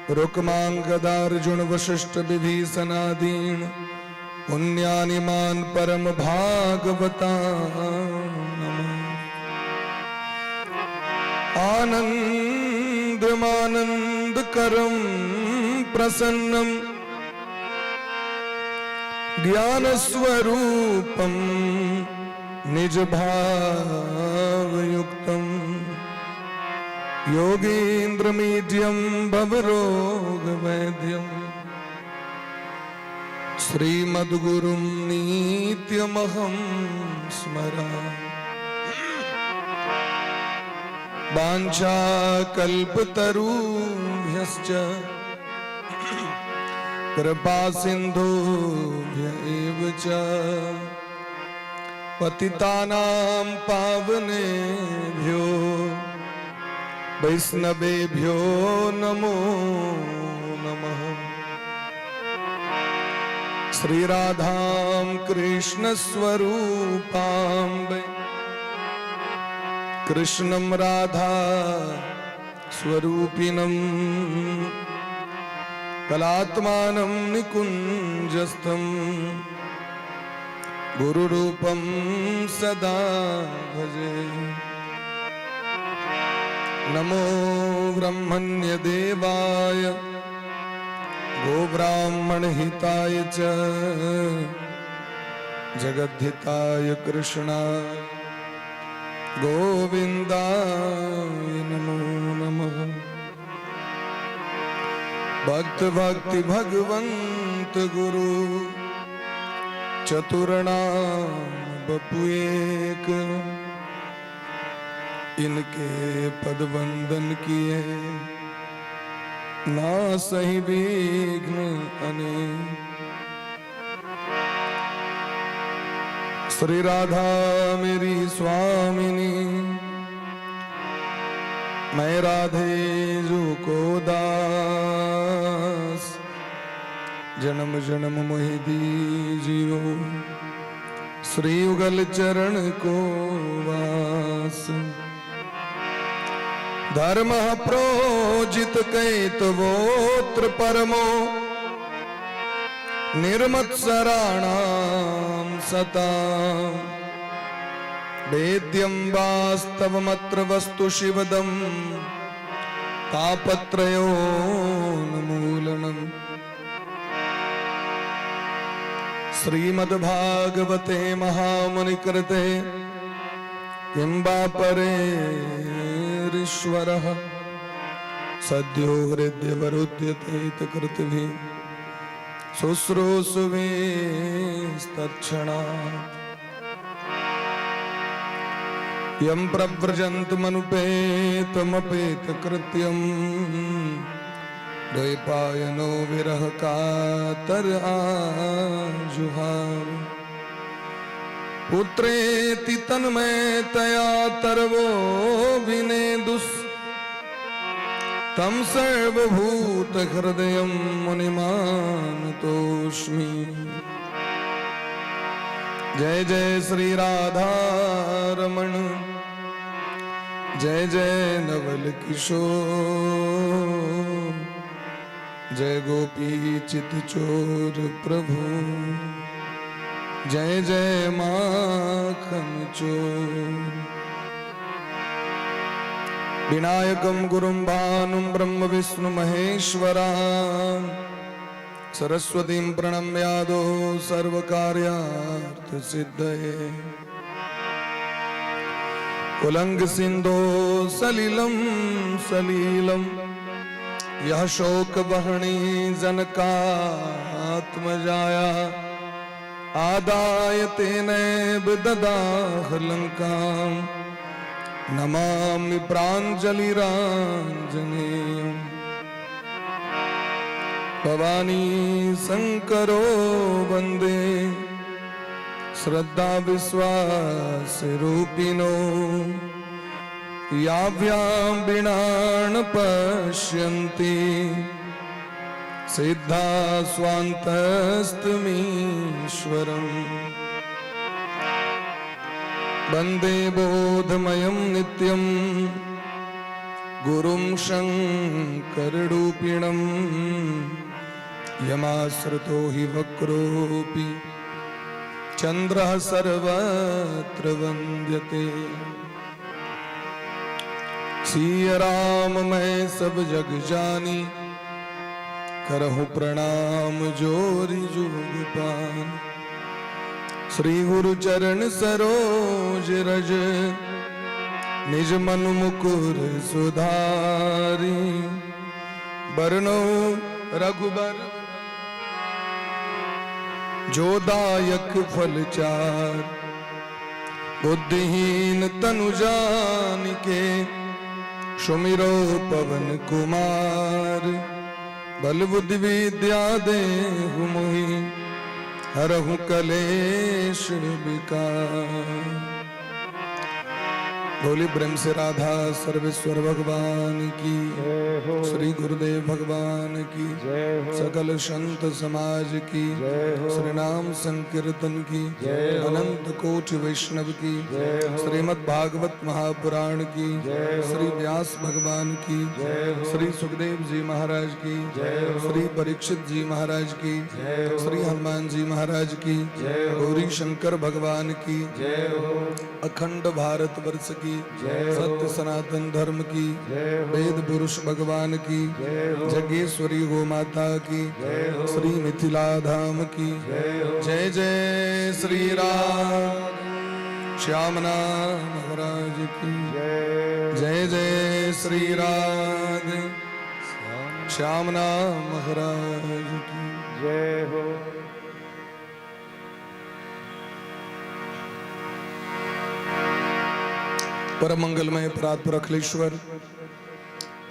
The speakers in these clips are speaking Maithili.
रुक्मांगदार्जुन वशिष्ठ विभीषणादीन पुण्यानिमान परम भागवता नमः। आनंदमानंद करम प्रसन्नम ज्ञान स्वरूपम निज भावयुक्तम योगीन्द्रमीड्यं भवरोग वैद्यम श्रीमद्गुरुं नित्यमहं स्मरामि। वाञ्छाकल्पतरुभ्यश्च कृपा सिन्धुभ्य एव च पतितानां पावनेभ्यो वैष्णवेभ्यो नमो नमः। श्री राधां कृष्ण स्वरूपां, कृष्णं राधा स्वरूपिणम्, कलात्मानं निकुञ्जस्थं गुरुरूपं सदा भजे। नमो ब्रह्मण्यदेवाय गोब्राह्मणहिताय च जगद्धिताय कृष्णाय गोविन्दाय नमो नमः। भक्त भक्ति भगवंत गुरु चतुर नाम बपु एक, इनके पद वंदन किए ना सही विघ्न अनेक। श्री राधा मेरी स्वामिनी, मैं राधे जू को दास। जन्म जन्म मोहि दीजियो श्री युगल चरण को वास। धर्म प्रोजित कैतवोत्र परमो निर्मत्सराणां सतां वेद्यं वास्तवमत्र वस्तु शिवदं तापत्रयोन्मूलनम्। श्रीमद्भागवते महामुनिकृते किं वा परेरीश्वरः सद्यो हृद्यवरुध्यते कृतिभिः शुश्रूषुभिस्तत्क्षणात्। यं प्रव्रजन्तमनुपेतमपेतकृत्यं द्वैपायनो विरह कातर आजुहाव पुत्रेति तन्मयतया तरवो विनेदुस् तं सर्वभूत हृदयं मुनिमानतोऽस्मि। जय जय श्री राधा रमण, जय जय नवल किशोर, जय गोपी चित चोर प्रभु, जय जय माखन चोर। विनायकं गुरुं भानुं ब्रह्म विष्णु महेश्वरा, सरस्वतीं प्रणम्यादो सर्वकार्यार्थ सिद्धये। उलंग सिंधो सलिलं सलीलं यह शोक बहणी जनकात्मजाया आदाय तेनैव ददाह लंकां नमामि प्राञ्जलिराञ्जनेयम्। भवानी शङ्करो वन्दे श्रद्धा विश्वास रूपिणो याभ्यां विणा न पश्यन्ति सिद्धा स्वान्तस्थमीश्वरम्। वन्दे बोधमयं नित्यं गुरुं शङ्कररूपिणं यमाश्रितो हि वक्रोऽपि चन्द्रः सर्वत्र वन्द्यते। सिय राम मैं सब जग जानी, करहु प्रणाम जोरि जुग पान। श्री गुरु चरण सरोज रज, निज मन मुकुर सुधारी। बरनो रघुबर जो दायक फल चार। बुद्धिहीन तनु जानिके, सुमिरो पवन कुमार। बल बुद्धि विद्या देहु मोहि, हरहु कलेश विकार। बोली प्रेम से राधा सर्वेश्वर भगवान की, जय हो। श्री गुरुदेव भगवान की, जय हो। सकल संत समाज की, जय हो। श्री नाम संकीर्तन की, जय हो। अनंत कोटि वैष्णव की, जय हो। श्रीमद् भागवत महापुराण की, जय हो। श्री व्यास भगवान की, जय हो। श्री सुखदेव जी महाराज की, जय हो। श्री परीक्षित जी महाराज की, जय हो। श्री हनुमान जी महाराज की, जय हो। गौरी शंकर भगवान की, जय हो। अखंड भारत वर्ष की, जय हो। सत्य सनातन धर्म की, जय हो। वेद पुरुष भगवान की, जय हो। जगेश्वरी गो माता की, जय हो। श्री मिथिला धाम की, जय हो। जय जय श्री राम श्याम नाम महाराज की, जय। जय जय श्री राधे श्याम नाम महाराज की। जय हो। परम मंगलमय परात्पर अखिलेश्वर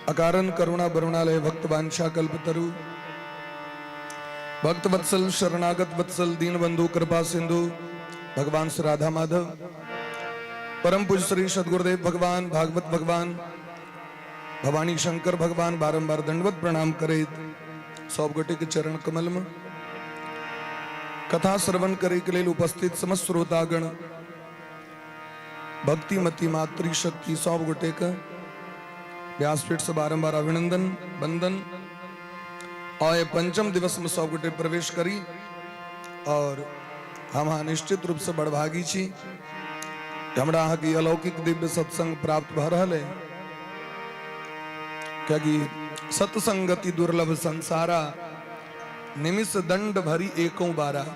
अकारण करुणा बरुणालय भक्त वांछा कल्पतरु भक्त वत्सल शरणागत वत्सल दीन बंधु कृपा सिंधु भगवान श्री राधा माधव परम पूज्य श्री सदगुरुदेव भगवान भागवत भगवान भवानी शंकर भगवान बारंबार दंडवत प्रणाम करैत सब गोटे के चरण कमल में कथा श्रवण करे के लेल उपस्थित समस्त श्रोतागण भक्तिमती मातृशक्ति सब गोटे के व्यासपीठ से बारंबार अभिनंदन वंदन। और ये पंचम दिवस में सब गोटे प्रवेश करी और हम अहाँ निश्चित रूप से बड़भागी छी, हमरा अहाँके अलौकिक दिव्य सत्संग प्राप्त भऽ रहल है, कियाकि सत्संगति दुर्लभ संसारा, निमिष दंड भरी एको बारा।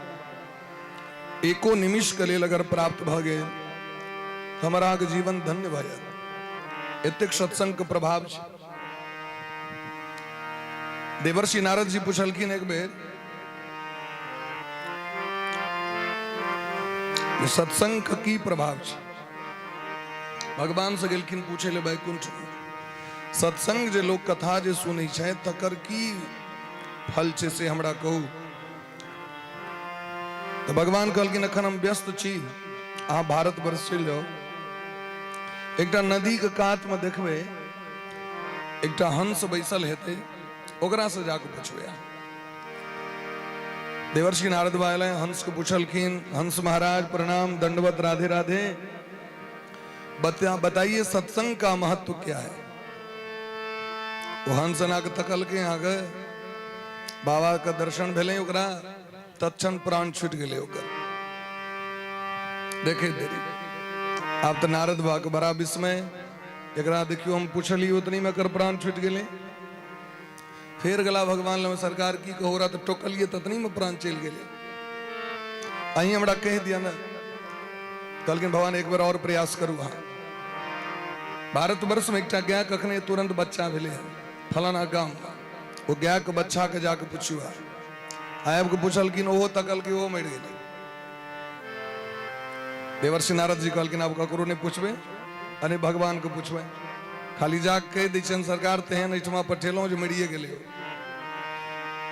एको निमिष के लेल अगर प्राप्त भऽ गेल तऽ हमरा अहाँके जीवन धन्य भऽ जायत। एतेक सत्संग के प्रभाव छै। देवर्षि नारद जी पुछलखिन एक बेर जे सत्संग के की प्रभाव छै। भगवान से गेलखिन पूछे ले वैकुंठ, सत्संग जे लोक कथा जे सुनै छै तकर की फल छै से हमरा कहू। तऽ भगवान कहलखिन एखन हम व्यस्त छी, अहाँ भारतवर्ष चलि जाउ, एकटा नदी के कात में देखबै एकटा हंस बैसल हेतै, ओकरा से जाके पुछबै। देवर्षि नारद बाबा एलै, हंस के पूछलखिन, हंस महाराज प्रणाम दंडवत राधे राधे, बताइए सत्संग का महत्व क्या है। वो हंस एना के तकलकै, अहाँके बाबा के दर्शन भेलै ओकरा, तत्क्षण प्राण छूटि गेलै ओकर। देखे देरी आब तऽ नारद बाबा के बड़ा विस्मय, एकरा देखियो हम पुछलियै उतनी में एकर प्राण छूटि गेलै। फेर गेला भगवान लग, सरकार की कहू रहा तऽ टोकलियै ततनी में प्राण चलि गेलै, अहीं हमरा कहि दिअ ने। कहलखिन भगवान एक बेर और प्रयास करू अहाँ। भारतवर्ष में एकटा गाय कखने तुरंत बच्चा भेलै हन फलाना गाम में, ओ गाय के बच्चा के जाके पुछियो। आबि के पुछलखिन, ओहो तकलकै, ओहो मरि गेलै। देवर्षि नारद जी कहलखिन आब ककरो नहि पुछबै आ नहि भगवान के पुछबै, खाली जा कऽ कहि दै छियनि सरकार तेहन एहिठमा पठेलहुँ जे मरिए गेलै।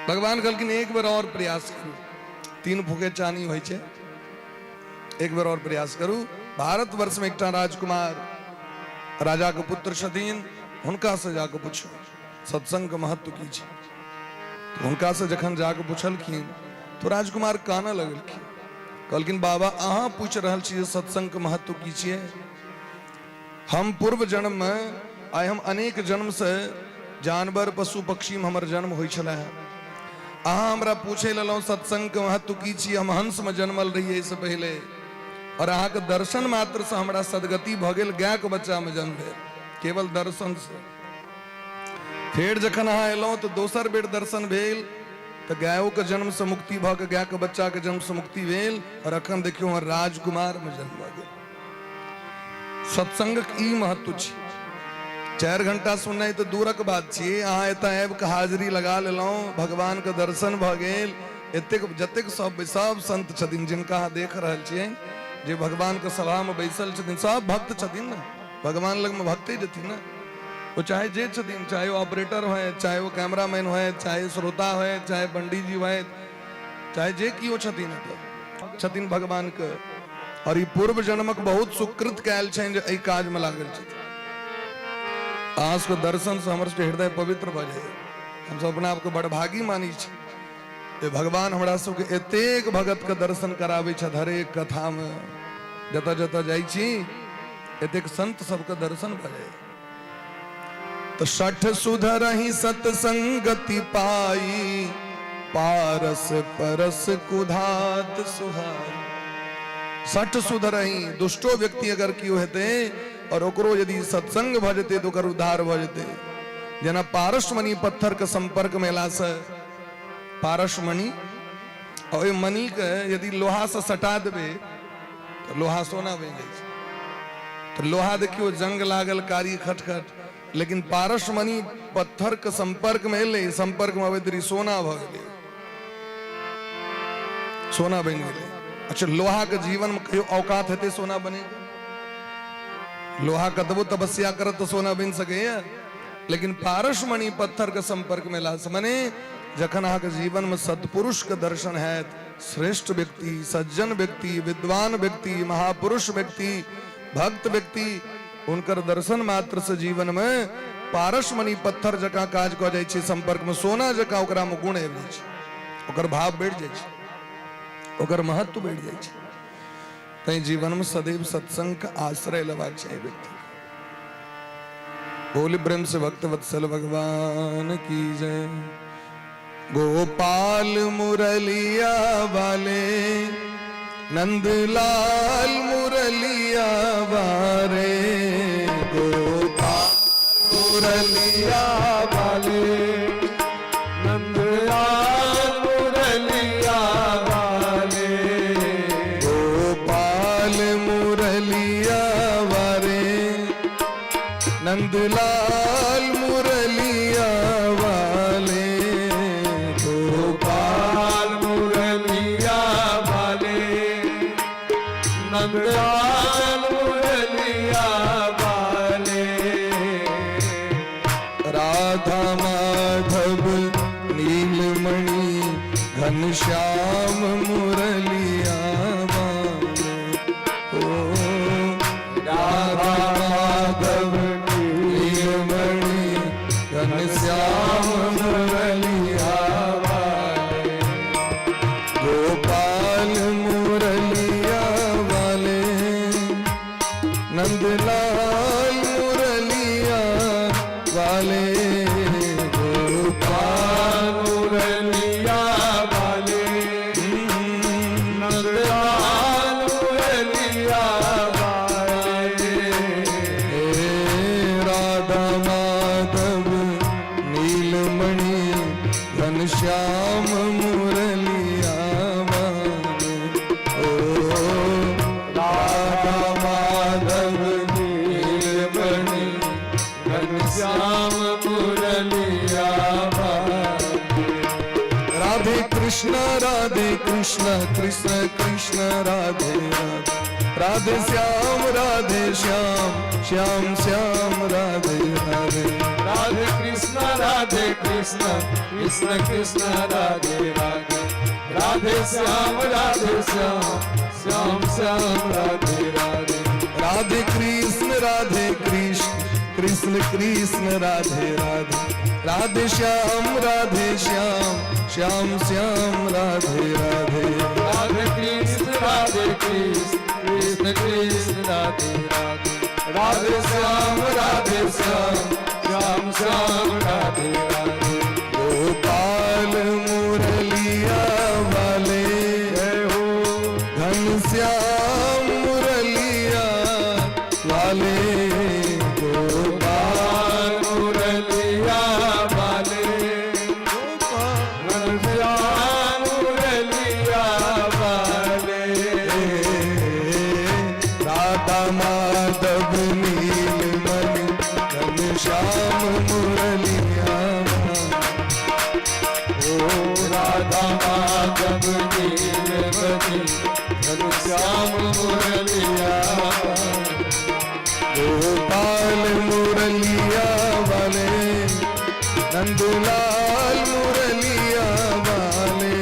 भगवान कहलखिन एक बेर और प्रयास करू, 3 फूके चानी होइ छै, एक बेर और प्रयास करू। भारतवर्ष में एकटा राजकुमार राजा के पुत्र छथिन, हुनका से जाके पुछू सत्संग के महत्व की छै। तो हुनका से जखन जाके पुछलखिन तो राजकुमार कानऽ लगलखिन, कहलखिन बाबा अहाँ पूछि रहल छी जे सत्संग के महत्व की छियै, हम पूर्व जन्म में आइ हम अनेक जन्मसँ जानवर पशु पक्षीमे हमर जन्म होइ छलै हेँ। अहाँ हमरा पूछे लेलहुँ सत्संगके महत्व की छी। हम हंसमे जन्मल रहियै एहिसँ पहिले, और अहाँके दर्शन मात्रसँ हमरा सदगति भऽ गेल, गायके बच्चामे जन्म भेल केवल दर्शनसँ। फेर जखन अहाँ एलहुँ तऽ दोसर बेर दर्शन भेल तऽ गायोके जन्मसँ मुक्ति भऽ कऽ गायके बच्चाके जन्मसँ मुक्ति भेल, और अखन देखियौ हमर राजकुमारमे जन्म भऽ गेल। सत्संगक ई महत्व छै। 4 घंटा सुननाइ तऽ दूरक बात छियै, अहाँ एतऽ आबि कऽ हाजिरी लगा लेलहुँ, भगवानके दर्शन भऽ गेल। एतेक जतेक सब सब संत छथिन जिनका अहाँ देख रहल छियै, जे भगवानके सभामे बैसल छथिन, सब भक्त छथिन ने। भगवान लगमे भक्ते जेथिन ने, ओ चाहे जे छथिन, चाहे ओ ऑपरेटर होय, चाहे ओ कैमरामैन होय, चाहे श्रोता होय, चाहे पंडीजी होय, चाहे जे किओ छथिन, एतऽ छथिन भगवानके। और ई पूर्व जन्मक बहुत सुकृत कयल छनि जे एहि काजमे लागल छथिन। अहाँ सबके दर्शन से हमर सबके हृदय पवित्र भऽ जाइए। हमसब अपना आपके बड़भागी मानै छी जे भगवान हमरा सबके एतेक भगतके दर्शन कराबै छथि। हरेक कथामे जतऽ जतऽ जाइ छी एतेक संत सबके दर्शन भऽ जाइए। तो सठ सुधरहि सत्संगति पाई, पारस परस कुधात सुहाई। सठ सुधरहि, दुष्टो व्यक्ति अगर केओ हेतै और ओकरो यदि सत्संग भऽ जेतै तऽ ओकर उद्धार भऽ जेतै। जेना पारसमणि पत्थर के संपर्क में एला से पारसमणि, और ओहि मणि के यदि लोहा से सटा देबै तऽ लोहा सोना बनि जाइ छै। तऽ लोहा देखियौ जंग लागल कारी खटखट, लेकिन पारसमणि पत्थर के संपर्क में एलै, संपर्क में अबैत देरी सोना भऽ गेलै, सोना बनि गेलै। अच्छा, लोहा के जीवन में कहियो औकात हेतै सोना बने? लोहा कतबो तपस्या करत तऽ सोना बनि सकैया, लेकिन पारसमणि पत्थर के संपर्क में एला से मने जखन अहाँके जीवन में सत्पुरुष के दर्शन हैत, श्रेष्ठ व्यक्ति, सज्जन व्यक्ति, विद्वान व्यक्ति, महापुरुष व्यक्ति, भक्त व्यक्ति, हुनकर दर्शन मात्र से जीवन में पारसमणि पत्थर जकाँ काज कऽ जाइ छै, संपर्क में सोना जकाँ ओकरा में गुण आबि जाइ छै, ओकर भाव बढ़ि जाइ छै, ओकर महत्व बढ़ि जाइ छै। तैं जीवन में सदैव सत्संग के आश्रय लेबाक चाही व्यक्ति। बोल प्रेम से भक्त वत्सल भगवान की जय। गोपाल मुरलिया वाले, नंदलाल मुरलिया वारे, गोपाल मुरलिया वाले, नंदलाल मुरलिया वाले, गोपाल मुरलिया वारे, नंदलाल मुरलिया वाले, गोपाल मुरलिया वाले, नंदलाल मुरलिया वाले, राधा माधव नीलमणि घनश्याम मुरलिया वाले, ओ राधा माधव नीलमणि घनश्याम मुरलिया वाले, गोपाल मुरलिया वाले, नंदलाल मुरलिया वाले, गोपाल मुरलिया वाले, नंदलाल मुरलिया वाले, हे राधा माधव नीलमणि घनश्याम मुरलिया वाले, ओ राधा माधव नीलमणि घनश्याम मुरलिया वाले, राधे कृष्ण कृष्ण कृष्ण राधे राधे, राधे श्याम श्याम श्याम श्याम राधे राधे, राधे कृष्ण कृष्ण कृष्ण राधे राधे, राधे श्याम श्याम श्याम राधे राधे, राधे कृष्ण कृष्ण कृष्ण राधे राधे, राधे श्याम श्याम श्याम श्याम राधे राधे, राधे कृष्ण कृष्ण कृष्ण राधे राधे, राधे श्याम श्याम श्याम राधे राधे। गोपाल मुरलिया वाले, जय हो। घनश्याम मुरलिया वाले, गोपाल मुरलिया वाले, घनश्याम मुरलिया वाले। राधा माधव नील मणि घनश्याम मुरलिया। ओ राधा माधव नील मणि घनश्याम मुरलिया। गोपाल मुरलिया वाले, नंदलाल मुरलिया वाले,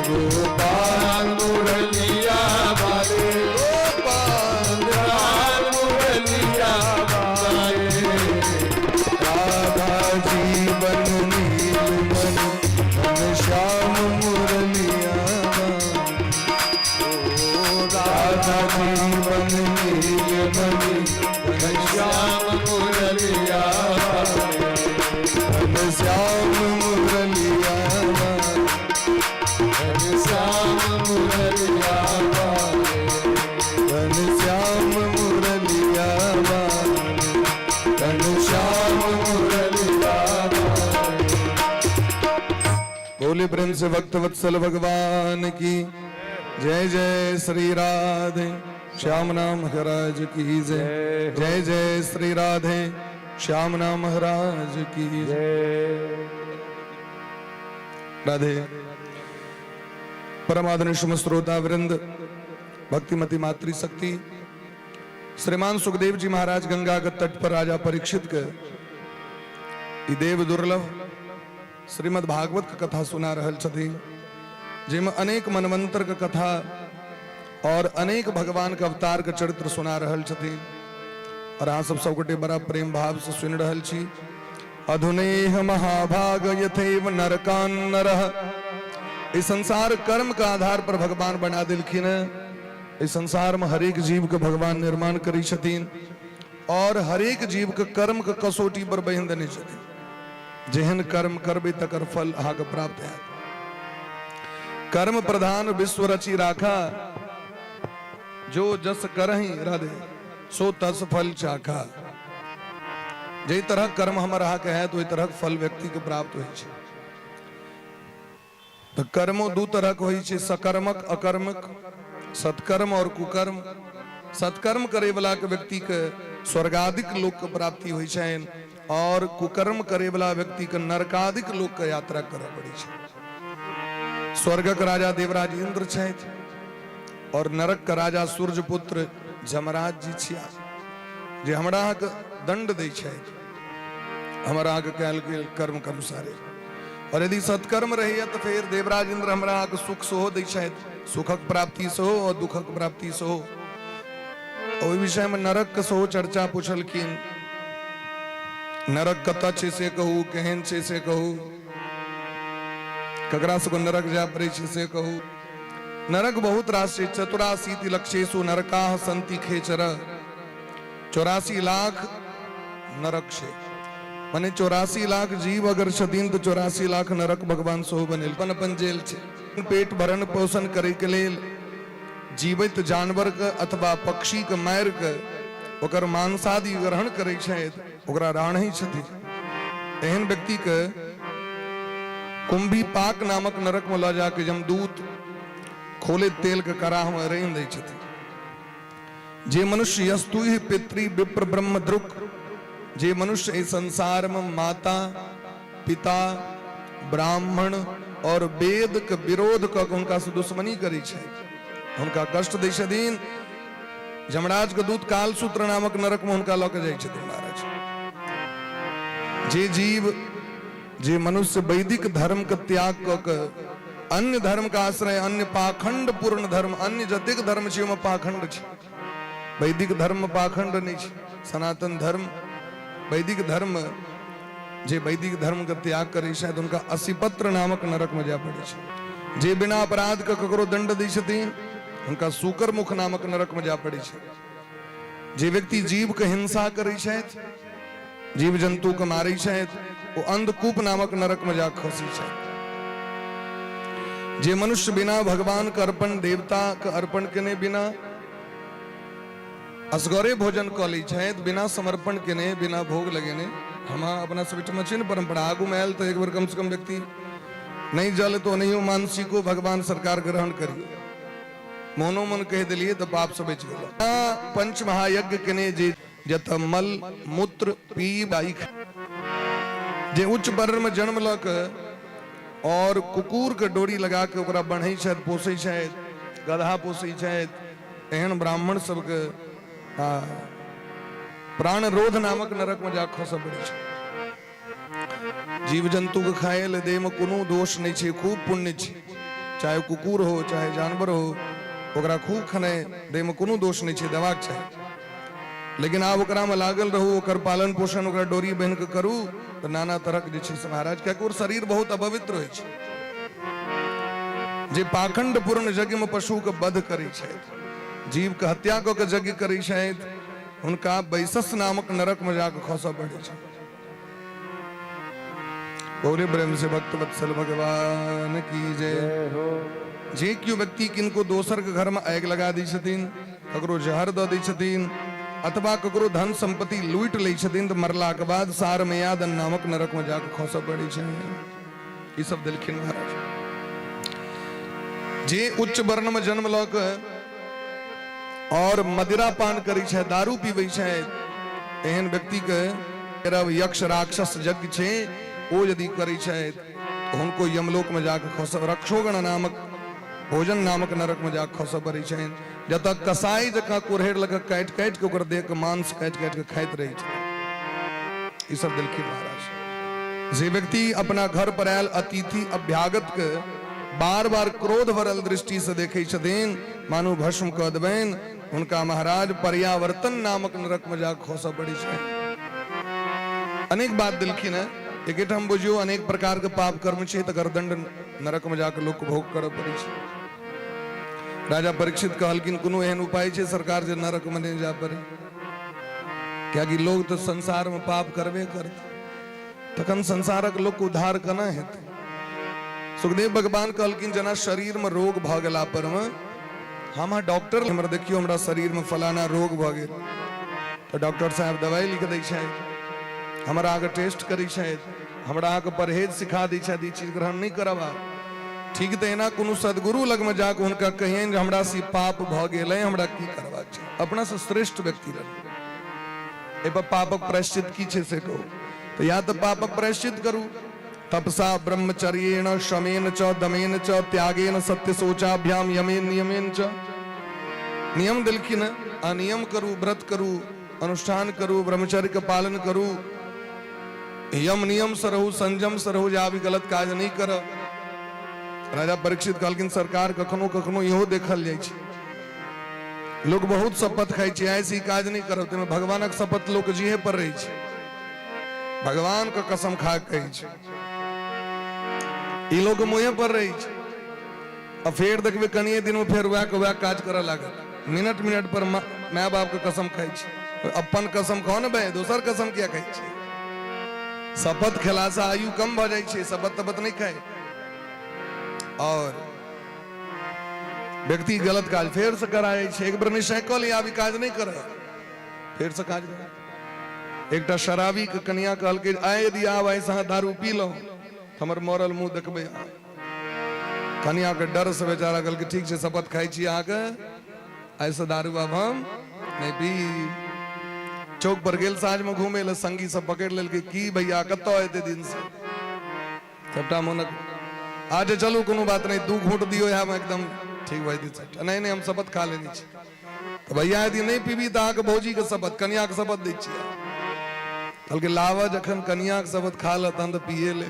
गोपाल मुरलिया वाले, गोपाल लाल मुरलिया वाले। राधा जीवन नील मणि घनश्याम मुरलिया। राधा जीवन नील मणि घनश्याम मुरलिया वाले। घनश्याम मुरलिया। घनश्याम मुरलिया वाले। घनश्याम मुरलिया। घनश्याम मुरलिया वाले। बोले प्रेम से भक्त वत्सल भगवान की जय। जय श्री राधे श्याम नाम महाराज की जय। जय जय श्री राधे श्याम नाम महाराज की जय। राधे। परमादरणीय श्रोता वृंद, भक्तिमती मातृशक्ति, श्रीमान सुखदेव जी महाराज गंगा के तट पर राजा परीक्षित के ई देव दुर्लभ श्रीमद् भागवत के कथा सुना रहल छथिन, जाहिमे अनेक मनवंतर के कथा और अनेक भगवान के अवतार के चरित्र सुना रहल छथिन और अहाँ सब सबगोटे बड़ा प्रेम भाव से सुनि रहल छी। अधुनेह महाभाग यथैव नरकान नरः। इस संसार कर्म के आधार पर भगवान बना देलखिन है। इस संसार में हरेक जीव के भगवान निर्माण करै छथिन और हरेक जीव के कर्म के कसौटी पर बहिन देने छथिन। जेहन कर्म करबै तकर फल अहाँके प्राप्त हैत। कर्म प्रधान विश्व रचि राखा, जो जस करही राधे सो तस फल चाखा। जाहि तरहक कर्म हमर अहाँके हैत, ओहि तरहक फल व्यक्ति के प्राप्त होइ छै। तऽ कर्मो दू तरहक होइ छै, सकर्मक अकर्मक, सत्कर्म और कुकर्म। सत्कर्म करे वाला के व्यक्ति के स्वर्गादिक लोक के प्राप्ति होइ छनि और कुकर्म करे वाला व्यक्ति के नरकादिक लोक के यात्रा करऽ पड़ै छै। स्वर्गक राजा देवराज इंद्र छथि और नरक के राजा सूर्यपुत्र जमराज जी छिया, जे हमरा अहाँके दंड दै छथि हमरा अहाँके कयल गेल कर्म के अनुसारे। और यदि सत्कर्म रहैया तऽ फेर देवराज इंद्र हमरा अहाँके सुख सेहो दै छथि, सुखक प्राप्ति सेहो और दुखक प्राप्ति सेहो। ओहि विषयमे नरक के सेहो चर्चा पुछलखिन। नरक कतऽ छै से कहू, केहन छै से कहू, ककरा सबके नरक जाय पड़ै छै से कहू। नरक बहुत रास छै। 84 लक्षेषु नरकाह संति खेचर। 84 लाख नरक छै, माने 84 लाख जीव अगर छथिन तऽ 84 लाख नरक भगवान सेहो बनेल। अपन अपन जेल छै। पेट भरण पोषण करे के लेल जीवित जानवर के अथवा पक्षी के मारि के ओकर मांसादि ग्रहण करै छथि, ओकरा राणै छथिन, एहन व्यक्ति के कुंभी पाक नामक नरक में लऽ जाके जमदूत खोले तेल के कराह में रहि दै छथिन। जे मनुष्य यस्तु ही पितृ विप्र ब्रह्म द्रुक, जे मनुष्य इस संसार में माता पिता ब्राह्मण और वेद के विरोध कऽ के हुनका से दुश्मनी करै छै, हुनका कष्ट दै छथिन, जमराज के दूत कालसूत्र नामक नरक में हुनका लऽ के जाइ छथिन महाराज। जे जीव, जे मनुष्य वैदिक धर्म के त्याग कऽ के अन्य धर्म के आश्रय, अन्य पाखंड पूर्ण धर्म, अन्य जतेक धर्म छै ओहिमे पाखंड छै, वैदिक धर्म में पाखंड नहि छै। सनातन धर्म, वैदिक धर्म, जे वैदिक धर्म के त्याग करै छथि हुनका असिपत्र नामक नरक में जाय पड़ै छै। जे बिना अपराध के ककरो दंड दै छथिन हुनका सुकर मुख नामक नरक में जाय पड़ै छै। जे व्यक्ति जीव के हिंसा करै छथि, जीव जन्तु के मारै छथि ओ अंधकूप नामक नरक में जा खसै छथि। जे मनुष्य बिना भगवान के अर्पण, देवता के अर्पण केने बिना असगरे भोजन कऽ लै छथि, बिना समर्पण केने, बिना भोग लगेने, हम अपना सब ओहिठाम छै ने परंपरा, आगू में आयल तऽ एक बेर कम से कम व्यक्ति नहीं जल तो नहियो मानसिको भगवान सरकार ग्रहण करियो, मोनो मन कहि देलियै तऽ पाप से बचि गेल। पंच महायज्ञ केने जे जतऽ मल मूत्र पी बाइक, जे उच्च वर्ण में जन्म लऽ कऽ और कुकुर के डोरी लगा के ओकरा बन्है छथि, पोसै छथि, गधा पोसै छथि, एहन ब्राह्मण सबके प्राणरोध नामक नरक में जा खसऽ पड़ै छै। जीव जंतु के खाए ले देह में कोनो दोष नहीं छै, खूब पुण्य छै, चाहे कुकुर हो चाहे जानवर हो, ओकरा खूब खनाए देह में कोनो दोष नहीं छै, देबाक चाही। लेकिन आब ओकरा में लागल रहू, ओकर पालन पोषण ओकरा डोरी बान्हि के करू तऽ नाना तरहक जे छै से महाराज, कियाकि ओकर शरीर बहुत अपवित्र होइ छै। जे पाखंड पूर्ण यज्ञ में पशु के वध करै छथि, जीव के हत्या कऽ के यज्ञ करै छथि, हुनका बैसस नामक नरक में जाके खसऽ पड़ै छै। बोले प्रेम से भक्त वत्सल भगवान की जय हो। जे केओ व्यक्ति किनको दोसर के घर में आगि लगा दै छथिन, ककरो जहर दऽ दै छथिन अथवा ककरो धन संपत्ति लूटि लै छथिन, तऽ मरला के बाद सार मयादन नामक नरक में जाके खसऽ पड़ै छै। ई सब देलखिन महाराज। जे उच्च वर्ण में जन्म लऽ के और मदिरा पान करै छै, दारू पीबै छै, एहन व्यक्ति के यक्ष राक्षस यज्ञ छै ओ यदि करै छै तऽ हुनको यमलोक में जाके खस, रक्षोगण नामक भोजन नामक नरक में जाके खसऽ पड़ै छनि, जतऽ कसाई जकाँ कुरहड़ि लऽ कऽ काटि काटि के ओकर देह के मांस काटि काटि के खाइत रहै छै। ई सब देलखिन महाराज। जे व्यक्ति अपना घर पर आयल अतिथि अभ्यागत के बार बार क्रोध भरल दृष्टि से देखै छथिन, मानू भस्म कऽ देबनि, हुनका महाराज पर्यावर्तन नामक नरक में जा खसऽ पड़ै छै। अनेक बात देलखिन हेँ। एकेठाम बुझियौ अनेक प्रकार के पाप कर्म छै, तकर दंड नरक में जाके लोक भोग करऽ पड़ै छै। राजा परीक्षित कहलखिन कोनो एहन उपाय छै सरकार जे नरक में नहि जा पड़े? कियाकि लोग तऽ संसार में पाप करबे करतै, तखन संसारक लोक उद्धार केना हेतै? सुखदेव भगवान कहलखिन जेना शरीर में रोग भऽ गेला पर में हम डॉक्टर हमरा देखियौ हमरा शरीर में फलाना रोग भऽ गेल, तऽ डॉक्टर साहब दवाई लिख दै छथि, हमरा अहाँके टेस्ट करै छथि, हमरा अहाँके परहेज सिखा दै छथि, ई चीज ग्रहण नहि करब आब। ठीक तऽ एना कोनो सदगुरु लगमे जाकऽ हुनका कहियनि जे हमरा से पाप भऽ गेल है, हमरा की करबाक छै, अपना से श्रेष्ठ व्यक्ति रह, एहि पर पापक प्रायश्चित की छै से कहू। तऽ या तऽ पापक प्रायश्चित करू तपसा ब्रह्मचर्येण शमेन च दमेन च त्यागेन सत्य शोचाभ्याम यमेन नियमेन च। नियम देलखिन हँ, अनियम करू, व्रत करू, अनुष्ठान करू, ब्रह्मचर्य के पालन करू, यम नियम से रहू, संयम से रहू, जे आब गलत काज नहीं करब। राजा परीक्षित कहलखिन सरकार कखनो कखनो इहो देखल जाइ छै, लोक बहुत शपथ खाइ छै ऐसे ही काज नहीं करब, ताहिमे भगवानक शपथ लोक जीहे पर रहै छै, भगवान के कसम खा के कहै छै, ई लोक मुँहे पर रहै छै। आ फेर देखबै कनिए दिन में फेर वएह के वएह काज करऽ लागत, मिनट मिनट पर माय बाप के कसम खाइ छै, अपन कसम खाओ ने भाई, दोसर कसम किया खाइ छै? शपथ खेला से आयु कम भऽ जाइ छै, शपथ तपथ नहीं खाए। और व्यक्ति गलत काज फेर से करा जाइ छै, एक बेर निश्चय कऽ लिअ आब ई काज नहीं करब, फेर से काज करब। एकटा शराबी के कनिया कहलकै आइ यदि आब आइ से अहाँ दारू पी लौ हमर मरल मुँह देखबै अहाँ। कनिया के डर से बेचारा कहलकै ठीक छै शपथ खाइ छी अहाँके आइ से दारू आब हम नहि पी। चौक पर गेल साँझ में घूमे ले, संगी सब पकड़ लेलकै की भैया कतऽ एते दिन से, सबटा मोनक आज चलू कोनो बात नहीं, 2 घूंट दियो यहाँ एकदम ठीक भऽ जेतै सबटा। नहीं नहीं हम शपथ खा लेने छी। तऽ भैया यदि नहीं पीबी तऽ अहाँके भौजी के शपथ, कनिया के शपथ दै छियै। कहलकै लाबऽ जखन कनिया के शपथ खा ले तहन तऽ पिए ले।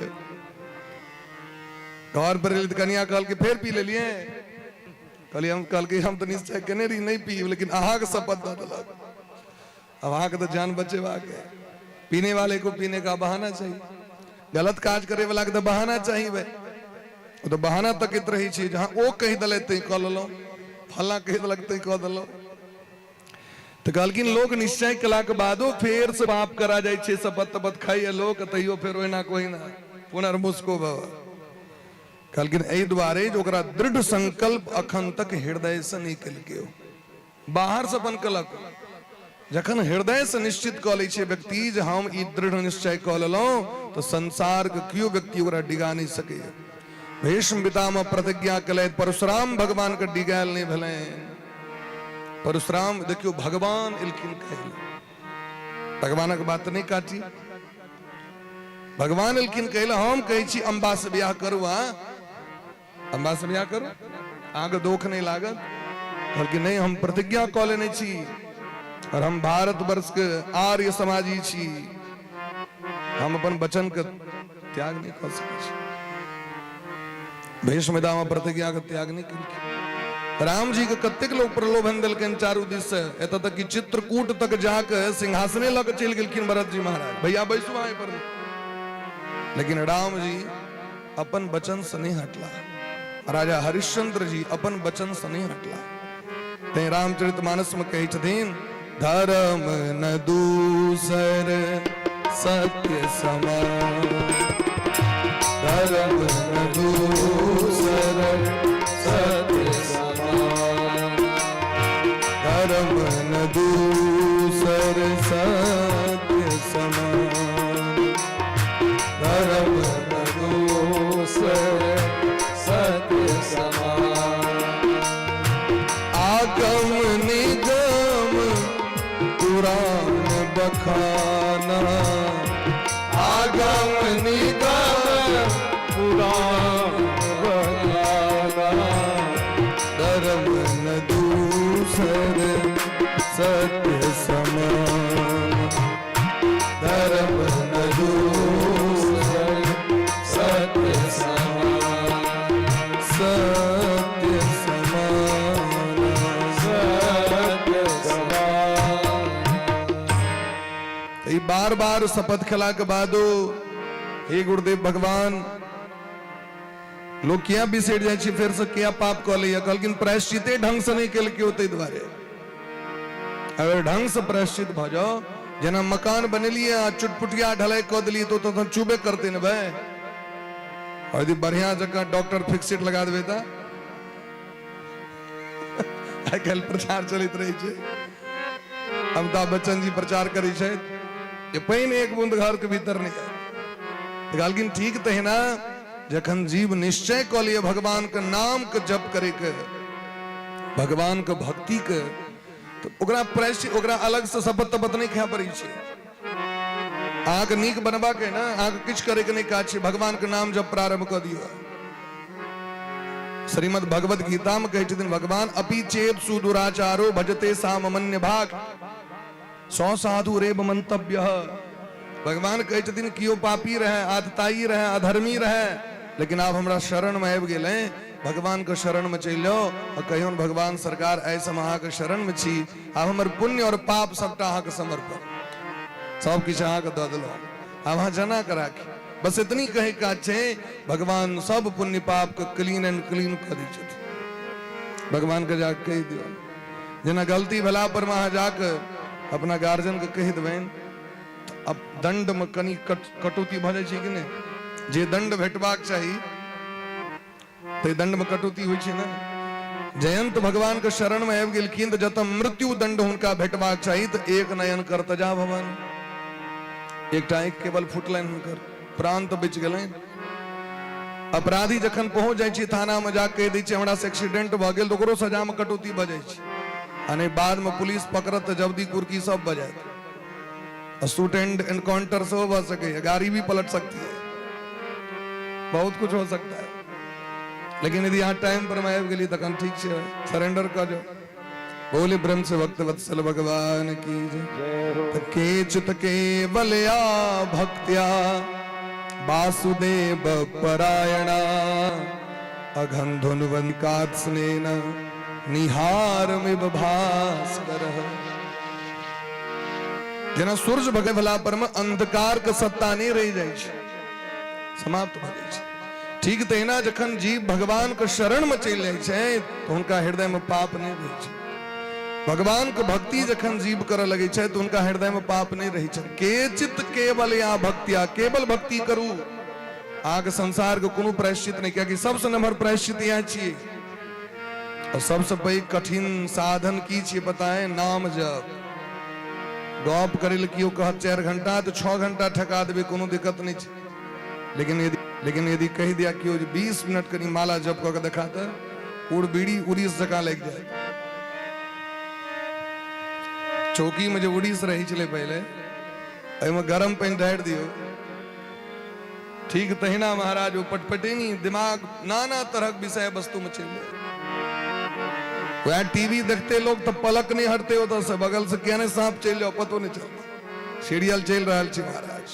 घर पर गेली तऽ कनिया कहलकै फेर पी लेलियै? कहलियै हम, कहलकै हम तऽ निश्चय केने रही नहीं पीब, लेकिन अहाँके शपथ दऽ देलक, अब अहाँके तऽ जान बचेबाक है। पीने वाले को पीने का बहाना चाहिए, गलत काज करे वाला के तऽ बहाना चाहिए भाई, ओ तऽ बहाना तकैत रहै छै, जहाँ ओ कहि देलै तैं कऽ लेलहुँ, फल्लाँ कहि देलक तैं कऽ देलहुँ। तऽ कहलखिन लोक निश्चय केलाके बादो फेर से पाप करा जाइ छै, शपथ तपत खाइए लोक, तैयो फेर ओहिना को ओहिना पुनर्मुस्को भव। कहलखिन एहि दुआरे जे ओकरा दृढ़ संकल्प अखन तक हृदय से नहि केलकै, बाहर से अपन कलक। जखन हृदय से निश्चित कऽ लै छै व्यक्ति जे हम ई दृढ़ निश्चय कऽ लेलहुँ, तऽ संसारके केओ व्यक्ति ओकरा डिगा नहि सकैए। भीष्म पितामह प्रतिज्ञा केलथि, परशुराम भगवानके डिगायल नहि भेलनि। परशुराम देखियौ भगवान एलखिन कहै, भगवानक बात नहि काटी। भगवान एलखिन कहै, हम कहै छी अम्बा से बियाह करू, आ अम्बा से बियाह करू, अहाँके दोख नहि लागत। कहलखिन नहि, हम प्रतिज्ञा कऽ लेने छी और हम भारत वर्ष के आर्य समाजी छी, हम अपन वचन के त्याग नहि कऽ सकै छी। भीष्म पितामह प्रतिज्ञा के त्याग नहि केलखिन। राम जी के कतेक लोग प्रलोभन देलकनि चारू दिस से, एतऽ तक कि चित्रकूट तक जाके सिंहासने लऽ के चलि गेलखिन भरत जी महाराज, भैया बैसू अहाँ पर। लेकिन राम जी अपन वचन से नहीं हटला, राजा हरिश्चंद्र जी अपन वचन से नहीं हटला। तैं रामचरित मानस में कहै छथिन, धर्म न दूसर सत्य समान, धर्म न दूसर सत्य समान, धर्म न दूसर सत्य समान, धर्म न दूसर सत्य समान। आगम निगम पुराण बखाना, आगम निगम पुराण बखाना, धर्म न दूसर सत्य समान, धर्म न दूसर सत्य समान, सत्य समान, सत्य समान। तऽ ई बार बार शपथ खेलाके बादो हे गुरुदेव भगवान, लोक किया बिसरि जाइ छै, फेरसँ किया पाप कऽ लैया? कहलखिन प्रायश्चिते ढंगसँ नहि केलकै, ताहि दुआरे। अगर ढंगसँ प्रायश्चित भऽ जाओ, जेना मकान बनेलियै आ चुटपुटिया ढलाई कऽ देलियै तऽ ओतऽ चुबे करतै ने भाय। और यदि बढ़िया जकाँ डॉक्टर फिक्सिट लगा देबै तऽ आइ काल्हि प्रचार चलैत रहै छै, अमिताभ बच्चन जी प्रचार करै छथि जे पानि एक बूंद घर के भीतर नहि आयत। तऽ कहलखिन ठीक तहिना जखन जीव निश्चय कऽ लिअ भगवान के नाम के जप करे के, भगवान के भक्ति के, तऽ ओकरा प्रायश्चित, ओकरा अलग से शपथ तपथ नहि खाय पड़ै छै। अहाँके नीक बनबाक है ने, अहाँके किछु करे के नहि काज छै, भगवान के नाम जप प्रारंभ कऽ दियौ। श्रीमद् भगवत गीता में कहै छथिन भगवान, अपि चेत सुदुराचारो भजते साममन्य भाग सौ साधु रेव मंतव्य। भगवान कहै छथिन कियो पापी रहे, आतताई रहे, अधर्मी रहे, लेकिन आब हमरा शरण में आबि गेलै, भगवान के शरण में चलि जाओ और कहियौन भगवान सरकार ऐसे हम अहाँके शरण में छी, आब हमर पुण्य और पाप सबटा अहाँके समर्पण, सब किछु अहाँके दऽ देलहुँ, आब अहाँ जना के राखी। बस इतनी कहे काज छै, भगवान सब पुण्य पाप के क्लीन एंड क्लीन कऽ दै छथिन। भगवान के जाके कहि दियौ, जेना गलती भेला पर मे अहाँ जाके अपना गार्जियन के कहि देबनि, अब दंड में कनि कटौती भऽ जाइ छै कि नहि? जे दंड भेटबाक चाही ताहि दंड में कटौती होइ छै ने। जयंत भगवान के शरण में आबि गेलखिन तऽ जतऽ मृत्यु दंड हुनका भेटबाक चाही तऽ एक नयन करतजा भवन, एकटा आँखि केवल फुटलनि, हुनकर प्राण तऽ बचि गेलनि। अपराधी जखन पहुंच जाइ छै थाना में, जाके कहि दै छै हमरा से एक्सीडेंट भऽ गेल, तऽ ओकरो सजा में कटौती भऽ जाइ छै, आ नहि बाद में पुलिस पकड़त तऽ जब्दी कुर्की सब भऽ जायत, शूट एंड एनकाउंटर सेहो भऽ सकैए, गाड़ी भी पलट सकती है, बहुत कुछ हो सकता है। लेकिन यदि अहाँ टाइम पर में आबि गेलियै तखन ठीक छै, सरेंडर कऽ जाउ। बोले ब्रह्म से भक्त वत्सल भगवान की जय। हो। केचित केवलया भक्त्या वासुदेव परायणा अघंधुन्वन्कात्स्नेन निहारमिव भास्कर। जेना सूर्य भगे भेला पर में अंधकार के सत्ता नहि रहि जाइ छै, समाप्त भऽ जाइ छै, ठीक तहिना जखन जीव भगवान के शरण में चलि जाइ छै तऽ हुनका हृदय में पाप नहि रहै छै। भगवान के भक्ति जखन जीव करऽ लगै छै तऽ हुनका हृदय में पाप नहि रहै छै। केचित केवल या भक्तिया, केवल भक्ति करू, अहाँके संसार के कोनो प्रायश्चित नहि, कियाकि सबसँ नम्हर प्रायश्चित इएह छियै। और सबसँ पैघ कठिन साधन की छियै पता है? नाम जप। गप करै लए केओ कहत 4 घंटा तऽ 6 घंटा ठका देबै, कोनो दिक्कत नहि छै। लेकिन यदि कहि दिया केओ जे 20 मिनट कनि माला जप कऽ के देखा, तऽ उड़ बीड़ी उड़ीस जकाँ लागि जायत। चौकी में जे उड़ीस रहै छलै पहिले, एहिमे गरम पानि ढारि दियौ, ठीक तहिना महाराज ओ पटपटेनी दिमाग नाना तरहक विषय वस्तु में चलि जाय। वएह टीवी देखते लोग तऽ पलक नहि हटते ओतऽ से, बगल से किया नहि साँप चलि जाओ पतो नहि चलते। सीरियल चलि रहल छै महाराज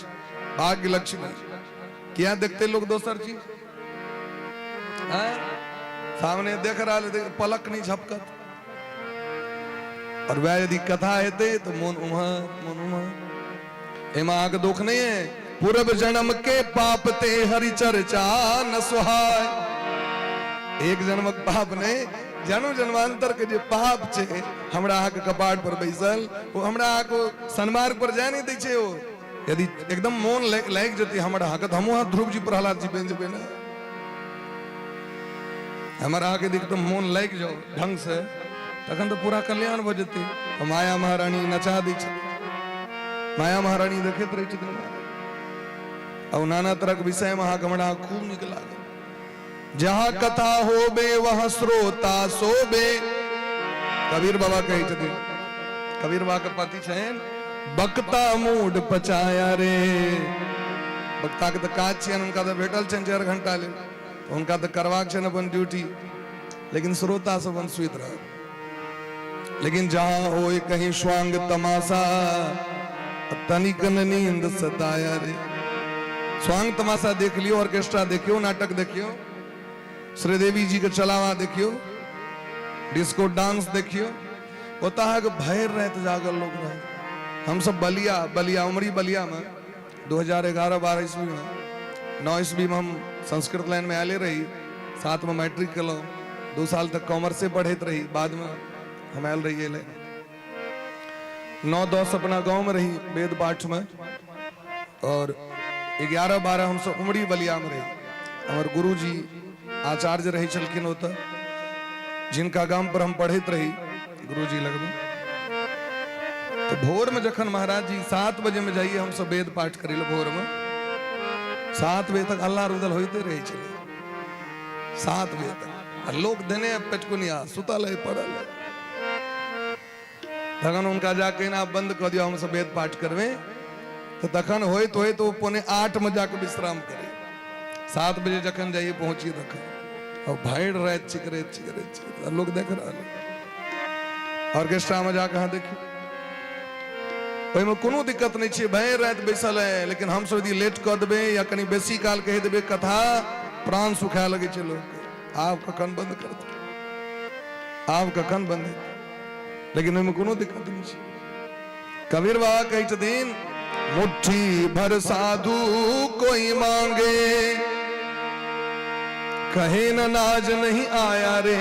भाग्य लक्ष्मी, किया देखते लोग दोसर चीज? सामने देख रहल, पलक नहीं झपकत। और वह यदि कथा हेतै तो मोन उम्हर मोन उम्हर। एहिमे अहाँके दुख नहीं है। पूर्व जन्म के पाप ते हरि चर्चा न सुहाय। एक जन्मक पाप नहीं, जन्म जन्मांतर के जे पाप छै हमरा अहाँके कपाट पर बैसल, ओ हमरा अहाँके सन्मार्ग पर जाय नहीं दै छै। ओ यदि एकदम मोन लागि जेतै हमर अहाँके, तऽ हमहूँ अहाँ ध्रुव जी प्रहलाद जी बनि जेबै ने। हमर अहाँके यदि एकदम मोन लागि जाओ ढंग से, तखन तऽ पूरा कल्याण भऽ जेतै। तऽ माया महारानी नचा दै छथिन, माया महारानी देखैत रहै छथिन। आ ओ नाना तरहक विषयमे अहाँके हमरा खूब नीक लागल। जहाँ कथा होबे वहाँ श्रोता सोबे, कबीर बाबा कहै छथिन। कबीर बाबा के पति छनि बक्ता मूड पचाया रे। बक्ता के तऽ काज छियनि, हुनका तऽ भेटल छनि 4 घंटा लेल, तऽ हुनका तऽ करबाक छनि अपन ड्यूटी, लेकिन श्रोता सब अपन सुति रहल। लेकिन जहाँ होय कहीं स्वांग तमाशा, तनिक न नींद सताया रे। स्वांग तमाशा देख लियो, ऑर्केस्ट्रा देखियो, नाटक देखियो, श्रीदेवी जी के चलावा देखियो, डिस्को डांस देखियो, ओतऽ अहाँके भरि राति जागल लोग रहे। हमसब बलिया, बलिया उमरी बलिया में 2011-12 ईस्वी में, 9 ईस्वी में हम संस्कृत लाइन में आयले रही, साथ में मैट्रिक केलहुँ, 2 साल तक कॉमर्से पढ़ैत रही, बादमे हम आयल रहियै लाइन। 9-10 अपना गाँव में रही वेद पाठ में, और 11-12 हमसब उमरी बलिया में रही। हमर गुरुजी आचार्य रहै छलखिन ओतऽ, जिनका गाम पर हम पढ़ैत रही गुरुजी लगमे। तो भोर में जखन महाराज जी 7 बजे में जाइए हमसब वेद पाठ करै लए, भोर में 7 बजे तक हल्ला रुदल होइते रहै छलै 7 बजे तक, आ लोक देने पेटकुनिया सुतल है पड़ल है। तखन हुनका जाके एना बंद कऽ दियौ, हमसब वेद पाठ करबै, तऽ तखन होइत होइत ओ 7:45 में जाके विश्राम करे। 7 बजे जखन जाइए पहुँचिए तखन और भरि राति चिकरैत चिकरैत चिकरैत लोक देख रहल है। ऑर्केस्ट्रा में जाके अहाँ देखियौ, ओहिमे कोनो दिक्कत नहि छै, भरि राति बैसल है। लेकिन हमसब यदि लेट कऽ देबै या कनि बेसी काल कहि देबै कथा, प्राण सुखाए लगै छै लोकके, आब कखन बंद करतै, आब कखन बंद हेतै। लेकिन ओहिमे कोनो दिक्कत नहि छै। कबीर बाबा कहै छथिन, मुट्ठी भर साधु कोई मांगे, कहे न नाज नहीं आया रे,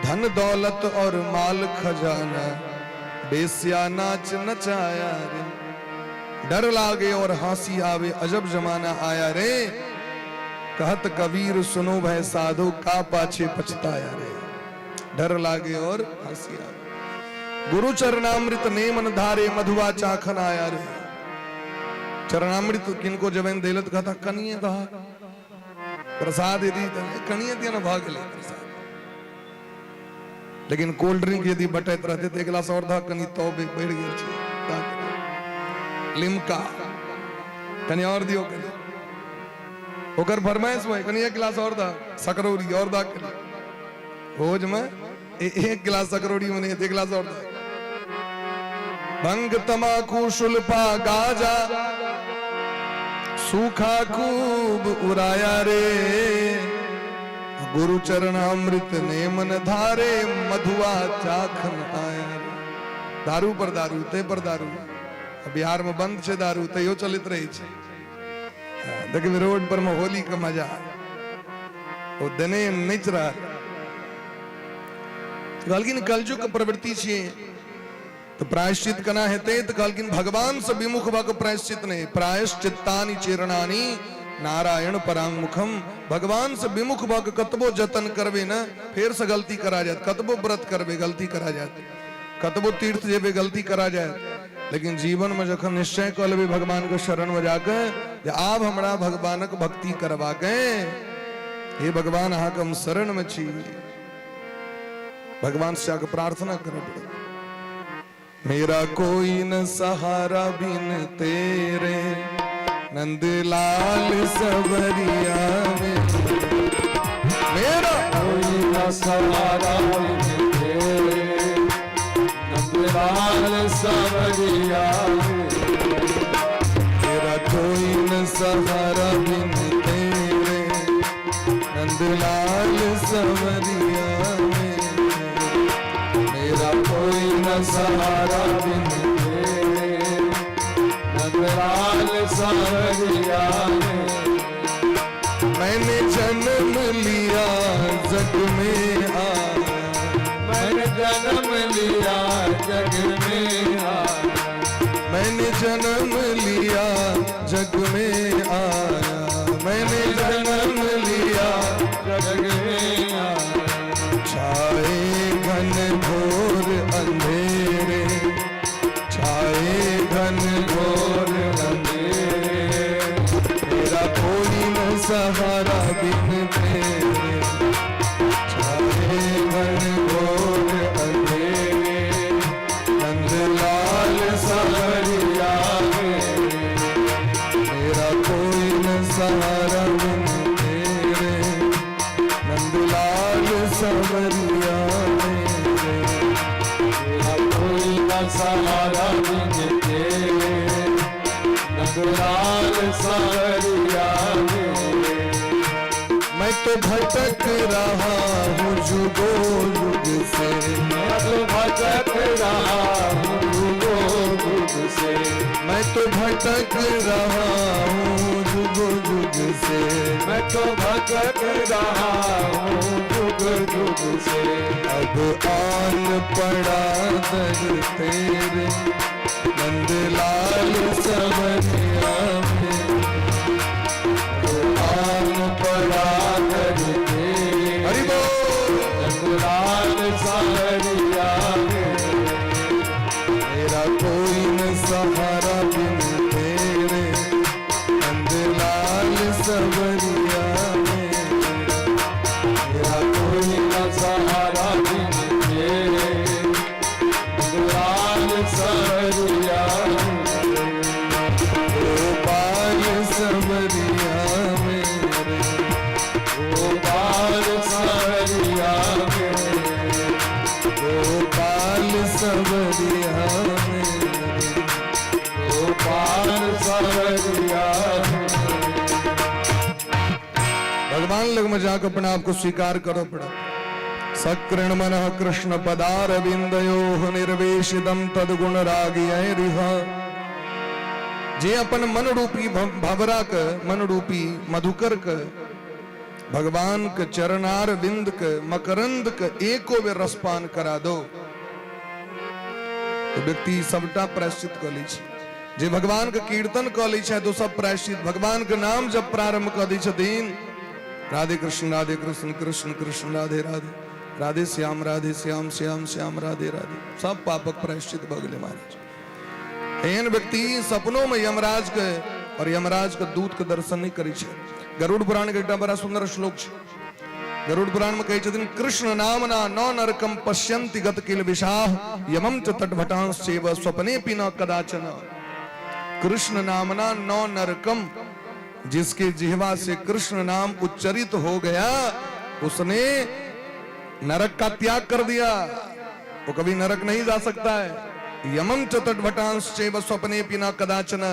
धन दौलत और माल खजाना, बेस्या नाच नचाया रे, डर लागे और हंसी आवे, अजब जमाना आया रे, कहत कबीर सुनो भय साधु, का पाछे पछताया रे। डर लागे और हंसी आवे, गुरु चरणामृत नेमन धारे, मधुआ चाखन आया रे। चरणामृत किनको जबन देलत कहता कनिए दहा प्रसाद, यदि कनिए दिया ना भऽ गेलै प्रसाद। लेकिन कोल्ड ड्रिंक यदि बटैत रहते तऽ एक गिलास और दह कनि, तो बढ़ि गेल छै। लिमका कनि और दियौ, कनि ओकर फरमाइश होइ कनि एक गिलास और दह, सकरौरी और दह कनि। भोज में एक गिलास सकरौरी में नहीं, एक गिलास और दह। भंग तमाकू शुल्पा गाजा, सूखा खूब उड़ाया रे, गुरु चरणामृत ने मन धारे, मधुआ चाखन आया रे। दारू पर दारू, ते पर दारू। बिहार में बंद छै दारू, तैयो चलैत रहै छै। देखबै रोड पर में होली के मजा, ओ देने नचि रहल। कहलखिन कलयुग के प्रवृत्ति छियै, तऽ प्रायश्चित केना हेतै? तऽ कहलखिन भगवान से विमुख भऽ कऽ प्रायश्चित नहि, प्रायश्चित्तानि चेरणानि नारायण परांगमुखम। भगवान से विमुख भऽ कऽ कतबो जतन करबै ने, फेर से गलती करा जायत, कतबो व्रत करबै गलती करा जायत, कतबो तीर्थ जेबै गलती करा जायत। लेकिन जीवन में जखन निश्चय कऽ लेबै भगवान के शरण में जाके जे आब हमरा भगवानक भक्ति करबाक, हे भगवान अहाँके हम शरण में छी, भगवान से जाके प्रार्थना करऽ पड़त। मेरा कोई न सहारा बिन तेरे नंदलाल सवरिया में, मेरा कोई न सहारा बिन तेरे नंदलाल सवरिया में, मेरा कोई न सहारा बिन तेरे नंदलाल सवरिया में, मेरा कोई न सहारा बिन तेरे नंदलाल सवरिया में। मैंने जन्म लिया जग में आया, मैंने जन्म लिया जग में आया, मैंने जन्म लिया जग में आया, मैंने जन्म लिया जग में आया, छाए घन घोर अंधेरे, छाए घन घोर अंधेरे, मेरा कोई न सहारा बिन तेरे, छाए घन घोर अंधेरे नंदलाल सवरिया मेरे, मेरा कोई न सहारा बिन तेरे नंदलाल सवरिया मेरे, मेरा कोई न सहारा बिन तेरे नंदलाल सवरिया मेरे। मैं तो भटक रहा हूँ जुगो जुग से, मैं तो भटक रहा हूँ जुगो जुग से, मैं तो भटक रहा हूँ जुगो जुग से, मैं तो भटक रहा हूँ जुग जुग से, अब आन पड़ा दर तेरे नंदलाल सवरिया में, आन पड़ा दर तेरे हरि बोल नंदलाल सवरिया मेरे, मेरा कोई न सहारा बिन तेरे नंदलाल सवरिया मेरे, मेरा कोई न सहारा बिन तेरे नंदलाल सवरिया मेरे, गोपाल सवरिया मेरे, गोपाल सवरिया मेरे, गोपाल सवरिया मेरे, गोपाल सवरिया मेरे। भगवान लग में जाकर अपने आप को स्वीकार करो पड़ा। सकृण मन कृष्ण पदारविंदयो निर्वेशितम तदगुण रागियरिह। जे अपन मन रूपी भवरा के, मन रूपी मधुकर के, भगवान के चरणार विंद के मकरंद के एको बेर रसपान करा दो तो व्यक्ति सबटा प्रायश्चित कऽ लै छै। जे भगवान के कीर्तन कऽ लै छै तो सब प्रायश्चित। भगवान के नाम जब प्रारंभ कऽ दै छथिन, राधे कृष्ण राधे कृष्ण कृष्ण कृष्ण राधे राधे, राधे श्याम राधे श्याम श्याम श्याम राधे राधे, सब पापक प्रायश्चित भऽ गेलै महाराज। एहन व्यक्ति सपनों में यमराज के और यमराज के दूत के दर्शन नहीं करै छै। गरुड़ पुराण के एकटा बड़ा सुंदर श्लोक छै। गरुड़ पुराण में कहै छथिन, कृष्ण नामना न नरकम पश्यन्ति गत किल विषाह यमम च तटभटांश्चैव स्वप्नेपि न कदाचन। कृष्ण नामना न नरकम, जिसके जिह्वा से कृष्ण नाम उच्चरित हो गया उसने नरक का त्याग कर दिया, वो कभी नरक नहीं जा सकता है। यमम च तटभटांश्चैव स्वप्नेपि न कदाचन,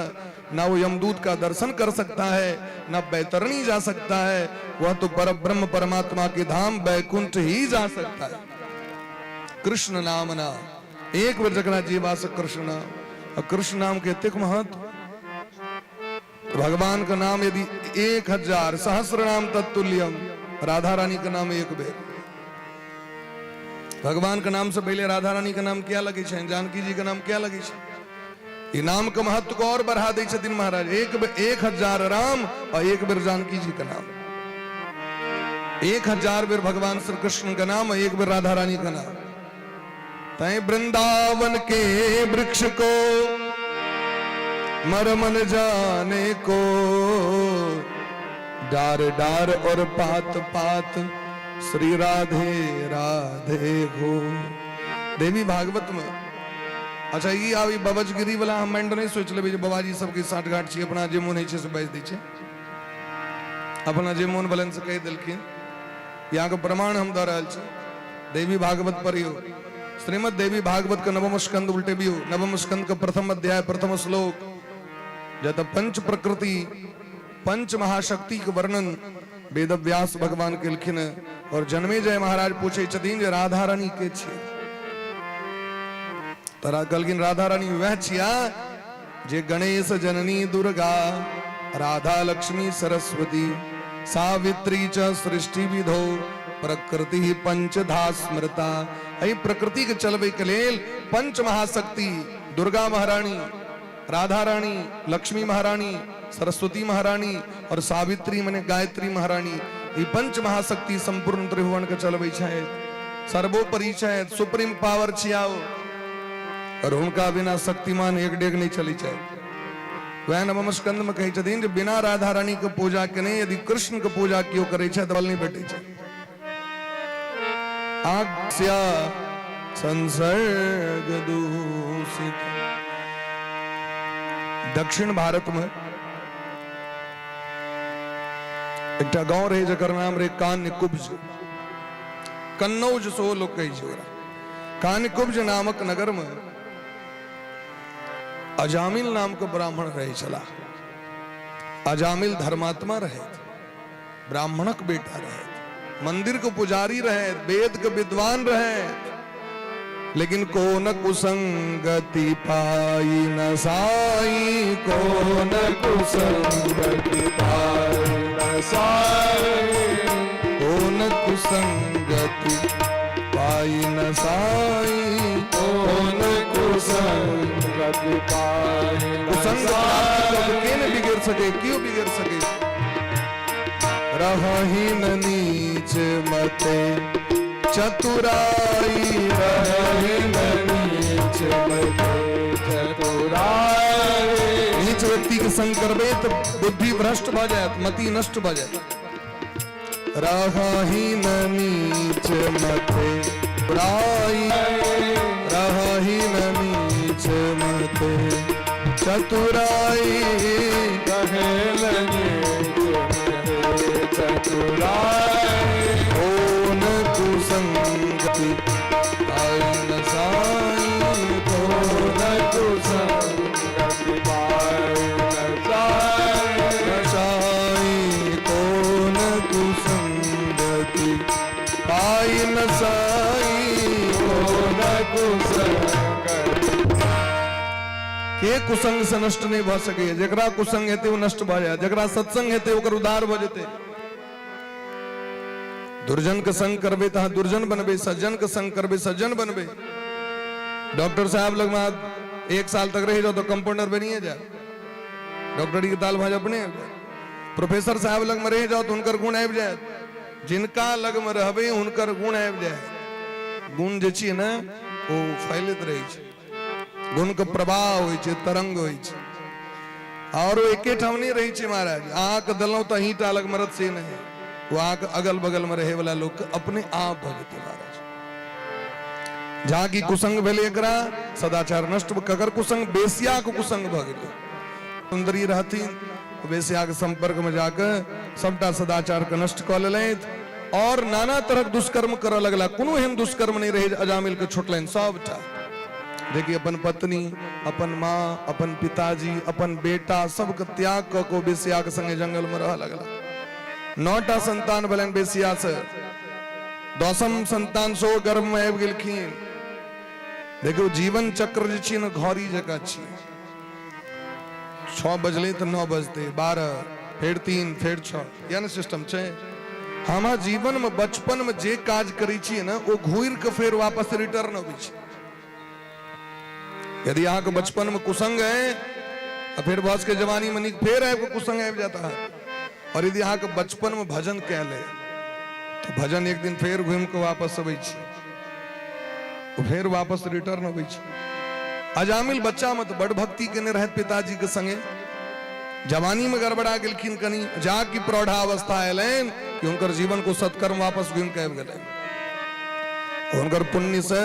ना वो यमदूत का दर्शन कर सकता है, न बैतरणी जा सकता है, वह तो पर ब्रह्म परमात्मा के धाम बैकुंठ ही जा सकता है। कृष्ण नाम ना एक बेर जकरा जीवा से कृष्ण नाम, और कृष्ण नाम के एतेक महत्व, तो भगवान का नाम यदि 1000 सहस्र नाम तत्तुल्यम, राधा रानी का नाम एक बेर। भगवान के नाम से पहले राधा रानी के नाम किया लगे छनि, जानकी जी के नाम किया लगे छै। ई नाम के महत्व को और बढ़ा दै छथिन महाराज। 1000 राम और एक बेर जानकी जी के नाम, 1000 बेर भगवान श्री कृष्ण के नाम और एक बेर राधा रानी के नाम। तय वृंदावन के वृक्ष को मरमन जाने को, डार डार और पात पात श्री राधे राधे हो। देवी भागवत में अच्छा ई आब ई बबजगिरी वाला हम माइंड नहीं सोच लेबै जे बाबाजी सबके साठ गाँठ छी, अपना जे मोन होइ छै से बाजि दै छै, अपना जे मोन भेलनि से कहि देलखिन। यहाँ के प्रमाण हम दऽ रहल छी। देवी भागवत पढ़ियौ, श्रीमद देवी भागवत के नवम स्कंद उल्टेबियौ, नवम स्कंद के प्रथम अध्याय प्रथम श्लोक, जतऽ पंच प्रकृति पंच महाशक्ति के वर्णन वेद व्यास भगवान केलखिन। और जन्मेजय महाराज पूछे छथिन जे राधा रानी के छियै? तरा कहलखिन राधा रानी वएह छिया जे गणेश जननी दुर्गा राधा लक्ष्मी सरस्वती सावित्री च सृष्टि विधो प्रकृति पंचधा स्मृता। एहि प्रकृति के चलबै के लेल पंच महाशक्ति दुर्गा महारानी, राधा रानी, लक्ष्मी महारानी, सरस्वती महारानी और सावित्री मने गायत्री महारानी, ई पंच महाशक्ति संपूर्ण त्रिभुवन के चलबै छथि, सर्वोपरि छथि, सुप्रीम पावर छियाओ। और हुनका बिना शक्तिमान एक डेग नहीं चली छै। वएह नवम स्कंद में कहै छथिन जे बिना राधा रानी के पूजा केने यदि कृष्ण के पूजा केओ करै छै तऽ बल नहीं भेटै छै। आज्ञा संसर्ग दूषित। दक्षिण भारत में एकटा गांव रहे जकर नाम रहे कान्यकुब्ज, कन्नौज सेहो लोक कहै छै ओकरा। कान्यकुब्ज नामक नगर में अजामिल नाम के ब्राह्मण रहे छलाह। अजामिल धर्मात्मा रहे, ब्राह्मणक बेटा रहे, मंदिर के पुजारी रहे, वेद के विद्वान रहे, लेकिन को न कुसंगति पाई न साई, को न कुसंगति पाई न साई, को न कुसंगति पाई न साई, को न कुसंगति पाई न कुसंग प्राप्त साई। के न बिगड़ सके, क्यों बिगड़ सके? रही न नीच मते चतुराई, रही न नीच मते चतुराई। नीच व्यक्ति के संग करबे तो बुद्धि भ्रष्ट भ जायत, मति नष्ट भ जायत। रही न नीच मते चतुराई, रही न नीच मते चतुराई, रहेल नीच मते चतुराई। कौन कुसंगति पाई न साई, कौन कुसंगति पाई न साई, साई, कौन कुसंगति पाई न साई, कौन कुसंगति। के कुसंग से नष्ट नहीं भऽ सकैए। जकरा कुसंग हेतै ओ नष्ट भऽ जायत, जकरा सत्संग हेतै ओकर उद्धार भऽ जेतै। दुर्जन के संग करबै तऽ अहाँ दुर्जन बनबै, सज्जन के संग करबै सज्जन बनबै। डॉक्टर साहब लग में 1 साल तक रहि जाओ तो कंपाउंडर बनिए जाए, डॉक्टरी के ताल भाज अपने आबि जायत। प्रोफेसर साहब लग में रहि जाओ तो हुनकर गुण आबि जायत। जिनका लग में रहबै हुनकर गुण आबि जायत। गुण जे छियै ने ओ फैलैत रहै छै, गुण के प्रवाह होइ छै, तरंग होइ छै, और ओ एके ठाम नहि रहै छै महाराज। अहाँके देलहुँ तऽ अहींटा लग मरत से नहि, ओ अहाँके अगल बगल में रहै वाला लोक के अपने आप भऽ जेतै महाराज। जहाँ की कुसंग भेलै एकरा सदाचार नष्ट। ककर कुसंग? बेसिया के कुसंग भऽ गेलै। सुंदरी रहथिन, वेश्या के संपर्क में जाके सबटा सदाचार के नष्ट कऽ लेलथि और नाना तरहक दुष्कर्म करऽ लगला। कोनो एहन दुष्कर्म नहि रहै जे अजामिल के छुटलनि, सबटा। देखिए अपन पत्नी, अपन माँ, अपन पिताजी, अपन बेटा सबके त्याग कऽ के वेश्या के संगे जंगल में रहऽ लगला। 9टा संतान भेलनि वेश्या से, 10म संतान सेहो गर्भ में आबि गेलखिन। देखियौ जीवन चक्र जे छियै ने घड़ी जकाँ छियै। 6 बजलै तऽ 9 बजतै, 12, फेर 3, फेर 6, इएह ने सिस्टम छै। हमरा जीवन में बचपन में जे काज करै छियै ने, ओ घुरि के फेर वापस रिटर्न अबै छै। यदि अहाँके बचपन में कुसंग है आ फेर भऽ के जवानी में नीक फेर आबि कऽ कुसंग आबि जाता है। और यदि अहाँके बचपन में भजन कयल है तऽ भजन एक दिन फेर घुमि कऽ वापस अबै छै, ओ फेर वापस रिटर्न अबै छै। अजामिल बच्चा में तऽ बड़ भक्ति केने रहथि पिताजी के संगे, जवानी में गड़बड़ा गेलखिन कनी, जा कि प्रौढ़ावस्था एलनि कि हुनकर जीवन को सत्कर्म वापस घुमि के आबि गेलनि। हुनकर पुण्य से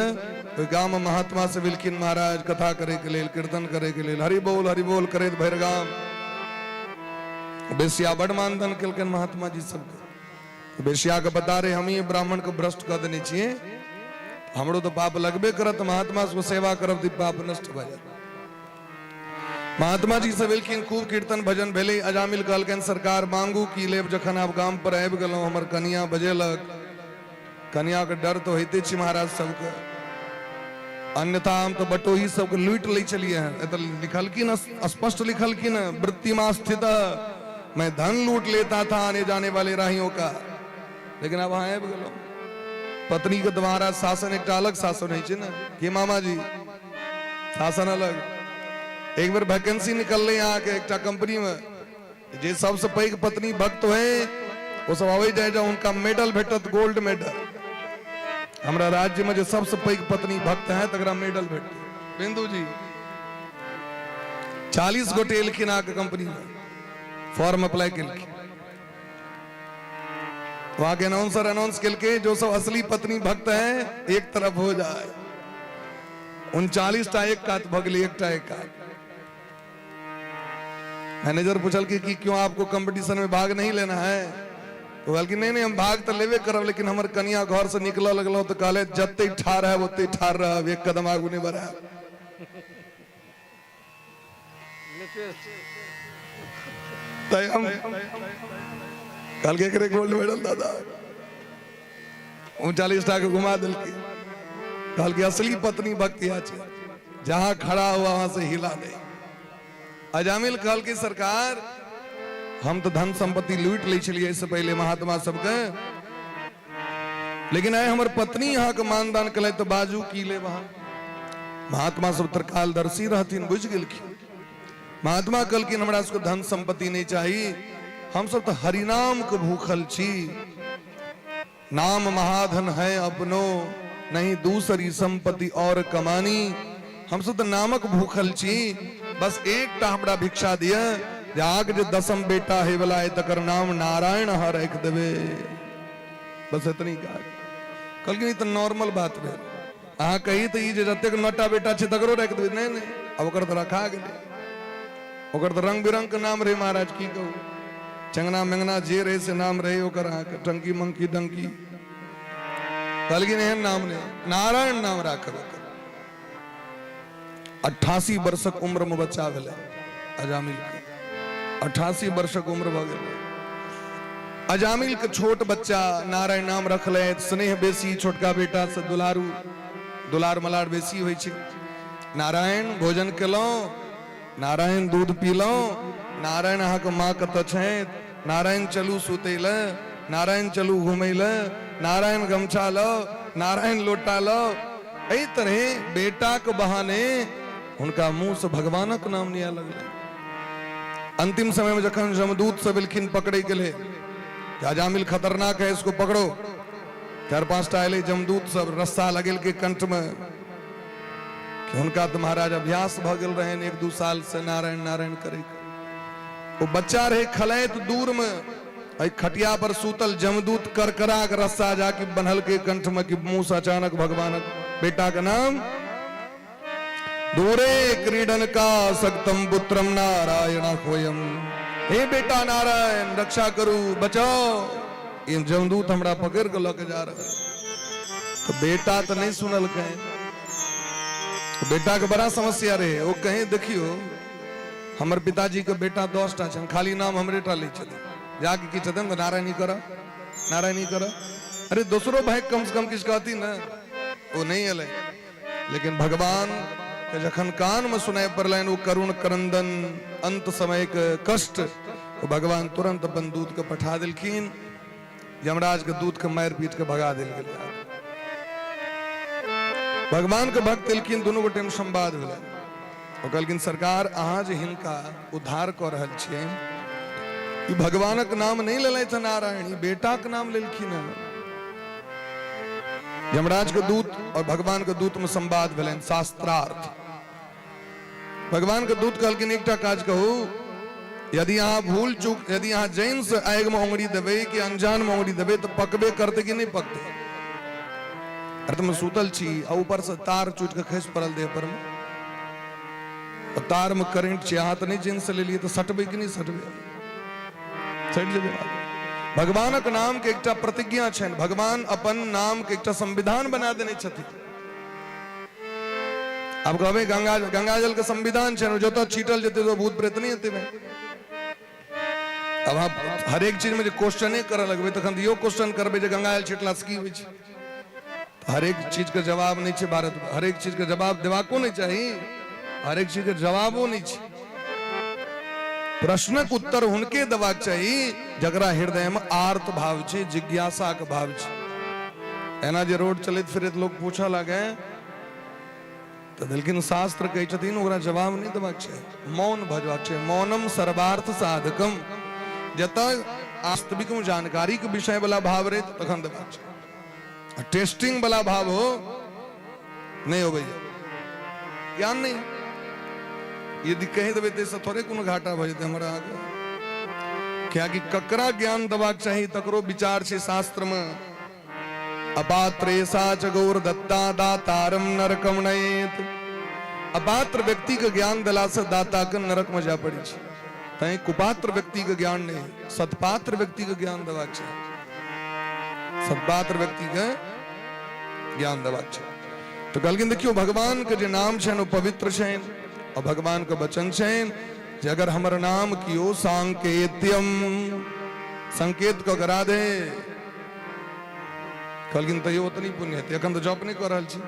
ओहि गाम में महात्मा से भेलखिन महाराज कथा करे के लेल, कीर्तन करे के लेल, हरि बोल हरि बोल करैत भरि गाम। बेसिया बड़ मानधन केलकनि महात्मा जी सबके। बेसिया के बता रहे हम ही ब्राह्मण के भ्रष्ट कऽ देने छियै, हमरो तऽ पाप लगबे करत, महात्मा सबके सेवा करब तऽ पाप नष्ट भऽ जायत। महात्मा जी सब एलखिन, खूब कीर्तन भजन भेलै। अजामिल कहलकनि सरकार मांगू की लेब, जखन आब गाम पर आबि गेलहुँ हमर कनिया बजेलक, कनिया के डर तऽ होइते छै महाराज सबके, अन्यथा हम तऽ बटोही सबके लूटि लै छलियै हँ। एतऽ लिखलखिन, स्पष्ट लिखलखिन, वृत्तिमा स्थित मैं धन लूट लेता था आने जाने वाले राहियों का, लेकिन आब अहाँ आबि गेलहुँ। पत्नी के तऽ महाराज शासन एकटा अलग शासन होइ छै ने, के मामा जी शासन अलग। एक बेर वैकेंसी निकललै अहाँके एकटा कंपनी में, जे सबसे पैघ पत्नी भक्त होय ओ सब अबै जाय जाउ, हुनका मेडल भेटत, गोल्ड मेडल। हमरा राज्य में जे सबसे पैघ पत्नी भक्त है तकरा मेडल भेटत। बिंदु जी 40 गोटे एलखिन अहाँके कंपनी में, फॉर्म अप्लाई केलखिन, वहां के अनाउंसर अनाउंस केलके जो सब असली पत्नी भक्त हैं एक तरफ हो जाए। 39 टा एक कात भऽ गेलै, एकटा एक कात। मैनेजर पूछल कि क्यों आपको कंपटीशन में भाग नहीं लेना है? तो कहल कि नहीं नहीं हम भाग तो लेबे करब, लेकिन हमर कनिया घर से निकल लगलो तो कहले जते ठार है ओते ठार रहब, एक कदम आगू नहीं बढ़ायब। तै हम कहलकै एकरे गोल्ड मेडल दादा, 39 टा के घुमा देलकै। कहलकै असली पत्नी भक्ति छै, जहां खड़ा हुआ वहां से हिला नहीं। अजामिल कहलकै सरकार हम तो धन संपत्ति लूट लै छलियै एहिसँ पहिले महात्मा सबके, लेकिन आइ हमर पत्नी अहाँके मानदान केलथि तऽ बाजू की लेब अहाँ। महात्मा सब त्रिकालदर्शी रहथिन, बुझि गेलखिन। महात्मा कहलखिन हमरा सबके धन संपत्ति नहीं चाही, हम सब तऽ हरिनाम के भूखल छी। नाम महाधन है अपनो, नहीं दूसरी संपत्ति और कमानी। हम सब तऽ नामक भूखल छी, बस एकटा हमरा भिक्षा दिअ जे आग जे दसम बेटा हे वाला है तकर नाम नारायण अहाँ राखि देबै, बस एतनी काज। कहलखिन ई तऽ नॉर्मल बात भेल, अहाँ कही तऽ ई जे जतेक 9टा बेटा छै तकरो राखि देबै। नहि नहि, आब ओकर तऽ रखा गेलै, ओकर तऽ रंग बिरंग के नाम रहै महाराज, की कहू, चंगना मेंगना जे रहै से नाम रहै ओकर, अहाँके टंकी मंकी डंकी। कहलखिन एहन नाम नहि, नारायण नाम राखब ओकर। 88 वर्षक उम्र में बच्चा भेलै अजामिल के, 88 वर्षक उम्र भऽ गेलै अजामिल के। छोट बच्चा नारायण नाम रखले, स्नेह बेसी छोटका बेटा से, दुलारू दुलार मलार बेसी होइ छै। नारायण भोजन केलहुँ, नारायण दूध पीलहुँ, नारायण अहाँके माँ कतऽ छथि, नारायण चलू सुतै लए, नारायण चलू घुमै लए, नारायण गमछा लौ, नारायण लोटा लौ। एहि तरहे बेटाके बहाने हुनका मुँहसँ भगवानक नाम लिअ लगलै। अंतिम समय में जखन जमदूत सब एलखिन पकड़े के लिए, अजामिल खतरनाक है इसको पकड़ो, 4-5 टा एलै जमदूत सब, रस्सा लगेलकै कंठ में कि हुनका तो महाराज अभ्यास भऽ गेल रहनि 1-2 साल से नारायण नारायण करे के। ओ बच्चा रहे खलैत दूर में, एहि खटिया पर सूतल जमदूत करकरा के रस्सा जाके बन्हलकै कंठ में कि मुंह से अचानक भगवानक बेटा के नाम दूरे क्रीडन का सक्तम पुत्रम नारायण होयम। हे बेटा नारायण रक्षा करू बचाओ, ई जमदूत हमरा पकड़ के लऽ के जा रहल। तो बेटा तो नहीं सुनलकै, बेटा के बड़ा समस्या रहे। ओ कहीं देखियो हमर पिताजी के बेटा 10 टा छनि, खाली नाम हमरे टा लै छथिन, जाके की छथिन तऽ नारायणी कर नारायणी कर। अरे दोसरो भाई कम से कम किछु कहती ने, ओ नहीं एलै। लेकिन भगवान के जखन कान में सुनाई पड़लनि ओ करुण क्रंदन अंत समय के कष्ट, ओ भगवान तुरंत अपन दूत के पठा देलखिन। यमराज के दूत के मारि पीट के भगा देल गेलै। भगवान के भक्त एलखिन, दुनू गोटे में संवाद भेलै। ओ कहलखिन, सरकार, अहाँ जे हिनका उद्धार कऽ रहल छियै, ई भगवानक नाम नहि लेलथि हँ नारायण, ई बेटाक नाम लेलखिन हँ। यमराज के दूत और भगवान के दूत में संवाद भेलनि, शास्त्रार्थ। भगवान के दूत कहलखिन, एकटा काज कहू, यदि अहाँ भूल चूक, यदि अहाँ जैन से आगि में उंगली देबै कि अनजान में उंगली देबै, तऽ पकबे करतै कि नहि पकतै? अरे तुम सुतल छी आ ऊपर से तार चूट के खसि पड़ल देह पर में, तार में करेंट छै, अहाँ तऽ नहि जैन से लेलियै, तऽ सटबै कि नहि सटबै? सटि जेबै। भगवानक नाम के एकटा प्रतिज्ञा छनि, भगवान अपन नाम के एकटा संविधान बना देने छथिन। आब कहबै गंगा, गंगा जल के संविधान छै, जतऽ छीटल जेतै तो भूत प्रेत नहि हेतै। आब अहाँ हरेक चीज में जे क्वेश्चने करऽ लगबै, तखन तऽ इहो क्वेश्चन करबै जे गंगा जल छिटला से की होइ छै। हरेक चीज के जवाब नहि छै भारत में, हरेक चीज के जवाब देबाको नहि चाही, हरेक चीज के जवाबो नहि छै। प्रश्नक उत्तर हुनके देबाक चाही जकरा हृदय में आर्त भाव छै, जिज्ञासा के भाव छै। एना जे रोड चलैत फिरैत लोग पूछऽ लागे तऽ देलखिन शास्त्र कहै छथिन, ओकरा जवाब नहि देबाक छै, मौन भऽ जबाक छै। मौनम सर्वार्थ साधकम। जतऽ वास्तविक जानकारी के विषय वाला भाव रहे तखन देबाक छै, आ टेस्टिंग वाला भाव हो नहि होबै, ज्ञान नहि। यदि कहि देबै ताहिसँ थोड़े कोनो घाटा भऽ जेतै हमरा अहाँके? कियाकि ककरा ज्ञान देबाक चाही तकरो विचार छै शास्त्रमे। अपात्रेशा च गौर दत्ता दातारम नरकम नयेत। अपात्र व्यक्ति के ज्ञान देला से दाता के नरक में जाय पड़ै छै। तैं कुपात्र व्यक्ति के ज्ञान नहीं, सत्पात्र व्यक्ति के ज्ञान देबाक छै, सत्पात्र व्यक्ति के ज्ञान देबाक छै। तो कहलखिन, देखियौ, भगवान के जे नाम छनि ओ पवित्र छनि और भगवान के वचन छनि जे अगर हमर नाम कियो सांकेत्यम संकेत कऽ करा दे, कहलखिन, तैयो ओतनी पुण्य हेतै। एखन तऽ जप नहि कऽ रहल छी।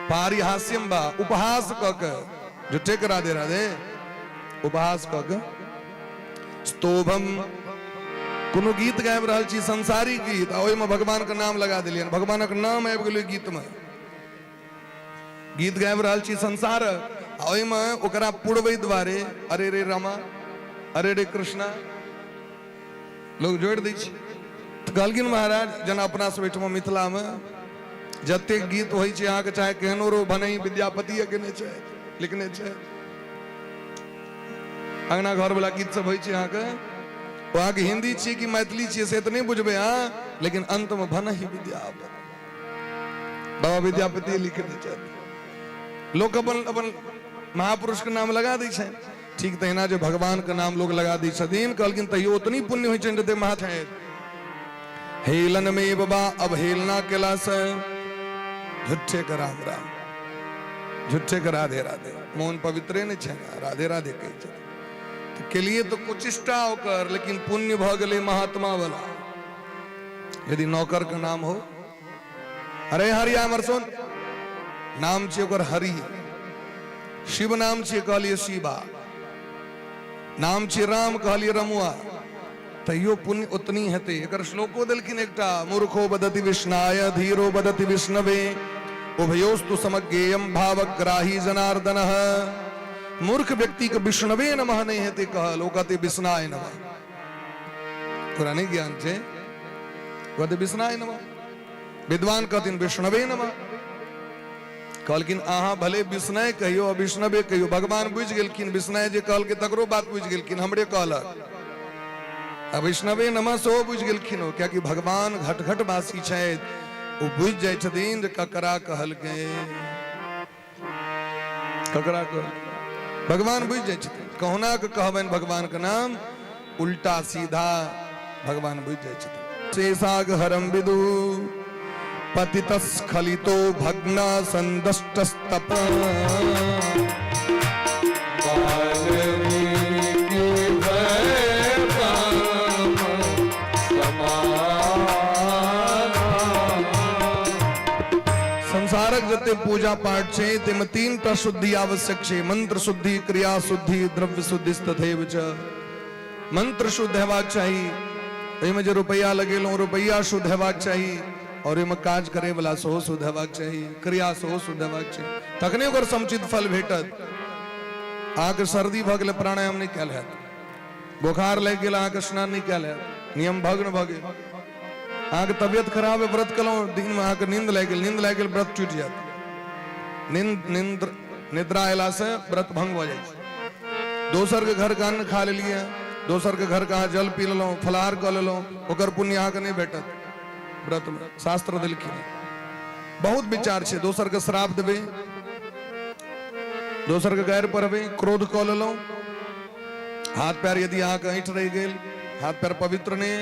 पारिहास्यम बा उपहास कऽ के, झूठे के राधे राधे, उपहास कऽ के, स्तोभम, कोनो गीत गाबि रहल छी, संसारी गीत, आ ओहिमे भगवानके नाम लगा देलियनि, भगवानक नाम आबि गेलै गीतमे। गीत गाबि रहल छी संसार आ ओहिमे ओकरा पुरबै दुआरे अरे रे रामा, अरे रे कृष्णा लोग जोड़ि दै छै। तऽ कहलखिन महाराज, जेना अपना सब ओहिठाम मिथिलामे जतेक गीत होइ छै अहाँके, चाहे केहनो रो, भने विद्यापति केने छै, लिखने छै, अंगना घर वाला गीत सब होइ छै अहाँके, ओ अहाँके हिंदी छियै कि मैथिली छियै से तऽ नहि बुझबै अहाँ, लेकिन अंतमे भने ही विद्यापति, बाबा विद्यापति लिखने छथि। लोक अपन अपन महापुरुष के नाम लगा दै छै। ठीक तहिना जे भगवान के नाम लोग लगा दै छथिन, कहलखिन, तैयो ओतनी पुण्य होइ छनि जते महा छथि। हेलन में बाबा अवहेलना केला से, झूठे के राम राम, झूठे के राधे राधे, मोन पवित्रे नहि छै, राधे राधे कहै छथिन तऽ केलिए तऽ कुचिष्टा ओकर, लेकिन पुण्य भऽ गेलै महात्मा वाला। यदि नौकर के नाम हो, अरे हरिया हमर सुन, नाम छियै ओकर हरि, शिव नाम छियै, कहलिए शिवा, नाम छियै राम, कहलिए रमुआ, तैयो पुण्य ओतनी हेतै। एकर श्लोको देलखिन एकटा, मूर्खो वदति विष्णाय धीरो वदति विष्णवे उभयोस्तु समज्ञेयम भावग्राही जनार्दन। मूर्ख व्यक्ति के विष्णवे नमः नहि हेतै कहल, ओ कहते विष्णाय नमः। ओकरा नहि ज्ञान छै, कहते विष्णाय नमः। विद्वान कहथिन विष्णवे नमः। कहलखिन, अहाँ भले विष्णय कहियो आ विष्णवे कहियो, भगवान बुझि गेलखिन। विष्णय जे कहलकै तकरो बात बुझि गेलखिन, हमरे कहलक, आ वैष्णवे नमः सेहो बुझि गेलखिन ओ, कियाकि भगवान घट घट वासी छथि, ओ बुझि जाइ छथिन जे ककरा कहलकै, ककरा कहलकै। भगवान बुझि जाइ छथिन। कहुना के कहबनि भगवान के नाम, उल्टा सीधा, भगवान बुझि जाइ छथिन। शेषाग हरम विदु पतितस्खलितो भग्न संदष्टस्तप। वाल्मीकि भय ब्रह्म समाना। संसारक जते पूजा पाठ छै ताहिमे तीन टा शुद्धि आवश्यक छै, मंत्र शुद्धि, क्रिया शुद्धि, द्रव्य शुद्धि तथैव च। मंत्र शुद्ध हेबाक चाही। ओहिमे जे रुपैआ लगेलहुँ रुपैआ शुद्ध हेबाक चाही और ओहिमे काज करे वाला सेहो शुद्ध हेबाक चाही, क्रिया सेहो शुद्ध हेबाक चाही, तखने ओकर समुचित फल भेटत। अहाँके सर्दी भऽ गेलै, प्राणायाम नहि कयल हैत, बोखार लागि गेल, अहाँके स्नान नहि कयल हैत, नियम भग्न भऽ गेल। अहाँके तबियत खराब है, व्रत केलहुँ, दिनमे अहाँके नींद लागि गेल, नींद लागि गेल, व्रत टूटि जायत। नींद नींद निद्रा अयलासँ व्रत भंग भऽ जाइ छै। दोसरके घरके अन्न खा लेलियै, दोसरके घरके अहाँ जल पी लेलहुँ, फलाहार कऽ लेलहुँ, ओकर पुण्य अहाँके नहि भेटत व्रतमे। शास्त्र देलखिन बहुत विचार छै। दोसरके श्राप देबै, दोसरके गारि पढ़बै, क्रोध कऽ लेलहुँ, हाथ पैर यदि अहाँके ऐंठ रहि गेल, हाथ पैर पवित्र नहि,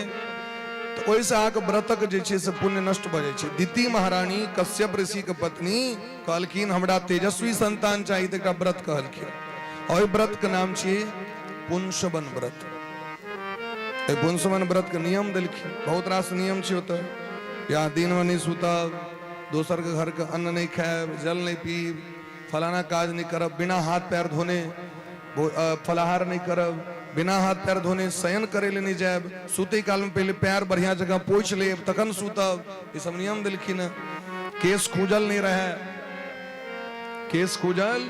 तऽ ओहिसँ अहाँके व्रतक जे छै से पुण्य नष्ट भऽ जाइ छै। दिति महारानी कश्यप ऋषिके पत्नी कहलखिन हमरा तेजस्वी संतान चाही, तऽ एकटा व्रत कहलखिन। ओहि व्रतके नाम छियै पुंसवन व्रत। एहि पुंसवन व्रतके नियम देलखिन, बहुत रास नियम छै ओतऽ। या दिनमे नहि सुतब, दोसरके घरके अन्न नहि खायब, जल नहि पीब, फलाना काज नहि करब, बिना हाथ पैर धोने फलाहार नहि करब, बिना हाथ पैर धोने शयन करे ले नहि जायब, सुते काल में पहले पैर बढ़िया जगह पोछि लेब तखन सुतब, ई सब नियम देलखिन हँ। केश खूजल नहीं रहे, केश खूजल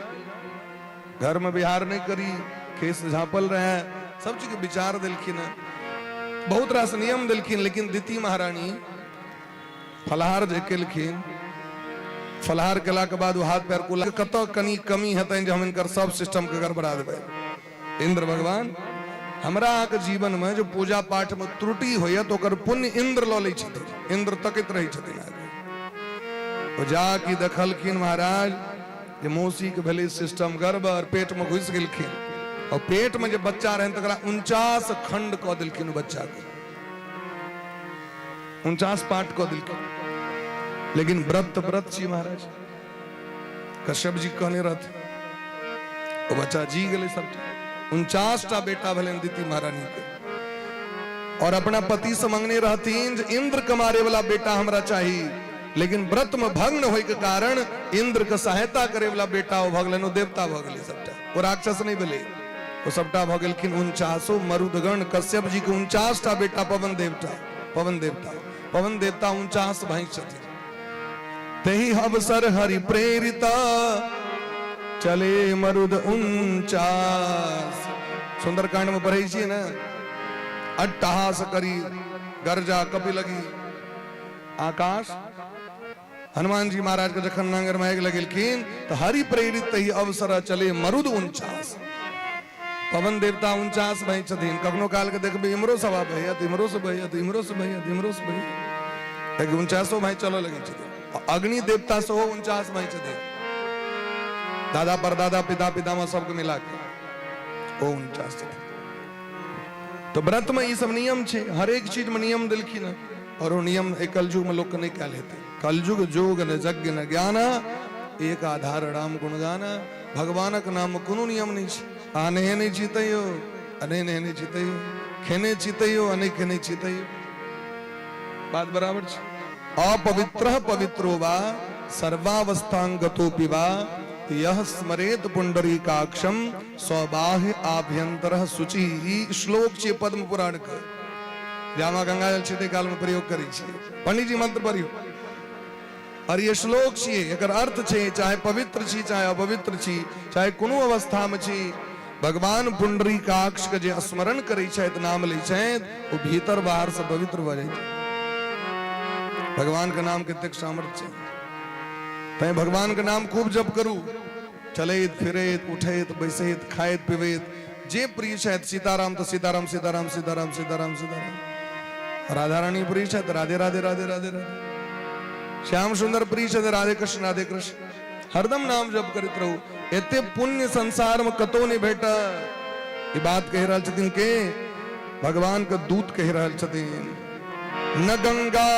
घर में बिहार नहीं करी, केश झाँपल रहे, सब चीज के विचार देलखिन हँ। बहुत रास नियम देलखिन। लेकिन दिति महारानी फलाहार जे केलखिन, फलाहार केलाके बाद ओ हाथ पैर कुला कतऽ कनि कमी हेतनि जे हम हिनकर सब सिस्टमके गड़बड़ा देबै। इंद्र भगवान हमरा अहाँके जीवनमे जे पूजा पाठमे त्रुटि होइए तऽ ओकर पुण्य इंद्र लऽ लै छथिन, इंद्र तकैत रहै छथिन आगे। ओ जा कि देखलखिन महाराज जे मौसीके भेलै सिस्टम गड़बड़, पेटमे घुसि गेलखिन और पेटमे जे बच्चा रहनि तकरा 49 खंड कऽ देलखिन, बच्चाके 49 पाठ कऽ देलखिन। लेकिन व्रत तऽ व्रत छी महाराज, कश्यप जी कहने रहथिन, ओ बच्चा जी गेलै सबटा। 49 टा बेटा भेलनि दिति महारानी के। और अपना पति से मंगने रहथिन जे इंद्र के मारे वाला बेटा हमरा चाही, लेकिन व्रत में भग्न होय के कारण इंद्र के सहायता करे वाला बेटा ओ भऽ गेलनि, ओ देवता भऽ गेलै सबटा, ओ राक्षस नहि भेलै, ओ सबटा भऽ गेलखिन 49 मरुदगण। कश्यप जी के 49 टा बेटा पवन देवता, पवन देवता, पवन देवता 49 भाई छथिन। तही अवसर हरि प्रेरिता चले मरुद 49। सुंदरकांड में पढ़ै छियै ने, अट्टहास करी गर्जा कपि लगी आकाश। हनुमान जी महाराज के जखन नांगर में आगि लगेलखिन तो हरि प्रेरित तही अवसर चले मरुद 49। पवन देवता 49 भाई छथिन। कखनो काल के देखबै इम्हरो सभा भैया तऽ इम्हरो से भैया तऽ इम्हरो से भैया तऽ इम्हरो से भैया, कियाकि 49 भाई चलऽ लगै छथिन। अग्नि देवता सेहो 49 भाई छथिन, दादा परदादा पिता पितामह सबके मिला के ओ 49 छथिन। तो व्रत में ई सब नियम छै, हरेक चीज में नियम देलखिन हँ। और ओ नियम एहि कलयुग में लोक के नहि कयल हेतै। कलयुग जोग न यज्ञ न ज्ञान, एक आधार राम गुणगान। भगवानक नाम में कोनो नियम नहि छै। अहाँ नहेने छी तैयो, आ नहि नहेने छी तैयो, खेने छी तैयो, आ नहि खेने छी तैयो, बात बराबर छै। अपवित्र पवित्रो वा सर्वावस्थांगतोपि वा यह स्मरेत पुंडरीकाक्षम सौबाह्य आभ्यंतर शुचि। ई श्लोक छियै पद्म पुराण के, जामा गंगा जल छिटै काल में प्रयोग करै छियै। पंडित जी मंत्र पढ़ियौ। और ये श्लोक छियै, एकर अर्थ छै चाहे पवित्र छी चाहे अपवित्र छी, चाहे कोनो अवस्था में छी, भगवान पुंडरीकाक्ष के जे स्मरण करै छथि, नाम लै छथि, ओ भीतर बाहर से पवित्र भऽ जाइ छै। भगवान के नाम कतेक सामर्थ्य छै। तैं भगवान के नाम खूब जप करू, चलैत फिरैत उठैत बैसैत खाइत पिबैत, जे प्रिय छथि सीताराम तऽ सीताराम सीताराम सीताराम सीताराम सीताराम, राधा रानी प्रिय छथि राधे राधे राधे राधे राधे, श्याम सुंदर प्रिय छथि राधे कृष्ण राधे कृष्ण, हरदम नाम जप करैत रहू। एते पुण्य संसार में कतौ नहीं भेटत। ई बात कहि रहल छथिन के भगवान के दूत कहि रहल छथिन। न गंगा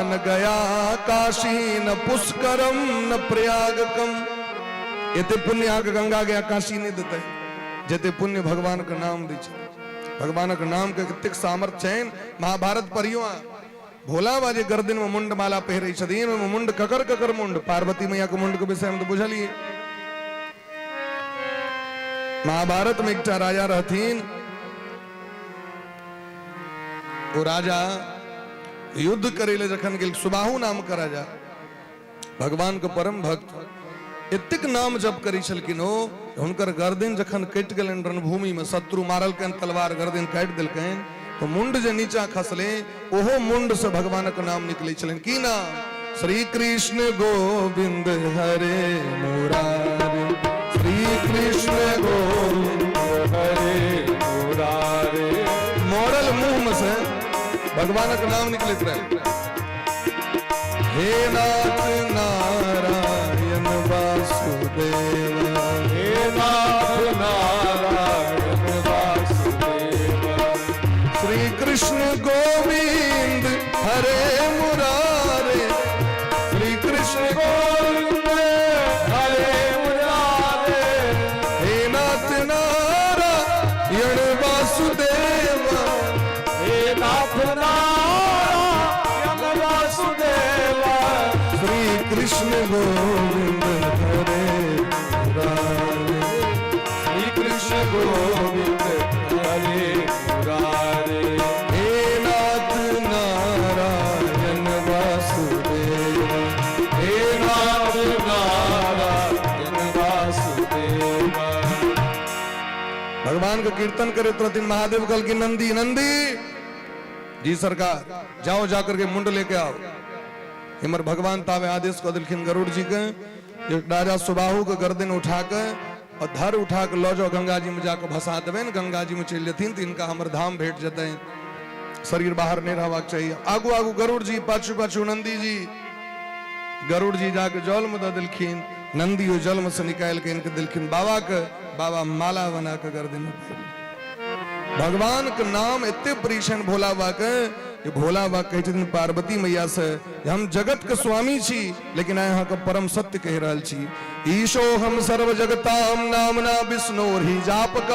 न गया काशी न पुष्करम न प्रयागकम। एते पुण्य अहाँके गंगा गया काशी नहीं देतै जते पुण्य भगवान के नाम दै छै। भगवानक नाम के कतेक सामर्थ्य छनि। महाभारत पढ़ियो अहाँ, भोला बाबा जे गर्दन में मुंड माला पहिरै छथिन, ओहिमे मुंड ककर ककर मुंड, पार्वती मैया के मुंड के विषय में तऽ बुझलियै। महाभारत में एकटा राजा रहथिन, ओ राजा युद्ध करे ले जखन गेल, सुबाहु नाम के राजा, भगवान के परम भक्त, एतेक नाम जप करै छलखिन ओ, हुनकर गर्दन जखन कटि गेलनि रणभूमि में, शत्रु मारलकनि तलवार, गर्दन काटि देलकनि, तो मुंड जे नीचा खसले, ओहो मुंड से भगवानक नाम निकलै छलनि। की नाम? श्री कृष्ण गोविंद हरे मुरारे, श्री कृष्ण गोविंद हरे मुरारे। मरल मुंह में से भगवानक नाम निकलैत रहे। हे नाथ नारायण वासुदेव, हे नाथ नारायण वासुदेव, श्री कृष्ण गोविंद हरे मुरारे, श्री कृष्ण गोविंद हरे मुरारे, हे नाथ नारायण वासुदेव, हे नाथ नारायण वासुदेव, श्री कृष्ण गोविंद हरे मुरारे, श्री कृष्ण गोविंद हरे मुरारे, हे नाथ नारायण वासुदेव, हे नाथ नारायण वासुदेव। भगवान के कीर्तन करैत रहथिन। महादेव कहलखिन, नंदी नंदी जी सरकार, जाओ जाकर के मुंड लेके आओ। इमर भगवान तावे आदेश कऽ देलखिन गरुड़ जी के जे राजा सुबाहु के गर्दन उठा के और धर उठा के लऽ जाओ, गंगा जी में जाके भसा देबनि, गंगा जी में चलि जेथिन तऽ इनका हमर धाम भेट जेतनि, शरीर बाहर नहि रहबाक चाही। आगू आगू गरुड़ जी, पाछू पाछू नंदी जी। गरुड़ जी जाके जल में दऽ देलखिन, नंदी ओहि जल में से निकालि के इनके देलखिन बाबा के, बाबा माला बना के गर्दन में पहिर। भगवान के नाम एते प्रिय छनि भोला बाबा के जे भोला बाबा कहै छथिन पार्वती मैया से जे हम जगत के स्वामी छी, लेकिन आइ अहाँके परम सत्य कहि रहल छी। ईशो हम सर्व जगताम नामना विष्णु ही जापक।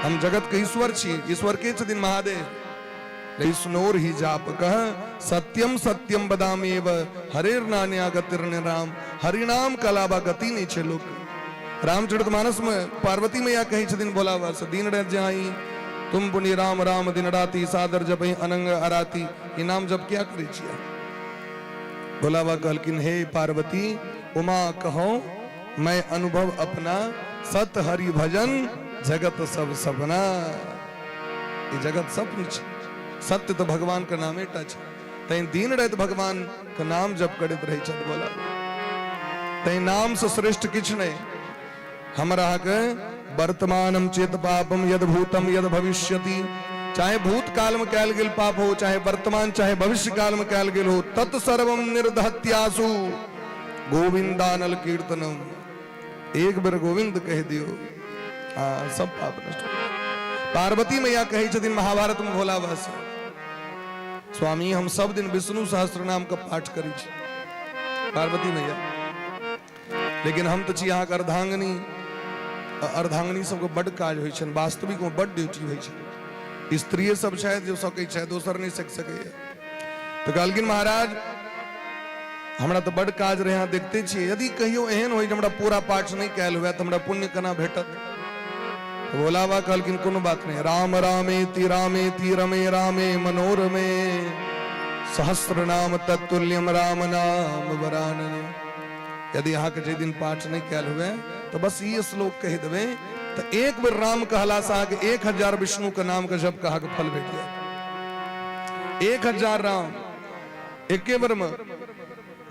हम जगत के ईश्वर छी। ईश्वर के छथिन? महादेव। विष्णोर ही जापक सत्यम सत्यम बदामेव हरेर नान्या गतिर्निराम। हरिनाम के अलावा गति नहीं छै लोक। रामचरित मानस में पार्वती मैया कहै छथिन भोला बाबा से, दिन रात जाई तुम पुनि राम राम दिन राति सादर जपई अनंग अराती। ई नाम जप क्या करै छियै? भोला बाबा कहलखिन, हे पार्वती उमा कहो मैं अनुभव अपना, सत हरि भजन जगत सब सपना। ई जगत सपन छै, सत्य तो भगवान के नामे टा छै। तैं दिन राति भगवान के नाम जप करैत रहै छथि भोला। तैं नाम से श्रेष्ठ किछु नहि। हमरा अहाँके वर्तमानम चेत पापम यद भूतम यद भविष्यति, चाहे भूतकाल में कयल गेल पाप हो, चाहे वर्तमान चाहे भविष्य काल में कयल गेल हो, तत्सर्वम निर्दहत्यासु गोविंदानल कीर्तनम। एक बेर गोविंद कहि दियौ, आ सब पाप नष्ट हो। पार्वती मैया कहै छथिन महाभारत में भोला बाबा से, स्वामी हम सब दिन विष्णु सहस्त्र नाम के पाठ करै छी पार्वती मैया, लेकिन हम तऽ छी अहाँके अर्धांगिनी। अर्धांगिनी सबके बड्ड काज होइ छनि, वास्तविक में बड्ड ड्यूटी होइ छै। स्त्रिये सब छथि जे सकै छथि, दोसर नहि सकि सकैए। तऽ कहलखिन, महाराज हमरा तऽ बड्ड काज रहै, अहाँ देखते छियै, यदि कहियो एहन होइ जे हमरा पूरा पाठ नहि कयल हुए तऽ हमरा पुण्य केना भेटत? तऽ भोला बाबा कहलखिन, कोनो बात नहि, राम रामेति रामेति रमे रामे मनोरमे सहस्र नाम तत्तुल्यम राम नाम वरानने। यदि अहाँके जाहि दिन पाठ नहि कयल हुए तऽ बस ई श्लोक कहि देबै तऽ एक बेर राम कहलासँ अहाँके 1000 विष्णु के नाम के जप अहाँके फल भेट जायत। 1000 राम एके बेर में।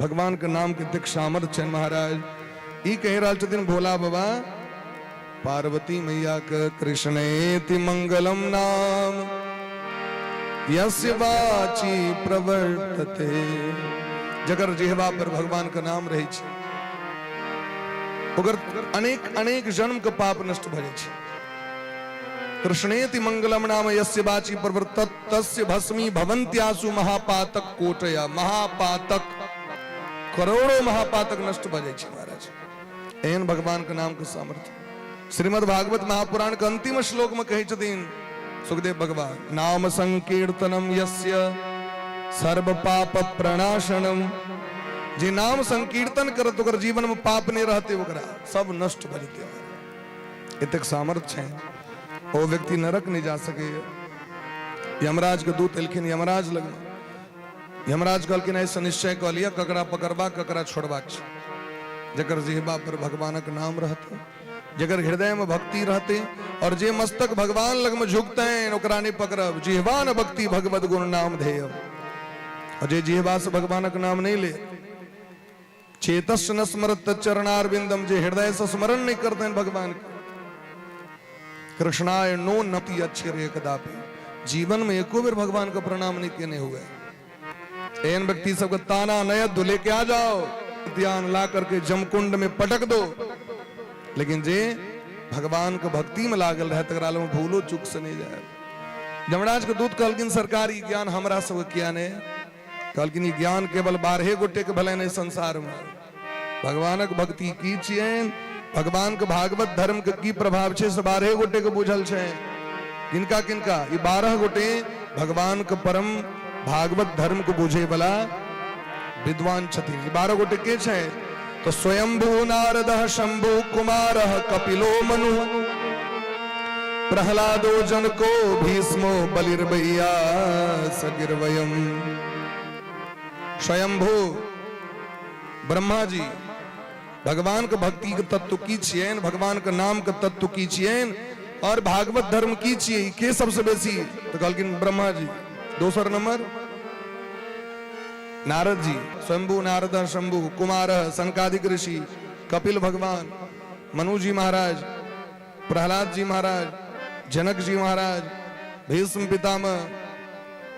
भगवान के नाम के एतेक सामर्थ्य छनि महाराज। ई कहि रहल छथिन भोला बाबा पार्वती मैया के, कृष्णेति मंगलम नाम यस्य वाची प्रवर्तते। जकर जिहवा पर भगवान के नाम रहै छै ओकर अनेक अनेक जन्म के पाप नष्ट भऽ जाइ छै। कृष्णेति मंगलम नाम यस्य वाची प्रवर्तत तस्य भस्मी भवन्त्यासु महापातक कोटया। महापातक, करोड़ों महापातक नष्ट भऽ जाइ छै महाराज। एहन भगवान के नाम के सामर्थ्य। श्रीमद् भागवत महापुराण के अंतिम श्लोक में कहै छथिन सुखदेव भगवान, नाम संकीर्तनम यस्य सर्व पाप प्रणाशनम। जे नाम संकीर्तन करत ओकर जीवन में पाप नहीं रहते, ओकरा सब नष्ट भऽ जेतै। एतेक सामर्थ्य छै, ओ व्यक्ति नरक नहीं जा सकैए। यमराज के दूत एलखिन यमराज लगमे। यमराज कहलखिन ऐसे निश्चय कऽ लिअ ककरा पकड़बाक ककरा छोड़बाक छै। जकर जिहबा पर भगवानक नाम रहतै, जकर हृदय में भक्ति रहते और जे मस्तक भगवान लग में झुकते ओकरा नहीं पकड़ब। जिहबा न भक्ति भगवत गुण नाम ध्येय, और जे जिहबा से भगवानक नाम नहीं ले, चेतस न स्मरत चरणारविंदम, जे हृदय से स्मरण नहीं करते हैं भगवान के, कृष्णाय नो नति अक्षर कदापि, जीवन में एको बेर भगवान का प्रणाम नहीं केने हुए, एहन व्यक्ति सबके ताना नय धुले के आ जाओ, ध्यान ला करके जमकुंड में पटक दो। लेकिन जे भगवान के भक्ति में लागल रहे तकरा लग भूलो चूक से नहीं जाए। यमराज के दूत कहलखिन सरकार ई ज्ञान हमरा सब किया नहीं? कहलखिन ई ज्ञान केवल 12 गोटे के भले नहीं संसार में। भगवानक भक्ति की छियनि, भगवान के भागवत धर्म के की प्रभाव छै से 12 गोटे के बुझल छै। किनका किनका? ई 12 गोटे भगवान के परम भागवत धर्म के बुझे वाला विद्वान छथिन। ई 12 गोटे के छै? तो स्वयंभू नारद शंभु कुमार कपिलो मनु प्रहलादो जनको भीष्मो बलिर्वैया सगिर्वयम। स्वयंभू ब्रह्मा जी भगवान के भक्ति के तत्व की छियनि, भगवान के नाम के तत्व की छियनि और भागवत धर्म की छियै, के सबसे बेसी? तो कहलखिन ब्रह्मा जी। दोसर नंबर नारद जी, स्वयंभू नारद शंभु कुमार सनकादिक ऋषि कपिल भगवान मनु जी महाराज प्रहलाद जी महाराज जनक जी महाराज भीष्म पितामह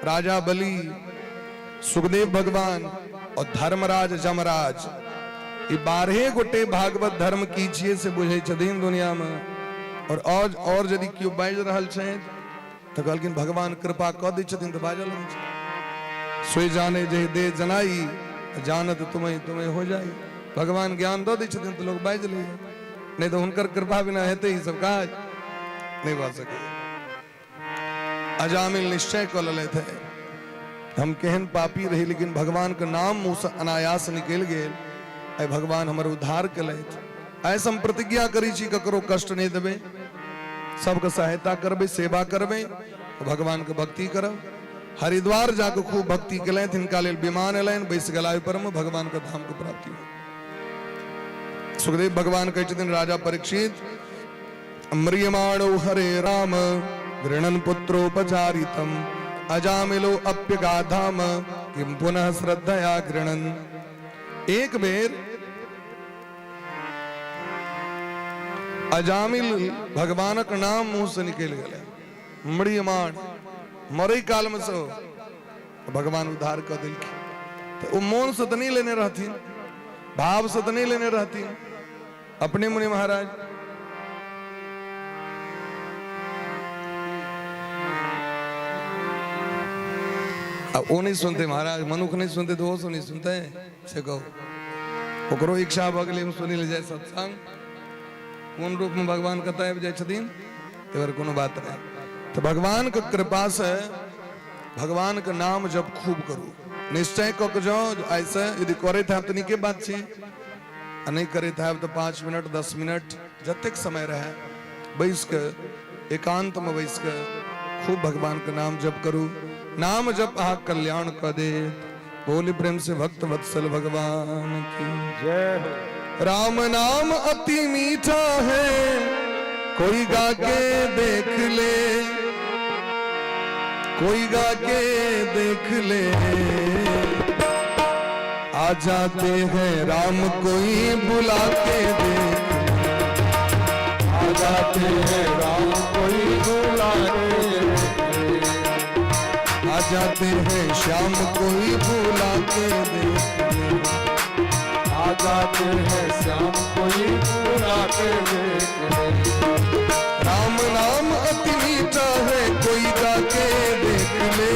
राजा बलि सुखदेव भगवान और धर्मराज जमराज, ये 12 गोटे भागवत धर्म की छियै से बुझै छथिन दुनिया में। और यदि केओ बाजि रहल छै तो कहलखिन भगवान कृपा कऽ दै छथिन तऽ बाजल होइ छै। सोई जाने जे दे जनाई जानत तुम्हें तुम्हें हो जाई। भगवान ज्ञान दऽ दै छथिन तऽ लोग बाजि लैए, नहीं तऽ हुनकर कृपा बिना हेतै ई सब काज नहीं भऽ सकैए। अजामिल निश्चय कऽ लेलथि है हम केहन पापी रही, लेकिन भगवान के नाम मुँह से अनायास निकलि गेल, आइ भगवान हमर उद्धार केलथि। आइ हम प्रतिज्ञा करै छी ककरो कष्ट नहीं देबै, सबके सहायता करबै, सेवा करबै, भगवान के भक्ति करब। हरिद्वार जाके खूब भक्ति केलथि, हिनका लेल विमान एलनि, बैस गेला ओहि पर में, भगवान के धाम के प्राप्ति भेल। सुखदेव भगवान कहै छथिन राजा परीक्षित म्रियमाणो हरे राम गृणन पुत्रोपचारितम अजामिलो अप्यगाधाम किम पुनः श्रद्धया गृणन। एक बेर अजामिल भगवानक नाम मुंह से निकलि गेलै, म्रियमाण मरै काल में से भगवान उद्धार कऽ देलखिन। तऽ ओ मोन से तऽ नहि लेने रहथिन, भाव से तऽ नहि लेने रहथिन। अपने मुनि महाराज आ ओ नहीं सुनते महाराज, मनुख नहीं सुनते तो ओ नहीं सुनते से कहू। ओकरो इच्छा भऽ गेलै हम सुनि ले जाय सत्संग, कोन रूप में भगवान कतऽ आबि जाइ छथिन तेकर कोनो बात नहीं। तो भगवान के कृपा से भगवान के नाम जप खूब करू, निश्चय कऽ के जाओ ऐसे यदि करैत हैब तऽ नीके बात छै, आ नहीं करैत हैब तऽ 5 मिनट 10 मिनट जतेक समय रहे बैस के एकांत में बैस के खूब भगवान के नाम जप करू। नाम जप अहाँ कल्याण कऽ देत। बोली प्रेम से भक्त वत्सल भगवान की जय हो। राम नाम अति मीठा है, कोई गा के देख ले, कोई गा के देख ले। आ जाते हैं राम कोई बुला के देख ले। आ जाते हैं राम कोई बुला के देख ले। आ जाते हैं श्याम कोई बुला के देख ले। आ जाते हैं श्याम कोई बुला के देख ले। राम नाम अति मीठा है, कोई गा के देख ले।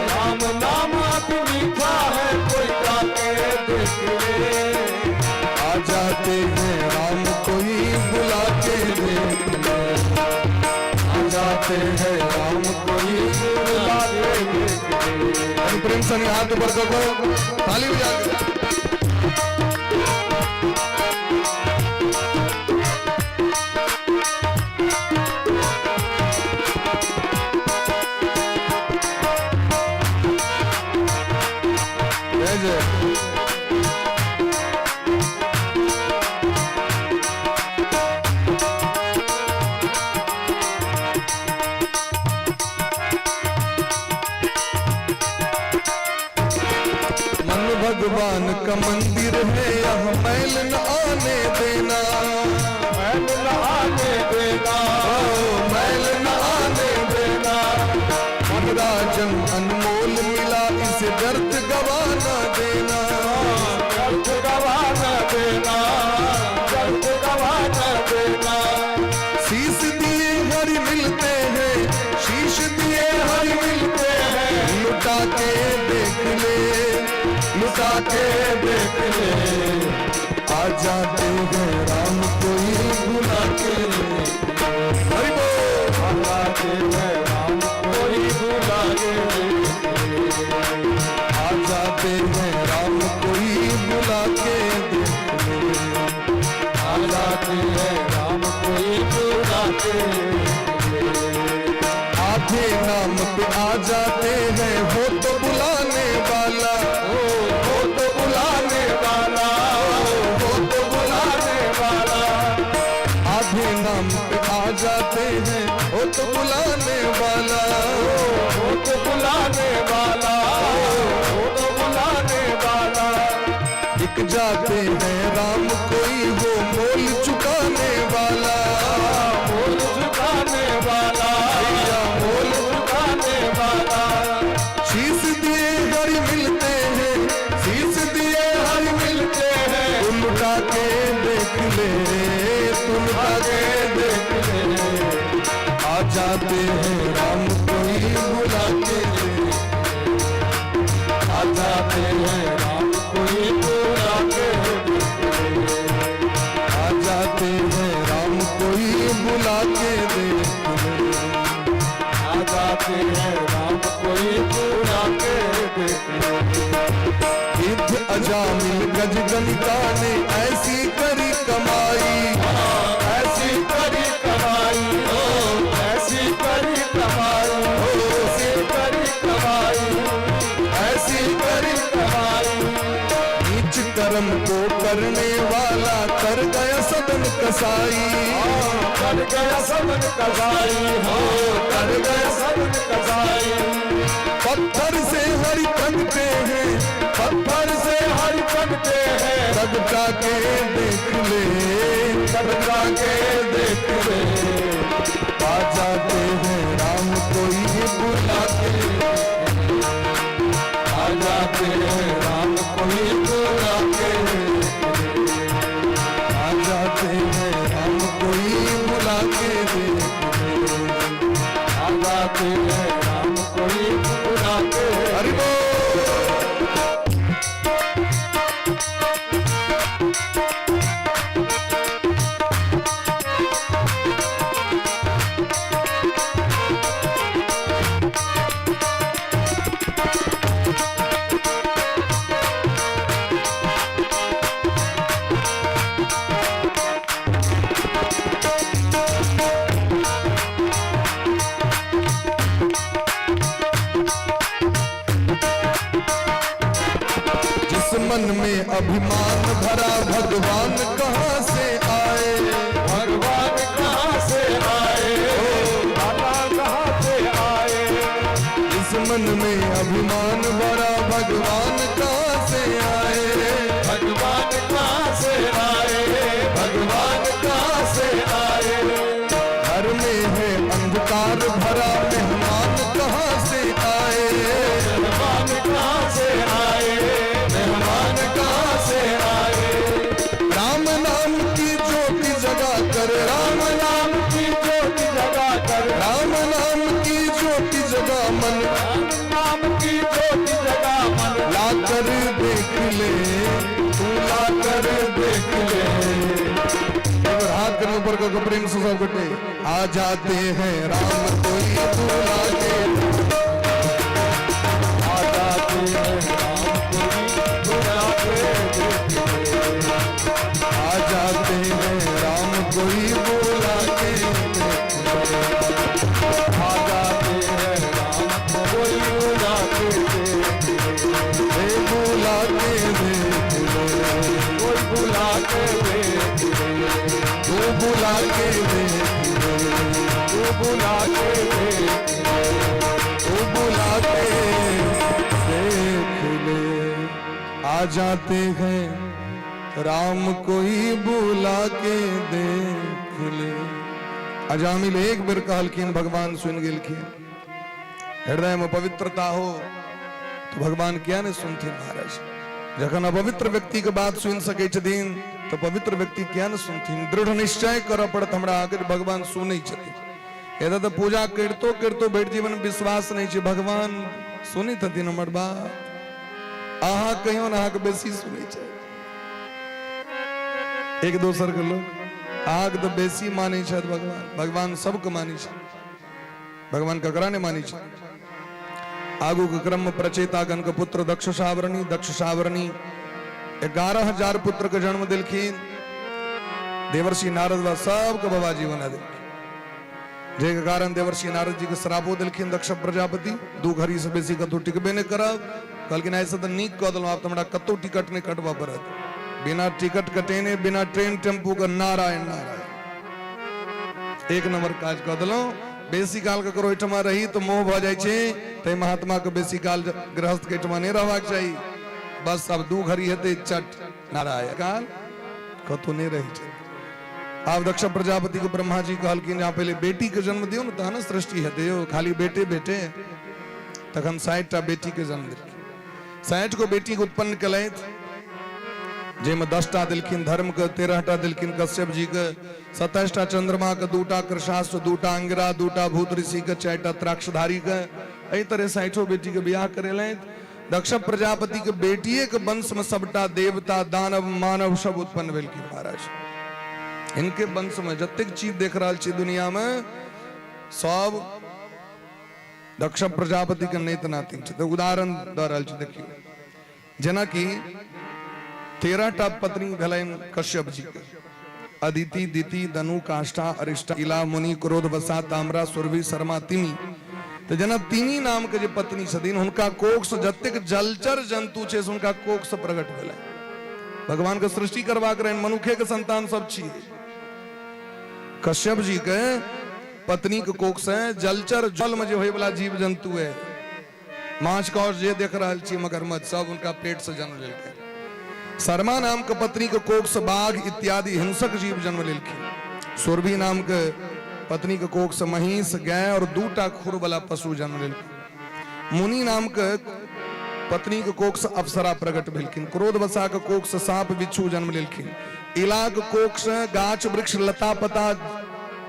राम नाम अति मीठा है, कोई गा के देख ले। आ जाते हैं राम कोई बुला के देख ले। आ जाते हैं राम कोई बुला के देख ले। प्रेम से हाथ ऊपर करो, ताली बजा के। भगवान का मंदिर है, यहाँ मैल न आने देना, मैल न आने देना, ओ मैल न आने देना। मेरा जन अनमोल मिला, इसे व्यर्थ गवा न देना, व्यर्थ गवा न देना, व्यर्थ गवा न देना। शीश दिए हरि मिलते हैं, शीश दिए हरि मिलते हैं, लुटा के देख ले, लुटा के देख ले। आ जाते हैं राम कोई बुला के, हरि बोल। आ जाते हैं राम कोई बुला के, आ जाते हैं राम कोई बुला के देख ले, आ जाते हैं राम कोई बुला के। आधे नाम पे आ जाते हैं, वो तो बुलाने वाला, वो तो बुलाने वाला, वो तो बुलाने बुलाने वाला। आधे नाम पे आ जाते हैं, वो तो बुलाने वाला, वो तो बुलाने वाला, वो तो बुलाने वाला। बिक जाते हैं राम कोई वो मोल चुकाने वाला, मोल चुकाने वाला, भैया मोल चुकाने वाला। शीश दिए हरि मिलते हैं, शीश दिए हरि मिलते हैं, तू लुटा के देख ले, तू लुटा के देख ले। आ जाते हैं राम कोई बुला के, आ जाते हैं राम कोई बुला के, आ जाते हैं राम कोई बुला के देख ले, आ जाते हैं राम कोई बुला के देख ले। युद्ध अजामिल गज गणिता ने ऐसी करी कमाई, ऐसी करी कमाई, हो ऐसी करी कमाई, हो ऐसी करी कमाई, ऐसी करी कमाई। नीच कर्म को करने वाला कर गया सदन कसाई, कर गया सबन कसाई, हो कर गया सबन कसाई। पत्थर से हरि प्रगटे हैं, पत्थर से हरि प्रगटे हैं, प्रगटा के देख ले, प्रगटा के देख ले। आ जाते हैं राम कोई बुला के, आ जाते हैं राम कोई बुला के, आ जाते हैं राम कोई बुला के देख ले, आ जाते हैं राम कोई बुला के। हरि बोल। जिस मन में अभिमान भरा भगवान कहाँ से आए, भगवान कहाँ से आए, दाता कहाँ से आए। जिस मन में अभिमान भरा भगवान कहाँ से आए, भगवान कहाँ से आए, भगवान कहाँ से आए। घर में है अंधकार भरा मेहमान कहाँ से आए, मेहमान कहाँ से आए, मेहमान कहाँ से आए। राम नाम की ज्योति जगा कर, राम राम नाम की ज्योति जगा कर, राम नाम की ज्योति जगा मन, राम नाम की ज्योति जगा मन। लाकर देख ले, तू लाकर देख ले। एक बार हाथ करने ऊपर करके प्रेम से सब गोटे आ जाते हैं राम कोई बुला के, आ जाते हैं राम कोई बुला के देख ले। आ जाते हैं राम कोई बुला के देख ले। आ जाते हैं राम कोई बुला के देख ले। हे बुला के देख ले, कोई बुला के देख ले, तू बुला के देख ले, तू बुला के देख ले। तू बुला के देख ले। आ आ जाते हैं राम कोई बुला के देख ले। अजामिल एक बेर कहलखिन, भगवान सुनि गेलखिन। हृदय में पवित्रता हो तो भगवान किया नहीं सुनथिन महाराज? जखन अपवित्र व्यक्ति के बात सुनि सकै छथिन तो पवित्र व्यक्ति किया नहीं सुनथिन? दृढ़ निश्चय करऽ पड़त हमरा आगे भगवान सुनै छथिन। एतऽ तऽ पूजा करितो करितो भरि जीवन विश्वास नहि छै भगवान सुनैत हथिन हमर बात। अहाँ कहियो ने अहाँके बेसी सुनै छै एक दोसर के लोक, अहाँके तऽ बेसी मानै छथि भगवान। भगवान सबके मानै छै, भगवान ककरा नहि मानै छै। आगू के क्रम में प्रचेतागण के पुत्र दक्ष सावरणी, दक्ष सावरणी 11,000 पुत्र के जन्म दिलखिन। देवर्षि नारद बा सबके बाबाजी बना देलखिन, जाहिके कारण देवर्षि नारद जी के श्रापो देलखिन दक्ष प्रजापति, 2 घड़ी से बेसी कतहु टिकबे नहि करब। कहलखिन आइसँ तऽ नीक कऽ देलहुँ, आब तऽ हमरा कतहु टिकट नहि कटबऽ पड़त, बिना टिकट कटेने बिना ट्रेन टेम्पू के नारायण नारायण, एक नंबर काज कऽ देलहुँ। बेसी काल ककरो ओहिठमा रही तऽ मोह भऽ जाइ छै, ताहि महात्मा के बेसी काल गृहस्थ के एहिठमा नहि रहबाक चाही। बस आब 2 घड़ी हेतै चट नारायण, काल कतहु नहि रहै छै। आब दक्ष प्रजापति के ब्रह्मा जी कहलखिन अहाँ पहिले बेटी के जन्म दियौ ने तहन ने सृष्टि हेतै यौ, खाली बेटे बेटे। तखन 60टा बेटी के जन्म देलखिन, 60 गो बेटी के उत्पन्न केलथि, जाहिमे 10टा देलखिन धर्म के, 13टा देलखिन कश्यप जी के, 27टा चंद्रमा के, 2टा कृषाश्व, 2टा अंगिरा, 2टा भूत ऋषि के, 4टा त्राक्षधारी के। एहि तरह 60 बेटी के बियाह करेलथि। दक्ष प्रजापति के बेटिए के वंश में सबटा देवता दानव मानव सब उत्पन्न भेलखिन महाराज। इनके वंश में जतेक चीज देख रहल छी दुनिया में सब दक्ष प्रजापति के नेत नातिन छै। तऽ उदाहरण दऽ रहल छी, देखियौ जेनाकि 13टा पत्नी भेलनि कश्यप जी के, अदिति दिति दनु काष्ठा अरिष्टा इला मुनि क्रोध वसा ताम्रा सुरभि शर्मा तिमी। तऽ जेना तिमी नाम के जे पत्नी छथिन हुनका कोख से जतेक जलचर जंतु छै से हुनका कोख से प्रकट भेलनि। भगवान के सृष्टि करबाक रहनि, मनुखे के संतान सब छियै। कश्यप जी के पत्नी के कोख से जलचर जल में जे होय वाला जीव जंतु है, माछ कौर जे देख रहल छी मगरमच्छ सब उनका पेट से जन्म लेलकै। शर्मा नाम के पत्नी के कोख से बाघ इत्यादि हिंसक जीव जन्म लेलखिन। सुरभि नाम के पत्नी के कोख से महींस, गाय और 2टा खुर वाला पशु जन्म लेलखिन। मुनि नाम के पत्नी के कोख से अप्सरा प्रकट भेलखिन। क्रोध बसा के कोख से सांप बिच्छू जन्म लेलखिन। इला के कोख से गाछ वृक्ष लता पता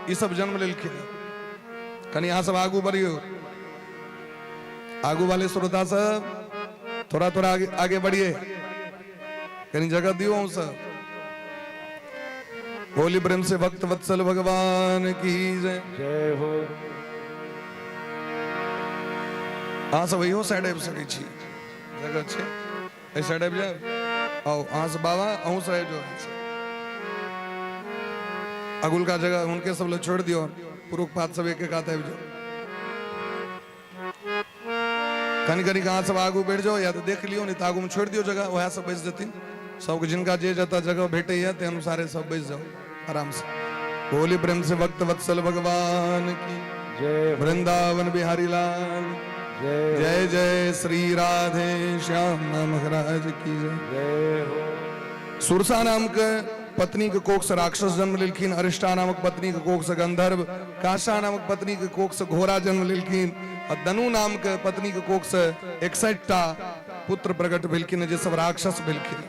ई सब जन्म लेलखिन। कनि अहाँ सब आगू बढ़ियौ, आगू वाले श्रोता सब थोड़ा थोड़ा आगे आगे बढ़िए, कहीं जगह दियो हम सब। बोली प्रेम से भक्त वत्सल भगवान की जय। जय हो। अहाँ सब इहो साइड आबि सकै छी, जगह छै, एहि साइड आबि जायब। आउ अहाँ सब बाबा, अहूँ सब आबि जाउ। अगुलका जगह हुनके सब लए छोड़ि दियौ, पुरुख पात सब एक एक हाथ आबि जाउ। कनि कनि अहाँ सब आगू बढ़ि जाउ, या तऽ देख लियौ, नहि तऽ आगूमे छोड़ि दियौ जगह, वएह सब बैस जेथिन। सबके जिनका जे जतऽ जगह भेटैया ताहि अनुसारे सब बैस जाउ आराम से। बोली प्रेम से भक्त वत्सल भगवान की जय। वृंदावन बिहारी लाल जय। जय जय श्री राधे श्याम महाराज की जय। जय हो। सुरसा नाम के पत्नी के कोख से राक्षस जन्म लेलखिन। अरिष्टा नामक पत्नी के कोख से गंधर्व, काशा नामक पत्नी के कोख से घोड़ा जन्म लेलखिन, और दनु नाम के पत्नी के कोख से 61टा पुत्र प्रकट भेलखिन जे सब राक्षस भेलखिन।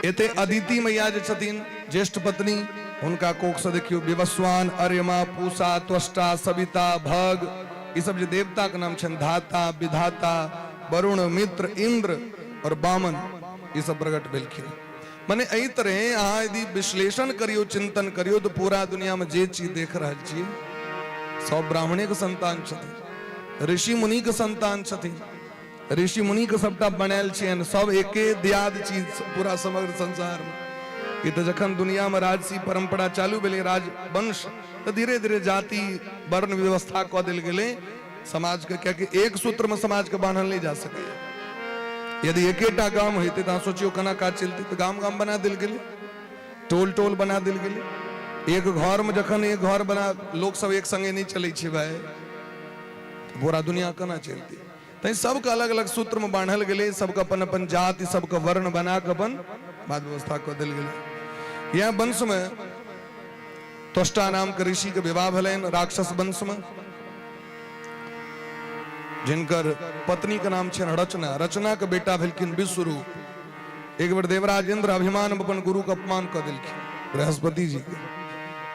एते अदिति मैया जे छथिन ज्येष्ठ पत्नी, हुनका कोख से देखियौ विवस्वान, अर्यमा, पूषा, त्वष्टा, सविता, भग, ई सब जे देवता के नाम छनि, धाता, विधाता, वरुण, मित्र, इंद्र और बामन, ई सब प्रकट भेलखिन। माने एहि तरह अहाँ यदि विश्लेषण करियौ, चिंतन करियौ, तऽ पूरा दुनिया में जे चीज देख रहल छी सब ब्राह्मणे के संतान छथिन, ऋषि मुनि के संतान छथिन। ऋषि मुनि के सबटा बनायल छियनि, सब एके दियाद चीज पूरा समग्र संसार में। ई तऽ जखन दुनिया में राजसी परंपरा चालू भेलै, राजवंश, तऽ धीरे धीरे जाति वर्ण व्यवस्था कऽ देल गेलै समाज के, कियाकि एक सूत्र में समाज के बान्हल नहीं जा सकैया। यदि एकेटा गाम होइतै तऽ अहाँ सोचियौ केना काज चलतै। तऽ गाम गाम बना देल गेलै, टोल टोल बना देल गेलै। एक घर में जखन एक घर बना लोक सब एक संगे नहीं चलै छै भाई, पूरा दुनिया केना चलतै? तैं सबके अलग अलग सूत्र में बान्हल गेलै, सबके अपन अपन जाति, सबके वर्ण बना कऽ अपन बात व्यवस्था कऽ देल गेलै। यह वंश में त्वष्टा नाम के ऋषि के विवाह भेलनि राक्षस वंश में, जिनकर पत्नी के नाम छनि रचना। रचना के बेटा भेलखिन विश्वरूप। एक बेर देवराज इंद्र अभिमान में अपन गुरु के अपमान कऽ देलखिन, बृहस्पति जी के।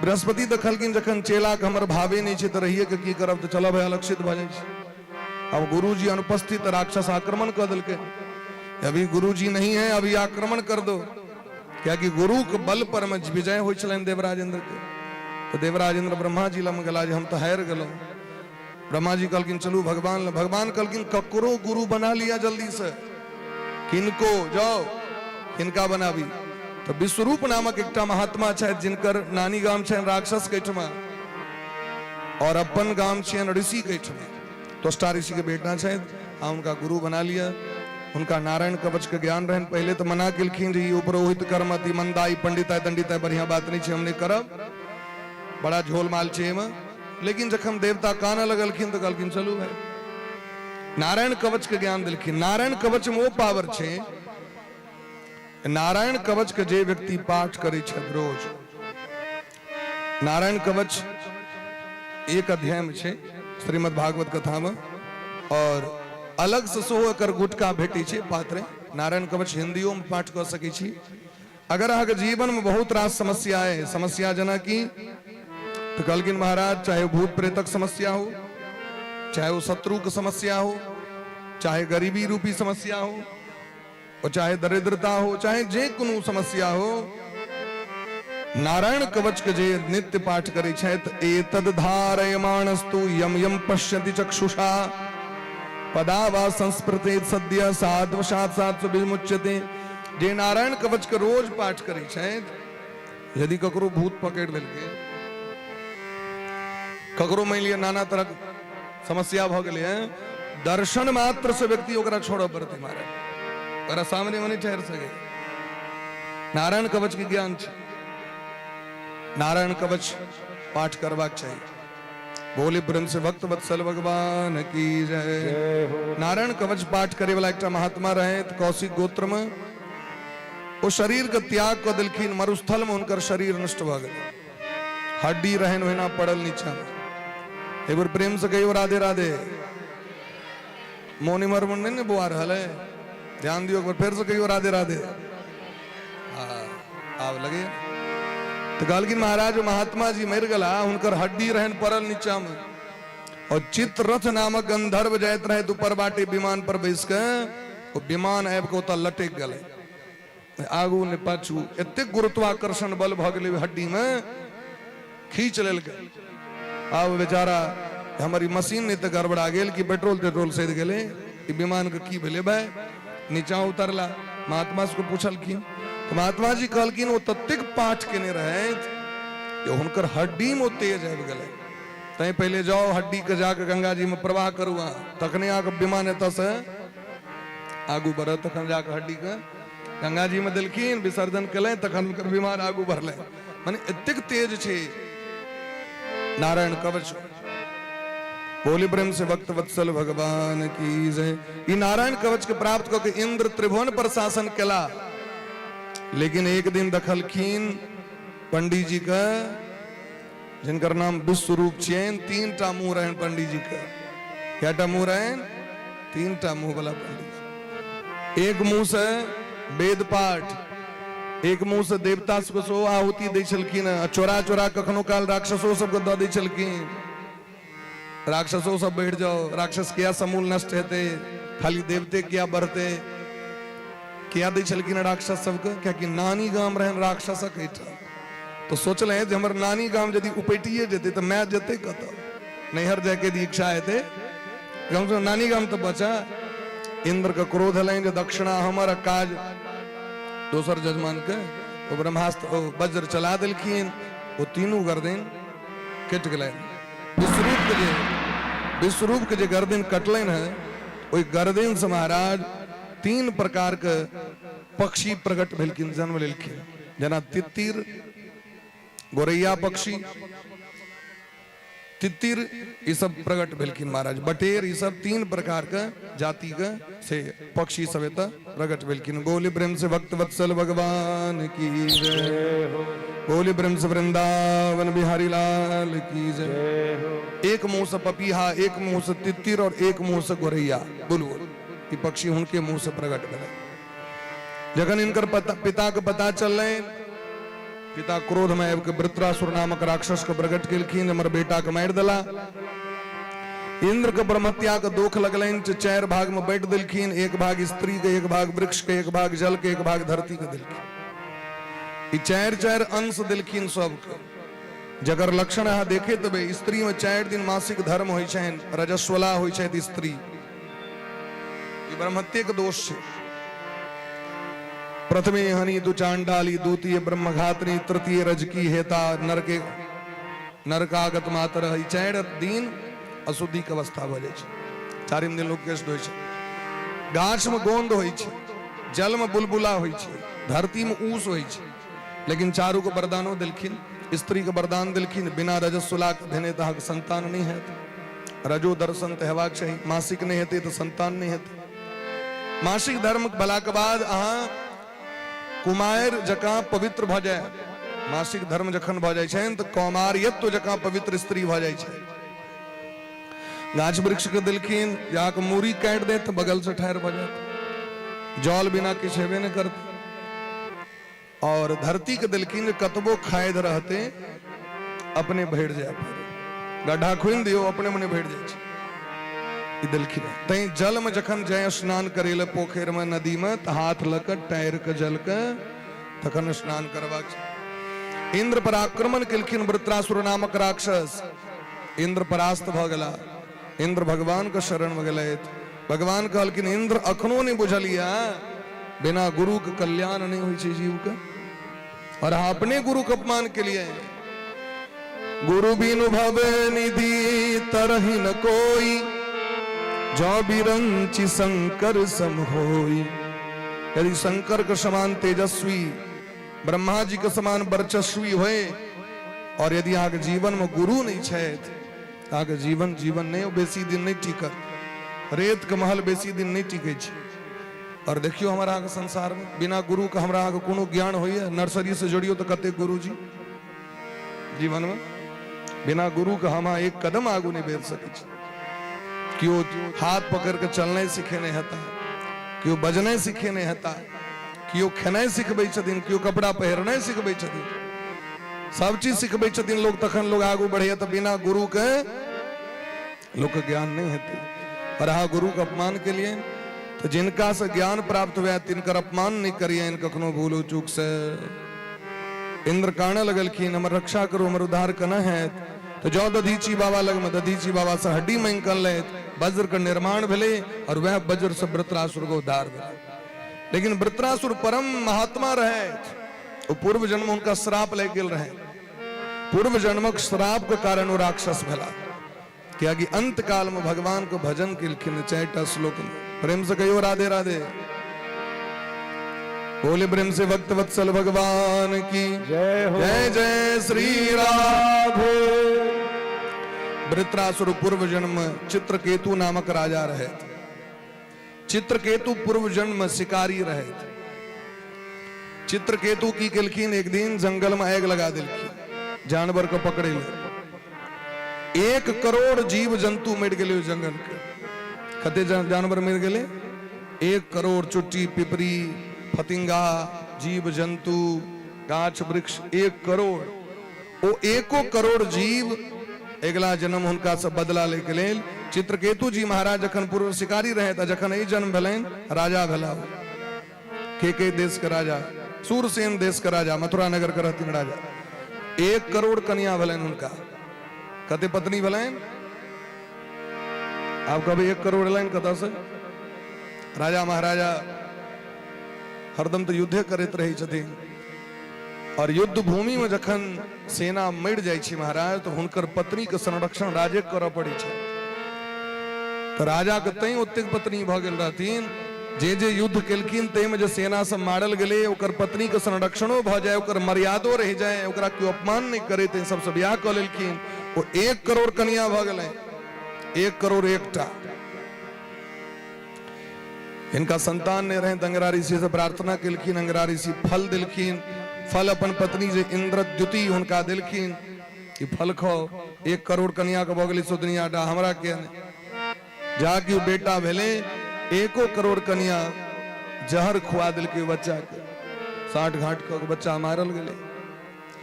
बृहस्पति देखलखिन जखन चेला के हमर भावे नहि छै तऽ रहिए के की करब, तऽ चलब भाई अलक्षित भऽ जाइ छै। अब गुरु जी अनुपस्थित, राक्षस आक्रमण कऽ देलकै। अभी गुरु जी नहीं है, अभी आक्रमण कर दो, कियाकि गुरु के बल पर में विजय होइ छलनि देवराज इंद्र के। तऽ देवराज इंद्र ब्रह्मा जी लग गेला जे हम तऽ हारि गेलहुँ। ब्रह्मा जी कहलखिन चलू भगवान लग। भगवान कहलखिन ककरो गुरु बना लिया जल्दी से, किनको जाओ किनका बनाबी। तऽ विश्वरूप नामक एकटा महात्मा छथि जिनकर नानी गाम छनि राक्षस के एहिठमा और अपन गाम छियनि ऋषि के एहिठमा। त्वष्टा ऋषि के बेटा छथि, आ हुनका गुरु बना लिया। हुनका नारायण कवच के ज्ञान रहनि। पहिले तऽ मना केलखिन जे ई पुरोहित कर्म अति मंदाई पंडित आय दंडित आय बढ़िया बात नहीं छै, हम नहीं करब, बड़ा झोलमाल छै एहिमे। लेकिन जखन देवता कानऽ लगलखिन तऽ कहलखिन चलू भाई, नारायण कवच के ज्ञान देलखिन। नारायण कवच में ओ पावर छै, नारायण कवच के जे व्यक्ति पाठ करै छथि रोज, नारायण कवच एक अध्याय में छै श्रीमद् भागवत कथा में, और अलग से सेहो एकर गुटका भेटै छै पात्र। नारायण कवच हिंदियो में पाठ कऽ सकै छी। अगर अहाँके जीवन में बहुत रास समस्या है, समस्या जेना कि तऽ कहलखिन महाराज चाहे भूत प्रेतक समस्या हो, चाहे वो शत्रु के समस्या हो, चाहे गरीबी रूपी समस्या हो, और चाहे दरिद्रता हो, चाहे जे कोनो समस्या हो, नारायण कवच के जे नित्य पाठ करै छथि, एतद धारयमाणस्तु यम यम पश्यति चक्षुषा पदा वा संस्पृते सद्य साध्वशात सात विमुच्यते। जे नारायण कवच के रोज पाठ करै छथि, यदि ककरो भूत पकड़ि लेलकै, ककरो मानि लिअ नाना तरहक समस्या भऽ गेलै हँ, दर्शन मात्र से व्यक्ति ओकरा छोड़ऽ पड़तै महाराज, ओकरा सामने मे नहि ठहर सकै। नारायण कवच के ज्ञान छै, नारायण कवच पाठ करबाक चाही। बोले प्रेम से भक्त वत्सल भगवान की जय। नारायण कवच पाठ करे वाला एकटा महात्मा रहे कौशिक गोत्र में, ओ शरीर के त्याग कऽ देलखिन। मरुस्थल में हुनकर शरीर नष्ट भऽ गेल, हड्डी रहन ओहिना पड़ल नीचा में। एक बेर प्रेम से कहियो राधे राधे। मोन इमहर मोन नहीं ने बौआ रहल है, ध्यान दियो, एक बेर फेर से कहियो राधे राधे। हाँ, आब लगे तो कहलखिन महाराज महात्मा जी मरि गेला, हुनकर हड्डी रहन पड़ल नीचा में, और चित्ररथ नामक गंधर्व जाइत रहे ऊपर बाटे विमान पर बैस के, ओ विमान आबि के ओतऽ लटकि गेलै, आगू ने पाछू, एतेक गुरुत्वाकर्षण बल भऽ गेलै हड्डी में, खींच लेलकै। आब बेचारा हमर ई मशीन नहि तऽ गड़बड़ा गेल कि पेट्रोल तेट्रोल सधि गेलै, ई विमान के की भेलै भाई। नीचा उतरला, महात्मा सबके पूछलखिन तऽ महात्मा जी कहलखिन ओ ततेक पाठ केने रहथि जे हुनकर हड्डी में ओ तेज आबि गेलै, तैं पहिले जाओ हड्डी के जाके गंगा जी में प्रवाह करू अहाँ, तखने अहाँके विमान एतऽ से आगू बढ़त। तखन जाके हड्डी के गंगा जी में देलखिन, विसर्जन केलनि, तखन हुनकर विमान आगू बढ़लै। माने एतेक तेज छै नारायण कवच। बोली प्रेम से भक्त वत्सल भगवान की जय। ई नारायण कवच के प्राप्त कऽ के इंद्र त्रिभुवन पर शासन केला, लेकिन एक दिन देखलखिन पंडित जी के, जिनकर नाम विश्वरूप छियनि, तीन टा मुंह रहनि पंडित जी के। कएटा मुंह रहनि? तीन टा मुंह वाला पंडित जी। एक मुंह से वेद पाठ, एक मुंह से देवता सबके सेहो आहुति दै छलखिन, आ चोरा चोरा कखनो काल राक्षसो सबके दऽ दै छलखिन। राक्षसो सब बढ़ि जाओ, राक्षस किया समूल नष्ट हेतै, खाली देवते किया बढ़तै, किया दै छलखिन राक्षस सबके? कियाकि नानी गाम रहनि राक्षसक एहिठाम। तो सोचले जे हमर नानी गाम यदि उपटिए जेतै तऽ माय जेतै कतऽ, नैहर जायके यदि इच्छा हेतै कम से कम नानी गाम तऽ बचा। इंद्र के क्रोध एलनि जे दक्षिणा हमर काज दोसर जजमान के, ओ ब्रह्मास्त्र ओ वज्र चला देलखिन, ओ तीनू गर्दन कटि गेलनि। विश्वरूप के जे गर्दन कटलनि है, ओहि गर्दन से महाराज तीन प्रकार के पक्षी प्रकट भेलखिन, जन्म लेलखिन, जेना तितिर, गोरैया पक्षी तितिर ई सब प्रकट भेलखिन महाराज। बटेर ई सब 3 प्रकार के जाति के से पक्षी सब एतऽ प्रकट भेलखिन। बोली प्रेम से भक्त वत्सल भगवान की जय हो। बोली प्रेम से वृंदावन बिहारी लाल की जय हो। एक मुंह से पपीहा, एक मुंह से तितिर और एक मुंह से गोरैया बुलबुल, ई पक्षी हुनके मुंह से प्रकट भेलै। जखन इनकर पिता के पता चललै, पिता क्रोध में आबि के वृत्रासुर नामक राक्षस के प्रकट केलखिन, हमर बेटा के मारि देला। इंद्र के ब्रह्महत्या के दोख लगलनि, जे 4 भाग में बांटि देलखिन, एक भाग स्त्री के, एक भाग वृक्ष के, एक भाग जल के, एक भाग धरती के देलखिन। ई 4-4 अंश देलखिन सबके, जकर लक्षण अहाँ देखे देबै। स्त्री में 4 दिन मासिक धर्म होइ छनि, रजस्वला होइ छथि स्त्री, ई ब्रह्महत्ये के दोष छै। प्रथमे हनि दु चांडाली, द्वितीय ब्रह्मघातनी, तृतीय रजकी हेता नरके नरकागत मातर। ई 4 दिन अशुद्धि के अवस्था भऽ जाइ छै। 4 दिन लोक केश धोइ छै। गाछ में गोंद होइ छै, जल में बुलबुला होइ छै, धरती में ऊस होइ छै, लेकिन चारू के वरदानो देलखिन। स्त्री के वरदान देलखिन, बिना रजस्वला के भेने तऽ अहाँके संतान नहि हैत। रजो दर्शन तऽ हेबाक चाही, मासिक नहि हेतै तऽ संतान नहि हेतै। मासिक धर्म भेला के बाद अहाँ कुमारि जकाँ पवित्र भऽ जाय। मासिक धर्म जखन भऽ जाइ छनि तऽ कौमार्यत्व जकाँ पवित्र स्त्री भऽ जाइ छै। गाछ वृक्ष के देलखिन, जे अहाँके मूड़ी काटि देत तऽ बगल से ठाढ़ि भऽ जायत, जल बिना किछु हेबे नहि करतै। और धरती के देलखिन जे कतबो खाद रहते अपने भरि जाय, गड्ढा खुनि दियौ अपने मने भरि जाइ छै, ई देलखिन। तैं जल में जखन जाय स्नान करे ले पोखरि में नदी में, तऽ हाथ लऽ कऽ टारि के जल के तखन स्नान करबाक छै। इंद्र पर आक्रमण केलखिन वृत्रासुर नामक राक्षस, इंद्र परास्त भऽ गेला। इंद्र भगवान के शरण में गेलथि। भगवान कहलखिन इंद्र अखनो नहीं बुझलिया, बिना गुरु के कल्याण नहीं होइ छै जीव के, और अहाँ अपने गुरु के अपमान के लिए। गुरु बिनु भव निधि तरहि न कोई, जौ बिरंचि शंकर सम होई। यदि शंकर के समान तेजस्वी, ब्रह्मा जी के समान वर्चस्वी होए, और यदि अहाँके जीवन में गुरु नहीं छथि, अहाँके जीवन जीवन नहीं, बेसी दिन नहीं टिकत। रेत के महल बेसी दिन नहीं टिकै छै। और देखियो हमारा अहाँके संसार में बिना गुरु के हमरा अहाँके कोनो ज्ञान होइए? नर्सरी से जोड़ियो तो कते गुरु जी जीवन में, बिना गुरु के हम अहाँ एक कदम आगू नहीं बढ़ि सकै छी। केओ हाथ पकड़ के चलनाइ सिखेने हेता, केओ बजनाइ सिखेने हेता, केओ खेनाइ सिखबै छथिन, केओ कपड़ा पहिरनाइ सिखबै छथिन, सब चीज सिखबै छथिन लोग, तखन लोग आगू बढ़ैया। तऽ बिना गुरु के लोक के ज्ञान नहीं हेतै। और अहाँ गुरु के अपमान के लिए, तो जिनका से ज्ञान प्राप्त हुआ तिनकर अपमान नहीं करियनि कखनो भूलो चूक से। इंद्र काने लगलखिन, हमर रक्षा करू, हमर उद्धार केना हैत? तो जौ दधीची बाबा लग में दधीची बाबा से हड्डी मांगि कऽ अनलथि, वज्र के निर्माण भेलै और वह वज्र से वृत्रासुर के उद्धार भेलै। लेकिन वृत्रासुर परम महात्मा रहे, ओ पूर्व जन्म हुनका श्राप लागि गेल रहे। पूर्व जन्मक श्राप के कारण ओ राक्षस भेला, कियाकि अंत काल में भगवान को भजन केलखिन 4टा श्लोक में। प्रेम से कहियो राधे राधे, बोले प्रेम से भक्त वत्सल भगवान की जय हो। जय जय श्री राधे। वृत्रासुर पूर्व जन्म चित्रकेतु नामक राजा रहे थे। चित्रकेतु पूर्व जन्म शिकारी रहे थे। चित्रकेतु की केलखिन, एक दिन जंगल में आग लगा देलखिन जानवर के पकड़े ले। 1 करोड़ जीव जंतु मरि गेलै जंगल के। कते जानवर मरि गेलै? 1 करोड़ चुट्टी पिपरी फतिंगा जीव जंतु गाछ वृक्ष 1 करोड़। ओ 1 करोड़ जीव अगिला जन्म हुनका से बदला ले के लेल चित्रकेतु जी महाराज जखन पूर्व शिकारी रहे तऽ जखन एहि जन्म भेलनि राजा भेला के देश के राजा, सूरसेन देश के राजा, मथुरा नगर के रहथिन राजा। 1 करोड़ कन्या भेलनि हुनका। कते पत्नी भेलनि? आब कहबै 1 करोड़ एलनि कतऽ से? राजा महाराजा हरदम तऽ युद्धे करैत रहै छथिन, और युद्ध भूमि में जखन सेना मरि जाइ छै महाराज, तऽ हुनकर पत्नी के संरक्षण राजे करऽ पड़ै छै। तऽ राजा के तैं ओतेक पत्नी भऽ गेल रहथिन। जे जे युद्ध केलखिन ताहिमे जे सेना सब मारल गेलै, ओकर पत्नीके संरक्षणो भऽ जाय, ओकर मर्यादो रहि जाय, ओकरा केओ अपमान नहि करे, ताहि सबसँ बियाह कऽ लेलखिन। ओ 1 करोड़ कनिया भऽ गेलै, 1 करोड़ एकटा। हिनका संतान नहि रहनि तऽ अंगरा ऋषि से प्रार्थना केलखिन। अंगरा ऋषि फल देलखिन। फल अपन पत्नी जे इंद्रद्युति हुनका देलखिन कि फल खाओ। 1 करोड़ कनिया के भऽ गेलै सोदनिया डा, हमरा किया नहि? जाकि ओ बेटा भेलै, 1 करोड़ कनिया जहर खुआ देलकै बच्चा के, साठ घाट कऽ के बच्चा मारल गेलै।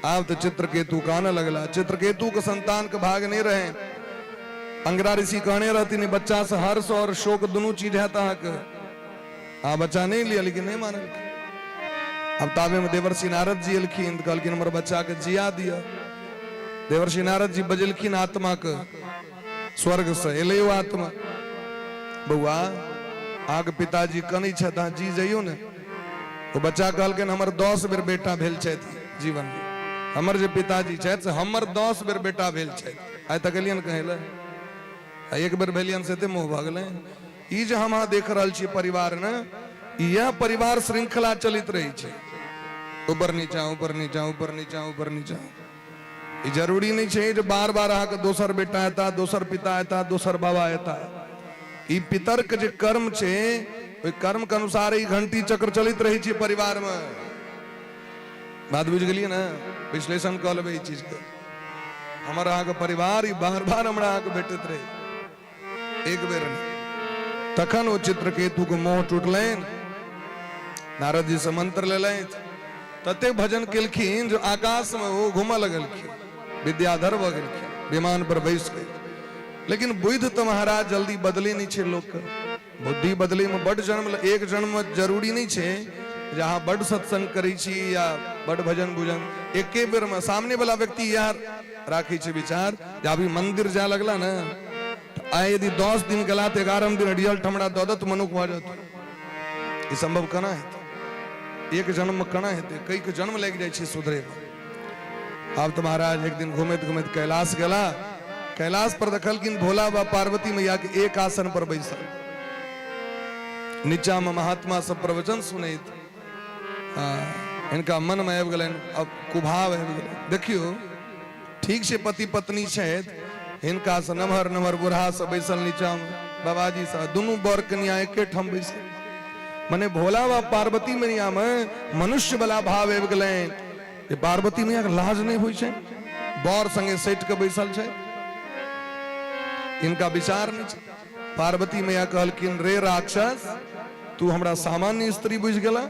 आब तऽ चित्रकेतु कानऽ लगला। चित्रकेतु के संतान के भाग नहीं रहे। अंगरा ऋषि कहने रहथिन बच्चा से हर्ष और शोक दुनू चीज हैत अहाँके, आ बच्चा नहीं लिया, लेकिन नहीं मानल। अब ताबे में देवर्षि नारद जी एलखिन, कहलखिन हमर बच्चा के जिया दिया। देवर्षि नारद जी बजलखिन आत्मा के, स्वर्ग से एलै ओ आत्मा, बौआ अहाँके पिताजी कनै छथि, अहाँ जी जइयौ ने। ओ बच्चा कहलखिन हमर 10 बेर बेटा भेल छथि जीवन में, हमर जे पिताजी छथि से हमर 10 बेर बेटा भेल छथि, आइ तक एलियन कहै लए, आ एक बेर भेलियन से एते मोह भऽ गेलै। ई जे हम अहाँ देख रहल छियै परिवार ने, इएह परिवार श्रृंखला चलैत रहै छै, ऊपर नीचा ऊपर नीचा ऊपर नीचा ऊपर नीचा। ई जरूरी नहीं छै जे बार बार अहाँके दोसर बेटा एता, दोसर पिता एता, दोसर बाबा एता। ई पितर के जे कर्म छै ओहि कर्म के अनुसार ई घंटी चक्र चलैत रहै छै परिवार में। बात बुझि गेलियै ने? विश्लेषण कऽ लेबै ई चीज के। हमर अहाँके परिवार ई बार बार हमरा अहाँके भेटैत रहै, एक बेर नहि। तखन ओ चित्रकेतु के मोह टूटलनि, नारद जी से मंत्र लेलथि, तते भजन केलखिन जो आकाश में ओ घूमऽ लगलखिन, विद्याधर भऽ गेलखिन, विमान पर बैस के। लेकिन बुद्धि तऽ महाराज जल्दी बदले नहि छै लोकके। बुद्धि बदले में बड जन्म, एक जन्म में जरूरी नहि छै जे अहाँ बड सत्संग करै छी या बड भजन भुजन, एके बेर में सामने वाला व्यक्ति इएह राखै छै विचार जे अभी मंदिर जाय लगला ने, आइ यदि 10 दिन गेला तऽ 11 दिन रिजल्ट हमरा दऽ देत, मनुख भऽ जात। ई संभव केना हेतै? एक जन्म में केना हेतै? कई के जन्म लागि जाइ छै सुधरे में। आब तऽ महाराज एक दिन घुमैत घुमैत कैलाश गेला। कैलाश पर देखलखिन भोला बाबा पार्वती मैया के एक आसन पर बैसल, नीचा में महात्मा सब प्रवचन सुनैत। हिनका मन में आबि गेलनि अब कुभाव आबि गेलनि। देखियौ ठीक छै पति पत्नी छथि, हिनका से नमहर नमहर बूढ़ा सब बैसल नीचा में, बाबाजी सब दुनू बर कनिया एके ठाम बैसल। मने भोला बाबा पार्वती मैया में मनुष्य वाला भाव आबि गेलनि जे पार्वती मैया के लाज नहीं होइ छै, बर संगे सटि के बैसल छै, इनका विचार नहीं छै। पार्वती मैया कहलखिन रे राक्षस, तू हमरा सामान्य स्त्री बुझि गेला?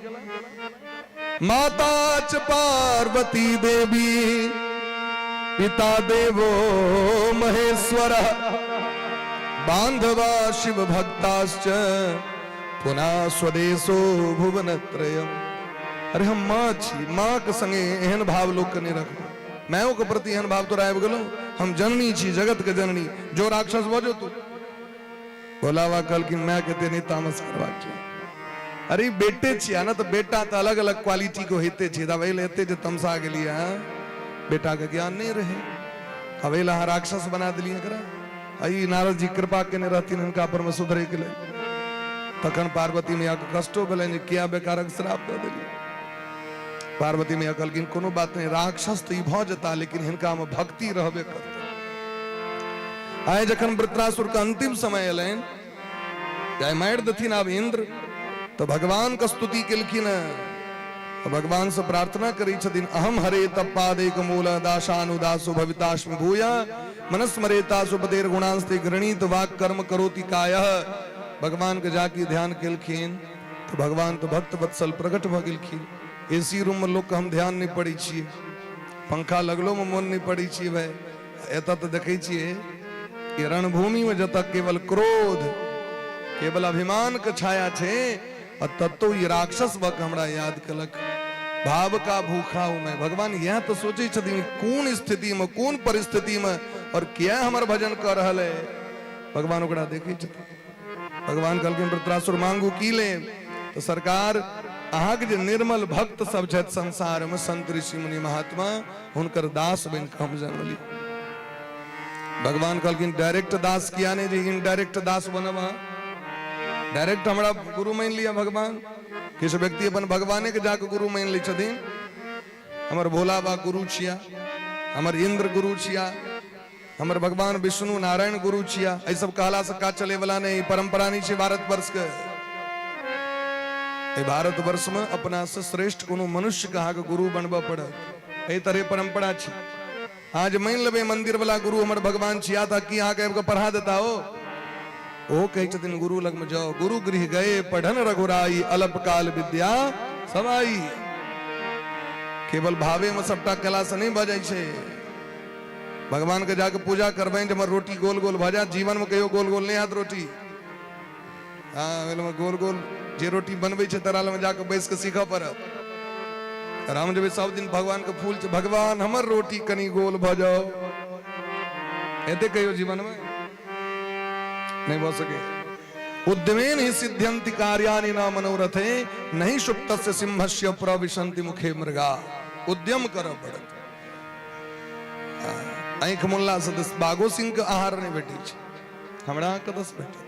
माता च पार्वती देवी पिता देवो महेश्वर बांधवा शिव भक्ताश्च पुनः स्वदेशो भुवनत्रयम। अरे हम माँ छी, माँ के संगे एहन भाव लोक के नहीं रखबो, मायो के प्रति एहन भाव तोरा आबि गेलो? हम जननी छी, जगत के जननी, जो राक्षस भऽ जो तू। भोला बाबा कहलखिन माय के एते नहीं तामस करबाक छै। अरे बेटे छिया ना, तो बेटा तो अलग अलग क्वालिटी के होते छै, तब एले एते जे तमसा गेलियै हँ, बेटा के ज्ञान नहीं रहे, अब एले अहाँ राक्षस बना देलियै एकरा। आ ई नारद जी कृपा केने रहथिन हिनका पर में सुधरे के लेल। तखन पार्वती मैया के कष्टो भेलनि जे किया बेकारक श्राप दऽ देलियै। पार्वती मैया कहलखिन कोनो बात नहीं, राक्षस तऽ ई भऽ जेता, लेकिन हिनका में भक्ति रहबे करतै। आइ जखन वृत्रासुर के अंतिम समय एलनि, आइ मारि देथिन आब इंद्र, तऽ भगवान के स्तुति केलखिन हँ। भगवान से प्रार्थना करै छथिन, अहम हरे तपादेक मूल दासानुदासो भवितास्मि भूय मनस्मरेतासु पतेर गुणांस्ते घृणित वाक कर्म करोति कायः। भगवान के जाके ध्यान केलखिन तऽ भगवान तऽ भक्त वत्सल प्रकट भऽ गेलखिन। एसी रूम में लोक के हम ध्यान नहीं पड़ै छियै, पंखा लगलो में मोन नहीं पड़ै छियै भाई। एतऽ तऽ देखै छियै कि रणभूमि में जतऽ केवल क्रोध केवल अभिमान के छाया छै, आ ततौ ई राक्षस भऽ के हमरा याद केलक। भाव का भूखा हूं मैं। भगवान यह तो सोचै छथिन कोन स्थिति में कोन परिस्थिति में और किया हमर भजन कऽ रहल है। भगवान ओकरा देखै छथिन। भगवान कहलखिन वृत्रासुर मांगू की लेब? तो सरकार अहाँके जे निर्मल भक्त सब छथि संसार में, संत ऋषि मुनि महात्मा, हुनकर दास बनि कऽ हम जन्म ली। भगवान कहलखिन डायरेक्ट दास किया नहीं जे इनडायरेक्ट दास बनब अहाँ? डायरेक्ट हमरा गुरु मानि लिअ भगवान। किछु व्यक्ति अपन भगवाने के जाके गुरु मानि लै छथिन। हमर भोला बा गुरु छिया, हमर इंद्र गुरु छिया, हमर भगवान विष्णु नारायण गुरु छिया। एहि सब कहला से काज चले वाला नहीं, परंपरा नहीं छै भारतवर्ष के। एहि भारतवर्ष में अपना से श्रेष्ठ कोनो मनुष्य के अहाँके गुरु बनबऽ पड़त, एहि तरह परंपरा छै। अहाँ जे मानि लेबै मंदिर वाला गुरु हमर भगवान छिया, तऽ की अहाँके आबि कऽ पढ़ा देता? ओ ओ कहै छथिन गुरु लगमे जाओ, गुरु गृह गए पढ़न रघुराई, अल्प काल विद्या समाई। केवल भावे में सबटा कला से नहीं भऽ जाइ छै। भगवान के जाके पूजा करबनि जे हमर रोटी गोल गोल भऽ जायत, जीवन में कहियो गोल गोल नहीं हैत रोटी। हाँ, ओहिमे गोल गोल जे रोटी बनबै छै तरा लग जाके बैस के सीखऽ पड़त। राम जेबै सब दिन भगवान के फूल छै, भगवान हमर रोटी कनी गोल भऽ जाओ, एते कहियो जीवन में नहीं भऽ सके। उद्यमेन ही सिद्ध्यंति कार्याणि न मनोरथे, नहीं सुप्तस्य सिंहस्य प्रविशन्ति मुखे मृगा। उद्यम करऽ पड़त। आँखि मुनला से तऽ बाघो सिंह के आहार नहि भेटै छै, हमरा अहाँके कतऽसँ भेटत?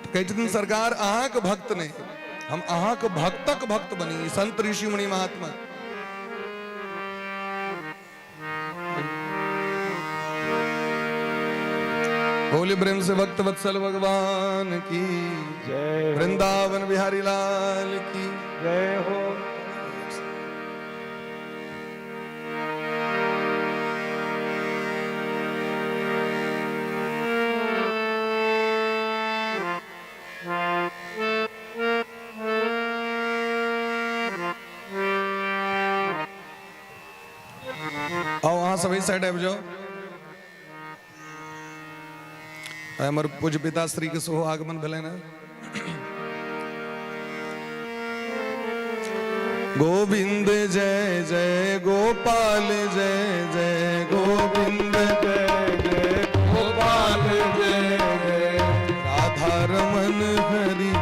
तऽ कहै छथिन सरकार अहाँके भक्त नहि, हम अहाँके भक्तक भक्त बनी, संत ऋषि मुनि महात्मा। बोले प्रेम से भक्त वत्सल भगवान की जय, वृंदावन बिहारी लाल की जय हो। आओ अहाँ सब एहि साइड आबि जाउ। आइ हमर पूज्य पिताश्री के सेहो आगमन भेलनि हेँ। गोविंद जय जय गोपाल जय जय गोविंद जय जय गोपाल जय जय राधा रमन हरि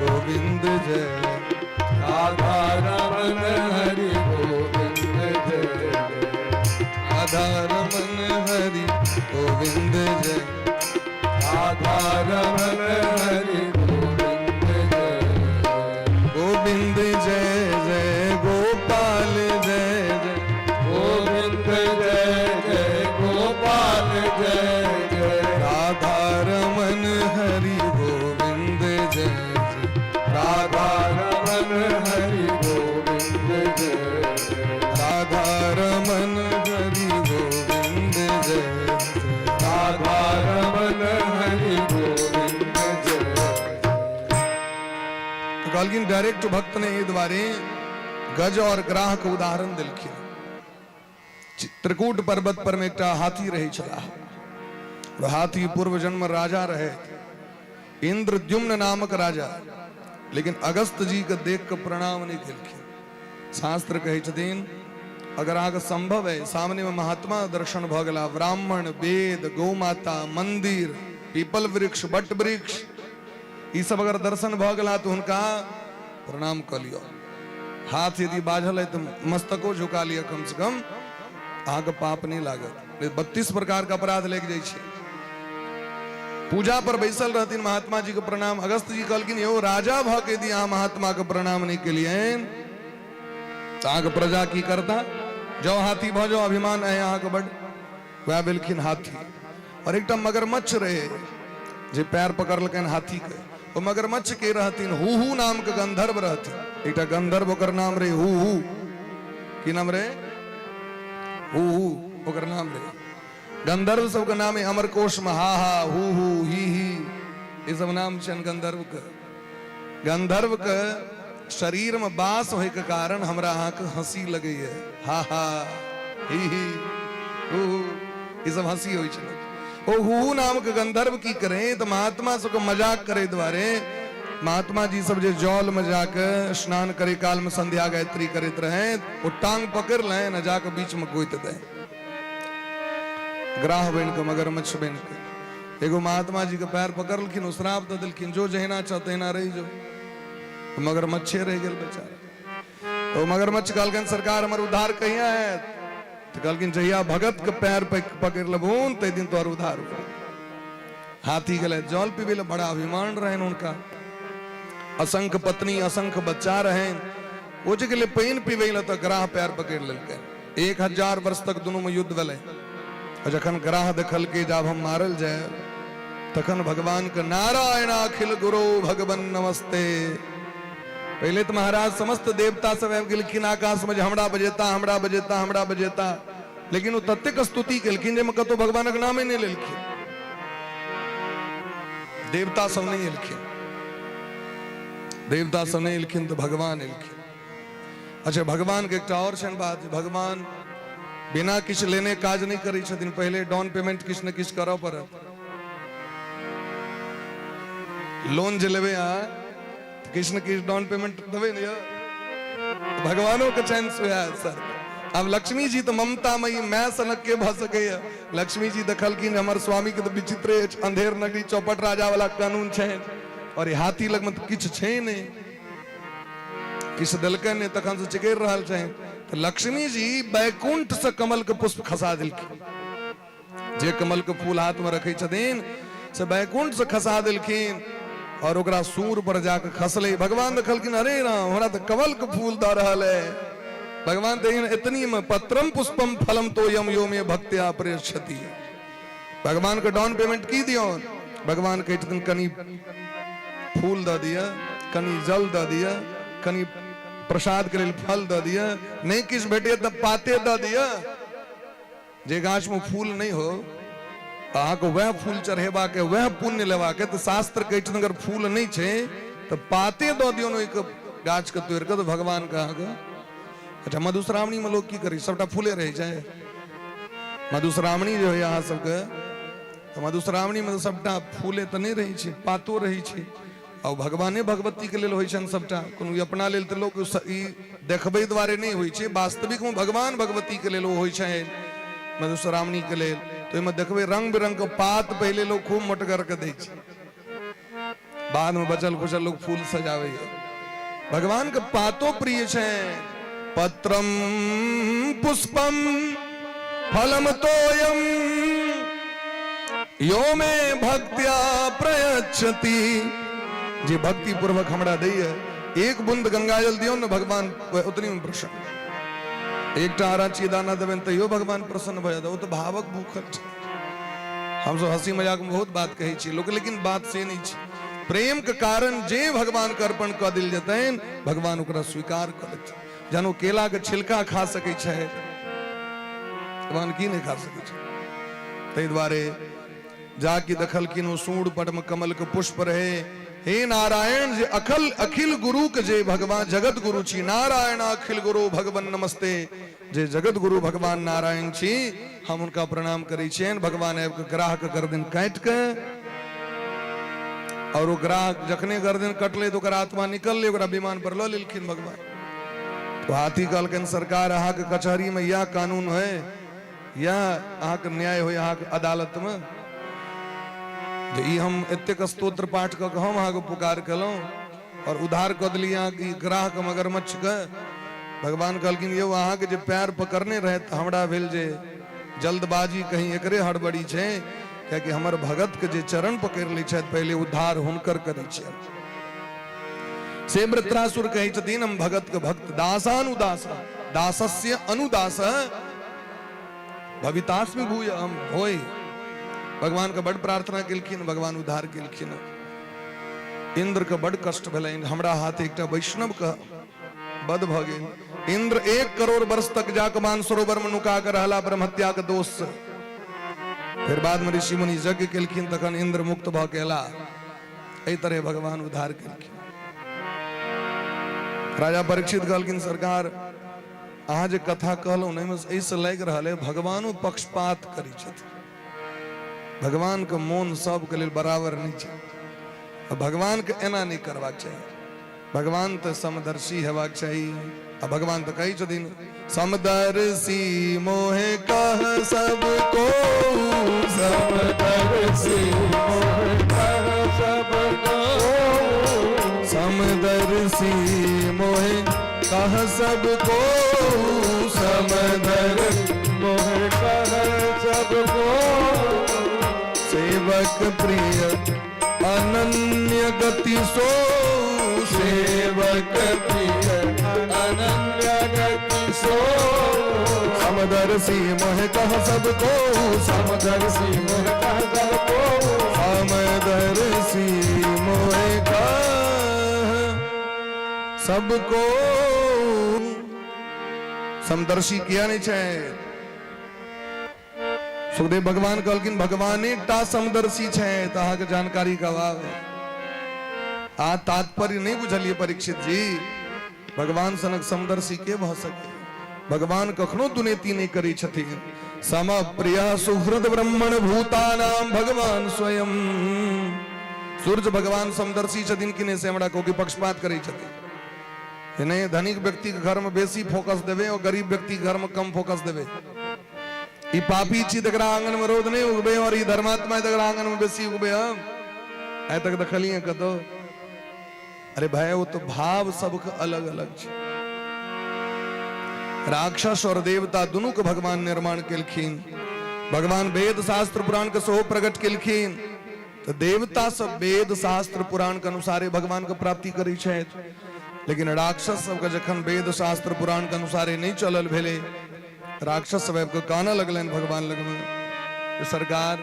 गोविंद जय राधा रमन हरि गोविंद जय जय राधा रमन हरि गोविंद जय राधा रमन हरि गोविंद जय गोविंद जय जय गोपाल जय जय गोविंद जय जय गोपाल जय जय राधा रमन हरि गोविंद जय जय राधा रमन हरि गोविंद जय जय राधा रमन हरि गोविंद जय जय राधा रमन हरि गोविंद जय तो कहलखिन डायरेक्ट भक्त ने एहि दुआरे गज और ग्राह के उदाहरण देलखिन। त्रिकूट पर्वत पर में एकटा हाथी रहै छलाह। और हाथी पूर्व जन्म राजा रहे, इंद्रद्युम्न नामक राजा, लेकिन अगस्त जी के देख के प्रणाम नहीं केलखिन। शास्त्र कहै छथिन अगर अहाँके संभव है सामने में महात्मा दर्शन भऽ गेला, ब्राह्मण, वेद, गौ माता, मंदिर, पीपल वृक्ष, बट वृक्ष, ई सब अगर दर्शन भऽ गेला तऽ हुनका प्रणाम कऽ लिअ। हाथ यदि बाझल है तऽ मस्तको झुका लिअ, कम से कम अहाँके पाप नहीं लागत। 32 प्रकार के अपराध लागि जाइ छै। पूजा पर बैसल रहथिन महात्मा जी के प्रणाम। अगस्त जी कहलखिन यौ राजा भऽ के यदि अहाँ महात्मा के प्रणाम नहीं केलियनि तऽ अहाँके प्रजा की करता? जाओ हाथी भऽ जाओ, अभिमान है अहाँके बड। वएह भेलखिन हाथी। और एकटा मगरमच्छ रहे जे पैर पकड़लकनि हाथी के। ओ मगरमच्छ के रहथिन हु हु नाम के गंधर्व रहथिन। एकटा गंधर्व ओकर नाम रहे हु हु। की नाम रहे? हु हु ओकर नाम रहे। गंधर्व सबके नाम है अमरकोश में हा हा हु हु ही ही, ये सब नाम छनि गंधर्व के। गंधर्व के शरीर में बास होय के कारण हमरा अहाँके हंसी लगैया, हा हा ही ही हु हु, ई सब हंसी होइ छै। ओ हु हु नाम के गंधर्व की करे तऽ महात्मा सबके मजाक करे दुआरे महात्मा जी सब जे जल में जाके स्नान करे काल में संध्या गायत्री करैत रहे, ओ टांग पकड़ लेन आ जाके बीच में गोति दे, ग्राह बनि के मगरमच्छ बनि के। एगो महात्मा जी के पैर पकड़लखिन, ओ श्राप दऽ देलखिन जो जहिना छह तहिना रहि जो। मगरमच्छे रहि गेल बेचारा। ओ मगरमच्छ कहलखिन सरकार हमर उद्धार कहिया हैत? तऽ कहलखिन जहिया भगत के पैर पकड़ लेबहुन ताहि दिन तोहर उद्धार हो। हाथी गेलै जल पीबै लए, बड़ा अभिमान रहनि हुनका। असंख्य पत्नी, असंख्य बच्चा रहनि। ओ जे गेलै पानि पीबै लए तऽ ग्राह पैर पकड़ि लेलकै। 1000 वर्ष तक दुनू में युद्ध भेलै। आ जखन ग्राह देखलकै जे आब हम मारल जायब, तखन भगवान के नारायण अखिल गुरु भगवान नमस्ते। पहिले तऽ महाराज समस्त देवता सब आबि गेलखिन आकाश में जे हमरा बजेता, हमरा बजेता, हमरा बजेता, लेकिन ओ ततेक स्तुति केलखिन जाहिमे कतौ भगवानक नामे नहि लेलखिन। देवता सब नहि एलखिन, देवता सब नहि एलखिन तऽ भगवान एलखिन। अच्छा, भगवान के एकटा और छनि बात, भगवान बिना किछु लेने काज नहि करै छथिन, पहिले डाउन पेमेंट किछु ने किछु करऽ पड़त। लोन जे लेबै अहाँ किछु ने किछु डाउन पेमेंट देबै ने यौ। भगवानों के छनि वएह सर। आब लक्ष्मी जी तऽ ममतामयी माय सनक के भऽ सकैया। लक्ष्मी जी देखलखिन हमर स्वामी के तऽ विचित्रे अछि, अंधेर नगरी चौपट राजा वाला कानून छनि और ई हाथी लगमे तऽ किछु छै नहि, किछु देलकै नहि, तखन से चिकरि रहल छनि। तऽ लक्ष्मी जी बैकुंठ से कमल के पुष्प खसा देलखिन। जे कमल के फूल हाथ में रखे छथिन से बैकुंठ से खसा देलखिन और ओकरा सूर पर जाके खसले। भगवान देखलखिन अरे राम, हमरा तऽ कमल के फूल दऽ रहल है। भगवान तऽ एतनी में पत्रम पुष्पम फलम तो यम यो में भक्त्या प्रेक्षति। भगवान के डाउन पेमेंट की दियौ? भगवान कहै छथिन कनि फूल दऽ दिअ, कनि जल दऽ दिअ, कनि प्रसाद के लेल फल दऽ दिअ, नहि किछु भेटैए तऽ पाते दऽ दिअ। जे गाछ में फूल नहीं हो अहाँके वएह फूल चढ़ेबाक वएह पुण्य लेबाक, तऽ शास्त्र कहै छथिन अगर फूल नहीं छै तऽ पाते दऽ दियौ ने ओहिके गाछ के तोड़ि कऽ, तऽ भगवान के अहाँके। अच्छा, मधुश्रावणी में लोग की करै? सबटा फूले रहै छै। मधुश्रावणी जे होइए अहाँ सबके, तऽ मधुश्रावणी में तऽ सबटा फूले तऽ नहि रहै छै, पातो रहै छै। आ भगवाने भगवती के लेल होइ छनि सबटा, कोनो अपना लेल तऽ लोक ई देखबै दुआरे नहि होइ छै, वास्तविक में भगवान भगवती के लेल ओ होइ छनि मधुश्रावणी के लेल। तऽ ओहिमे देखबै रंग बिरंग के पात पहिले लोक खूब मोटगर के दै छै, बाद में बचल खुचल लोक फूल सजाबैए। भगवान के पातो प्रिय छै। पत्रम पुष्पम फलम तोयम यो मे भक्त्या प्रयच्छति। जे भक्ति पूर्वक हमरा दैय, एक बूंद गंगाजल दियौ ने भगवान उतनी में प्रसन्न। एकटा अराची दाना देबनि तैयो भगवान प्रसन्न भऽ जाता। ओ तऽ भावक भूखल छै। हमसब हंसी मजाक में बहुत बात कहै छी लोक, लेकिन बात से नहीं छै। प्रेम के कारण जे भगवान के अर्पण कऽ देल जेतनि, भगवान ओकरा स्वीकार कऽ लेथिन। जहन ओ केला के छिलका खा सकै छै, भगवान की नहि खा सकै छै? ताहि दुआरे जाकि देखलखिन ओ सूढ़ पर में कमल के पुष्प रहे। हे नारायण, जे अखल अखिल गुरु के जे भगवान जगत गुरु छी, नारायण अखिल गुरु भगवान नमस्ते, जे जगत गुरु भगवान नारायण छी, हम हुनका प्रणाम करै छियनि। भगवान आबि कऽ ग्राह के गर्दन काटि कऽ, और ओ ग्राह जखने गर्दन कटलै तऽ ओकर आत्मा निकललै, ओकरा विमान पर लऽ लेलखिन भगवान। तो हाथी कहलखिन सरकार अहाँके कचहरी में यह कानून है, यह अहाँके न्याय होय अहाँके अदालत में, जे ई हम एतेक स्तोत्र पाठ कऽ के हम अहाँके पुकार केलहुँ और उद्धार कऽ देलियै अहाँके ई ग्राहक मगरमच्छ के। भगवान कहलखिन यौ अहाँके जे पैर पकड़ने रहे तऽ हमरा भेल जे जल्दबाजी कहीं एकरे हड़बड़ी छै, कियाकि हमर भगत के जे चरण पकड़ि लै छथि पहिले उद्धार हुनकर करै छियनि। से वृत्रासुर कहै छथिन हम भगत के भक्त दासानुदास दासस्य अनुदास भवितास्मि भूय हम होय। भगवान के बड़ प्रार्थना केलखिन, भगवान उद्धार केलखिन। इंद्र के बड़ कष्ट भेलनि, हमरा हाथ एकटा वैष्णव के वध भऽ गेल। इंद्र 1 करोड़ वर्ष तक जाके मानसरोवर में नुका के रहला ब्रह्महत्या के दोष से। फिर बाद में ऋषि मुनि यज्ञ केलखिन, तखन इंद्र मुक्त भऽ के एला। एहि तरह भगवान उद्धार केलखिन। राजा परीक्षित कहलखिन सरकार अहाँ जे कथा कहलहुँ ने, एहिसँ लागि रहल है भगवानो पक्षपात करै छथिन। भगवान के मोन सबके लेल बराबर नहि छै, आ भगवान के एना नहि करबाक चाही। भगवान तऽ समदर्शी हेबाक चाही। आ भगवान तऽ कहै छथिन समदर्शी मोहे कह सबको, समदर्शी मोहे कह सबको, समदर्शी मोहे कह सबको, समदर्शी मोहे कह सबको, सेवक प्रिय अनन्य गति सो, सेवक प्रिय अनन्य गति सो। समदर्शी मोह कह सबको, समदर्शी मोह कह सबको, समदर्शी मोह कह सबको। समदर्शी किया नहि छै? सुखदेव भगवान कहलखिन भगवाने टा समदर्शी छै, तऽ अहाँके जानकारी के अभाव है। आ तात्पर्य नहि बुझलियै परीक्षित जी। भगवान सनक समदर्शी के भऽ सके? भगवान कखनो दुनेती नहि करै छथिन। सम प्रिय सुहृद ब्रह्मण भूतानाम भगवान स्वयं। सूर्य भगवान समदर्शी छथिन कि नहि से हमरा कहू कि पक्षपात करै छथिन? नहि, धनिक व्यक्ति के घर में बेसी फोकस देबै और गरीब व्यक्ति के घर में कम फोकस देबै। ई पापी छी तकरा आंगन में रौद नहि उगबै और ई धर्मात्मा तकरा आंगन में बेसी उगबै। हम आइ तक देखलियै कतौ? अरे भाई, वो तो भाव सबके अलग अलग छै। राक्षस और देवता दुनू के भगवान निर्माण केलखिन। भगवान वेद शास्त्र पुराण के सेहो प्रकट केलखिन, तऽ देवता सब वेद शास्त्र पुराण के अनुसारे भगवान के प्राप्ति करै छथि। लेकिन राक्षस सबके जखन वेद शास्त्र पुराण के अनुसारे नहि चलल भेलै, राक्षस सब आबि कऽ कानऽ लगलनि भगवान लगमे, सरकार,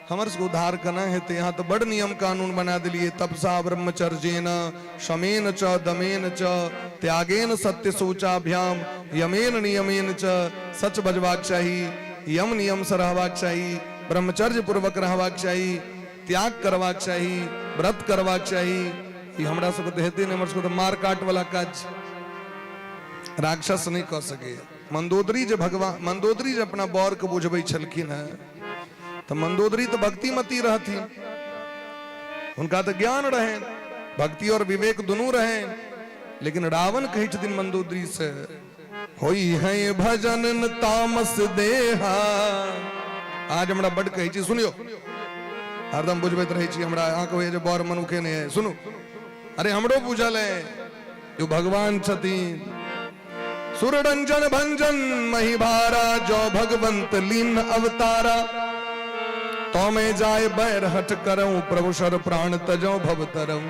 हमर सबके उद्धार केना हेतै? यहाँ तऽ बड़ नियम कानून बना देलियै, तपसा ब्रह्मचर्येन शमेन च दमेन च त्यागेन सत्य शौचाभ्याम यमेन नियमेन च। सच बजबाक चाही, यम नियम से रहबाक चाही, ब्रह्मचर्य पूर्वक रहबाक चाही, त्याग करबाक चाही, व्रत करबाक चाही। ई हमरा सबके तऽ हेतै नहि, हमर सबके तऽ मार काट वाला काज छै। राक्षस नहि कऽ सकैए। मंदोदरी जे भगवान मंदोदरी जे अपना बर के बुझबै छलखिन हेँ, तऽ मंदोदरी तऽ भक्तिमती रहथिन, हुनका तऽ ज्ञान रहनि, भक्ति और विवेक दुनू रहनि। लेकिन रावण कहै छथिन मंदोदरी से, होई है भजन न तामस देहा। आज हमरा बड कहै छी, सुनियो, हरदम बुझबैत रहै छी हमरा। अहाँके होइए जे बड़ मनुखे नहि है। सुनू, अरे हमरो बुझल है जो भगवान छथिन। सुररंजन भंजन महिभारा, जो भगवंत लीन अवतारा, तो मैं जाय बैर हट करऊं, प्रभु शर प्राण तजो भव तरऊं।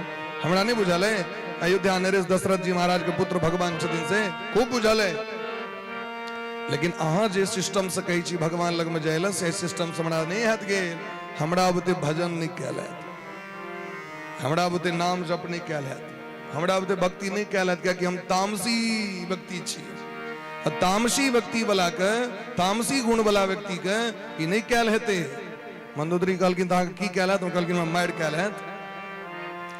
हमरा नहीं बुझल है अयोध्या नरेश दशरथ जी महाराज के पुत्र भगवान छथिन से खूब बुझल है। लेकिन अहाँ जे सिस्टम से कहै छी भगवान लग में जाय से सिस्टम से हमरा नहीं हैत गेल। हमरा बुते भजन नहीं कयल हैत, हमरा बुते नाम जप नहीं कयल हैत, हमरा बुते भक्ति नहीं कयल हैत, कियाकि हम तामसी व्यक्ति छी। आ तामसी व्यक्ति वाला के, तामसी गुण वाला व्यक्ति के ई नहीं कयल हेतै। मंदोदरी कहलखिन, तऽ अहाँके की कयल हैत? कहलखिन, हमरा मारि कयल हैत,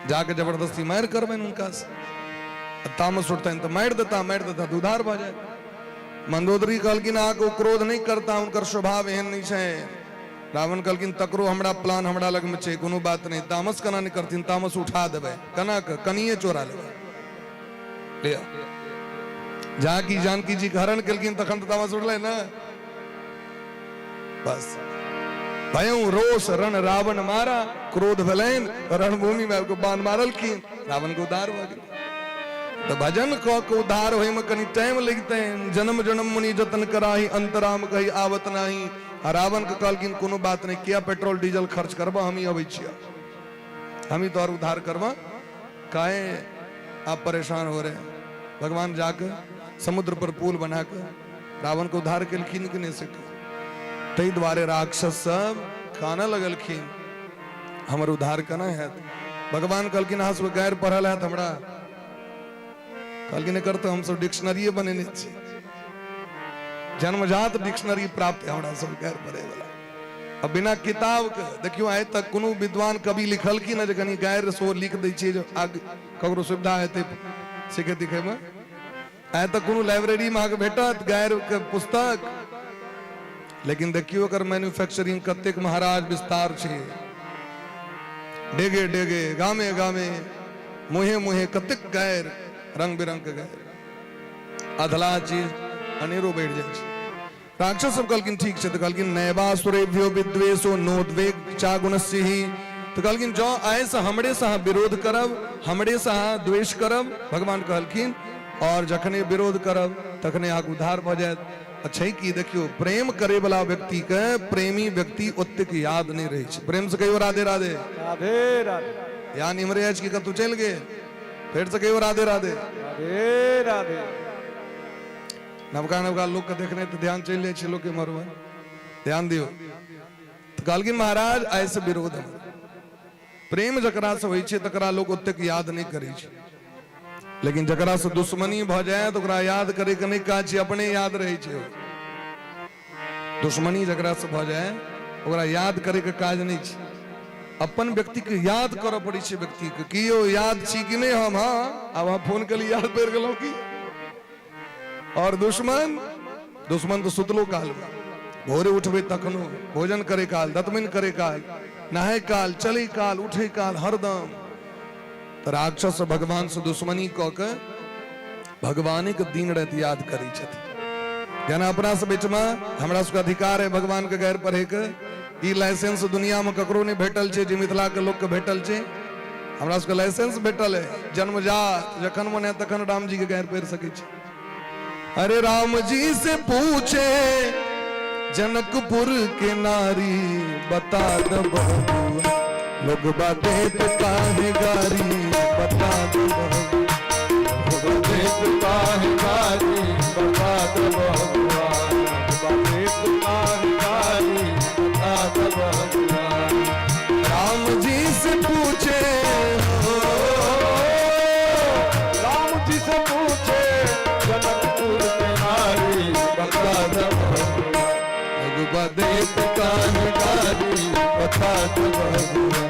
जाके जबरदस्ती मारि करबनि हुनका से। आ तामस उठतनि तऽ मारि देता, मारि देता तऽ उधार भऽ जायत। मंदोदरी कहलखिन, अहाँके ओ क्रोध नहि करता, हुनकर स्वभाव एहन नहि छै। रावण कहलखिन, तकरो हमरा प्लान हमरा लगमे छै, कोनो बात नहि। तामस केना नहि करथिन? तामस उठा देबै। केना कऽ? कनिये चोरा लेबै। लिअ, जाकि जानकी जी के हरण केलखिन तखन तऽ तामस उठलै ने। बस भयउ रोष रण रावण मारा, क्रोध भेलनि, रणभूमि में आबि कऽ बाण मारलखिन, रावण के उद्धार भऽ गेल। तऽ भजन कऽ के उद्धार होइमे कनि टाइम लगितनि। जन्म जन्म मुनि जतन कराही, अंतराम कही आवत नाही। आ रावण के कहलखिन, कोनो बात नहि, किया पेट्रोल डीजल खर्च करबह, हमही अबै छियै, हमही तोहर उद्धार करबह, काहे आप परेशान हो रहे हैं? भगवान जाके समुद्र पर पुल बना के रावण के उद्धार केलखिन कि नहि से? ताहि दुआरे राक्षस सब कानऽ लगलखिन, हमर उद्धार केना हैत? भगवान कहलखिन, अहाँ सब गैर पढ़ल हैत हमरा? कहलखिन, एकर तऽ हमसब डिक्शनरीए बनेने छी, जन्मजात डिक्शनरी प्राप्त है हमरा सब गैर पढ़े वाला। आ बिना किताब के देखियौ, आइ तक कोनो विद्वान कवि लिखलखिन हँ जे कनि गारि सेहो लिख दै छियै जे आग ककरो सुविधा हेतै सीखै तिखैमे? आइ तक कोनो लाइब्रेरीमे अहाँके भेटत गारि के पुस्तक? लेकिन देखियौ, एकर मैन्युफैक्चरिंग कतेक महाराज विस्तार छै। डेगे डेगे, गामे गामे, मुहे मुहे कतेक गारि, रंग बिरंग के गारि, अधला चीज अनेरो बढ़ि जाइ छै। राक्षस सब कहलखिन, ठीक छै। तऽ कहलखिन, नैवासुरेभ्यो विद्वेषो नोद्वेग चा गुणस्य ही। तऽ कहलखिन, जँ आइसँ हमरेसँ अहाँ विरोध करब, हमरेसँ अहाँ द्वेष करब, भगवान कहलखिन, और जखने विरोध करब तखने अहाँके उद्धार भऽ जायत। आ छै कि देखियौ, प्रेम करे वाला व्यक्ति के प्रेमी व्यक्ति ओतेक याद नहि रहै छै। प्रेम से कहियो राधे राधे। राधे राधे। ध्यान इम्हरे अछि कि कतहु चलि गेल? फेर से कहियो राधे राधे। राधे राधे। नवका नवका लोक के देखने तऽ ध्यान चलि जाइ छै लोक के मरबै। ध्यान दियौ। तऽ कहलखिन महाराज आइ से विरोध हम। प्रेम जकरा से होइ छै तकरा लोक ओतेक याद नहि करै छै, लेकिन जकरा से दुश्मनी भऽ जाय तऽ ओकरा याद करे के नहि काज छै, अपने याद रहै छै। दुश्मनी जकरा से भऽ जाय ओकरा याद करे के काज नहि छै, अपन व्यक्ति के याद करऽ पड़ै छै व्यक्ति के कि यौ याद छी कि नहि हम। हाँ, आब अहाँ फोन केली याद पड़ि गेलहुँ की। और दुश्मन, दुश्मन तऽ सुतलो काल में, भोरे उठबै तखनो, भोजन करे काल, दतमनि करे काल, नहाय काल, चलै काल, उठै काल, हरदम। तऽ राक्षस भगवान से दुश्मनी कऽ के भगवाने के दिन राति याद करै छथिन। जेना अपना सब एहिठमा हमरा सबके अधिकार है भगवान के गैर पढ़े के, ई लाइसेंस दुनिया में ककरो नहीं भेटल छै जे मिथिला के लोक के भेटल छै। हमरा सबके लाइसेंस भेटल है जन्मजात, जखन मन है तखन राम जी के गैर पढ़ि सकै छी। अरे राम जी से पूछे जनकपुर के नारी, बता दो बबुआ लोग बातें पे काहे गारी, बता दो बबुआ लोग बातें पे काहे गारी, बता दो बबुआ लोग बातें पे काहे गारी, बता दो बबुआ। राम जी से पूछे, राम जी से पूछे जनकपुर के नारी, बता दो बबुआ लोग बातें पे काहे गारी, बता दो बबुआ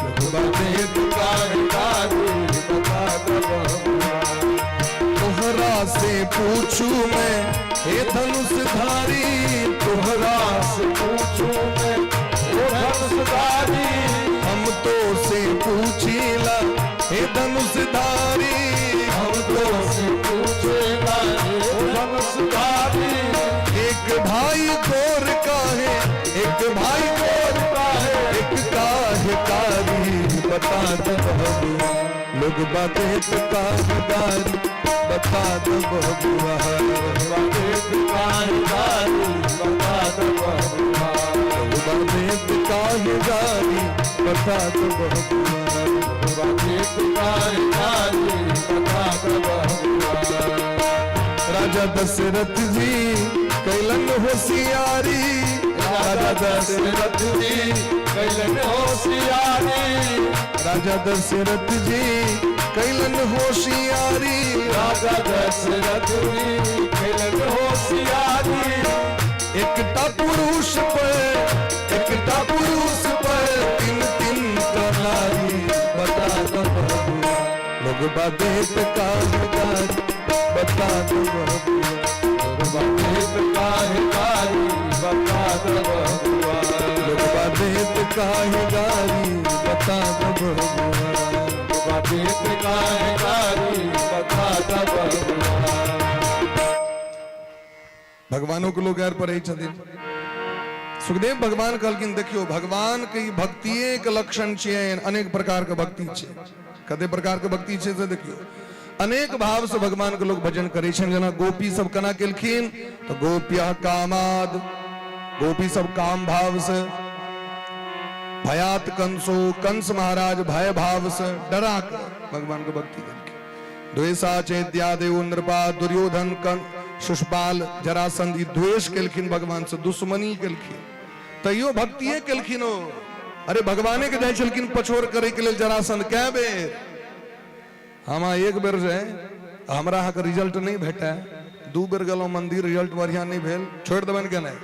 लोग बातें पे काहे गारी, बता दो बबुआ। तोहरा से पूछू मैं हे धनुषधारी, तोहरा से पूछू मैं हे धनुषधारी, हम तो से पूछीला हे धनुषधारी, हम तो से पूछेला हे धनुषधारी। एक भाई गोर का है, एक भाई गोर का है, एक काहे कारी, बता दो बबुआ लोग बातें पे काहे गारी, बता दो बबुआ बातें पे काहे गारी, बता दो बबुआ लोग बातें पे काहे गारी, बता दो बबुआ बातें पे काहे गारी, बता दो बबुआ। राजा दशरथ जी कैलन होशियारी, राजा दशरथ जी कैलन होशियारी, राजा दशरथ जी कैलन होशियारी, राजा दशरथ जी कैलन होशियारी। एकटा पुरुष पर, एकटा पुरुष पर तीन तीन टा नारी, बता दो बबुआ लोग बातें पे काहे गारी, बता दो बबुआ लोग बातें पे काहे गारी, बता दो बबुआ लोग बातें पे काहे गारी, बता दो बबुआ लोग बातें पे काहे गारी, बता दो बबुआ। भगवानों के लोग गैर पढ़ै छथिन। सुखदेव भगवान कहलखिन देखियो भगवान के ई भक्तिये के लक्षण छियनि, अनेक प्रकार के भक्ति छै। कते प्रकार के भक्ति छै से देखियो, अनेक भाव से भगवान के लोग भजन करै छनि। जेना गोपी सब केना केलखिन तऽ गोप्यः कामाद, गोपी सब काम भाव से, भयात कंसो, कंस महाराज भय भाव से डरा के भगवान के भक्ति केलखिन। द्वेषा चैत्यादेव नृपा, दुर्योधन शिशुपाल जरासंध ई द्वेष केलखिन भगवान से, दुश्मनी केलखिन, तैयो भक्तिये केलखिन ओ। अरे भगवाने के जाइ छलखिन पछोर करे के लेल जरासंध कै बेर, हम एक बेर जे हमरा अहाँके रिजल्ट नहि भेटै, दू बेर गेलहुँ मंदिर रिजल्ट बढ़िया नहि भेल, छोड़ि देबनि के नहि।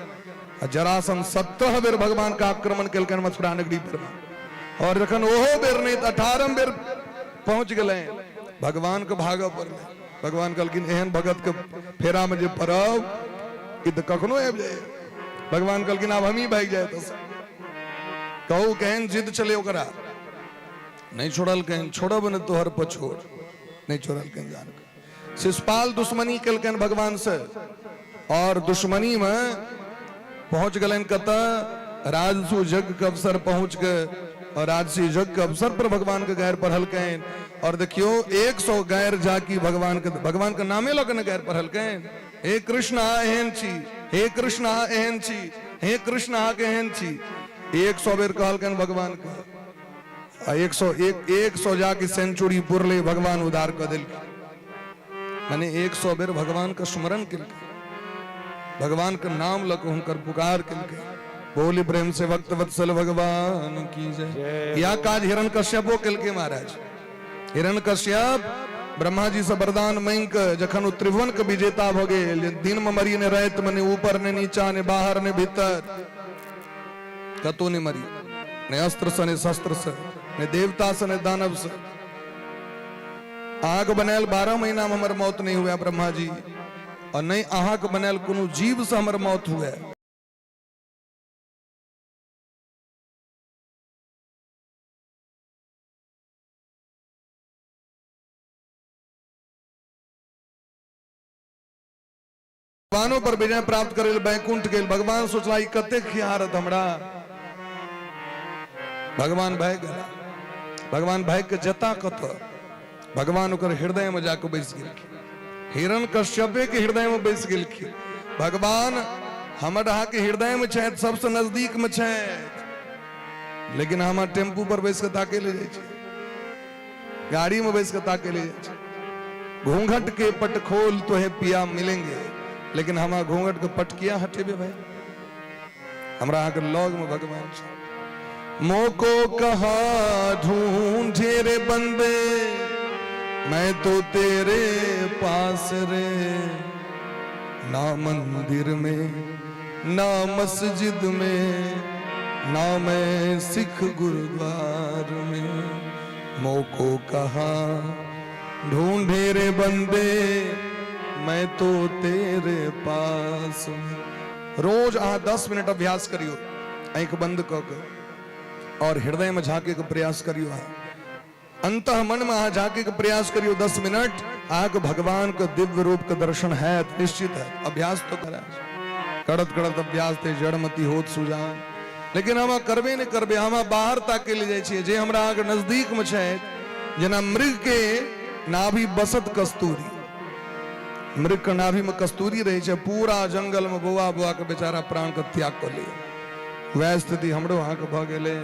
आ जरासंध 17 बेर भगवान के आक्रमण केलकनि मथुरा नगरी पर, और जखन ओहो बेर नहि तऽ 18 बेर पहुँच गेलनि, भगवान के भागऽ पड़लै। भगवान कहलखिन एहन भगत के फेरा में जे पड़ब ई तऽ कखनो आबि जाय। भगवान कहलखिन आब हमही भागि जाय। तऽ कहू केहन जिद छलै ओकरा, नहि छोड़लकनि, छोड़ब ने तोहर पछोड़, नहि छोड़लकनि जान के। शिशुपाल दुश्मनी केलकनि भगवान से, और दुश्मनी में पहुंच गेलनि कतऽ, राजसु यज्ञ के अवसर पहुंच के, और राजसी यज्ञ के अवसर पर भगवान के गैर पढ़लकनि। और देखियो 100 गैर जाकी भगवान के, भगवान के नामे लऽ के ने गैर पढ़लकनि। हे कृष्ण अहाँ एहन छी, हे कृष्ण अहाँ एहन छी, हे कृष्ण अहाँ के एहन छी, 100 बेर कहलकनि भगवान के। आ 101 100 जाके सेंचुरी पुरले, भगवान उद्धार कऽ देलकै। माने 100 बेर भगवान के स्मरण केलकै, भगवान के नाम लऽ कऽ हुनकर पुकार केलकै। बोली प्रेम से भक्त वत्सल भगवान की जय। या काज हिरण कश्यपो केलकै महाराज। हिरण कश्यप ब्रह्मा जी से वरदान मांगि कऽ जखन ओ त्रिभुवन के विजेता भऽ गेल, दिन में मरी ने राति में, ने ऊपर ने नीचा, ने बाहर ने भीतर, कतौ नहि मरी, ने अस्त्र से ने शस्त्र से, ने देवता से ने दानव से। अहाँके बनायल 12 महीना में हमर मौत नहीं हुआ ब्रह्मा जी, और नहीं अहाँके बनायल कोनो जीव से हमर मौत हुए। भगवानों पर विजय प्राप्त करे बैकुंठ गेल। भगवान सोचला ई कते खिहारत हमरा। भगवान भागि गेला। भगवान भागि के जता कत, भगवान ओकर हृदय में जाके बैस गेलखिन। हिरण कश्यपे के हृदय में बैस गेलखिन भगवान। हमर अहाँके हृदय में छथि, सबसे नजदीक में छथि, लेकिन हम टेम्पू पर बैस के ताके ले जाइ छी, गाड़ी में बैस के ताके ले जाइ छी। घूंघट के पट खोल तो है पिया मिलेंगे, लेकिन हम घूंघट के पट किया हटेबे भाई? हमरा अहाँके लग में भगवान छै। मोको कहा ढूंढे रे बंदे, मैं तो तेरे पास रे। ना मंदिर में ना मस्जिद में, ना मैं सिख गुरुद्वार में। मोको कहा ढूंढे रे बंदे, मैं तो तेरे पास। रोज अहाँ 10 मिनट अभ्यास करियो, आँखि बंद कऽ के और हृदय में झांके के प्रयास करियो। अहाँ अंत मन में अहाँ झांके के प्रयास करियो 10 मिनट, अहाँके भगवान के दिव्य रूप के दर्शन हैत, निश्चित है। अभ्यास तो करा, करत करत अभ्यास ते जड़मति होत सुजान। लेकिन हम करबे नहि करबे, हम बाहर ताके ले जाइ छियै जे हमरा अहाँके नजदीक में छै। जेना मृग के नाभि बसत कस्तूरी, मृग के नाभि में कस्तूरी रहै छै, पूरा जंगल में बौआ बौआ के बेचारा प्राण के त्याग कऽ लिया। वएह स्थिति हमरो अहाँके भऽ गेलै।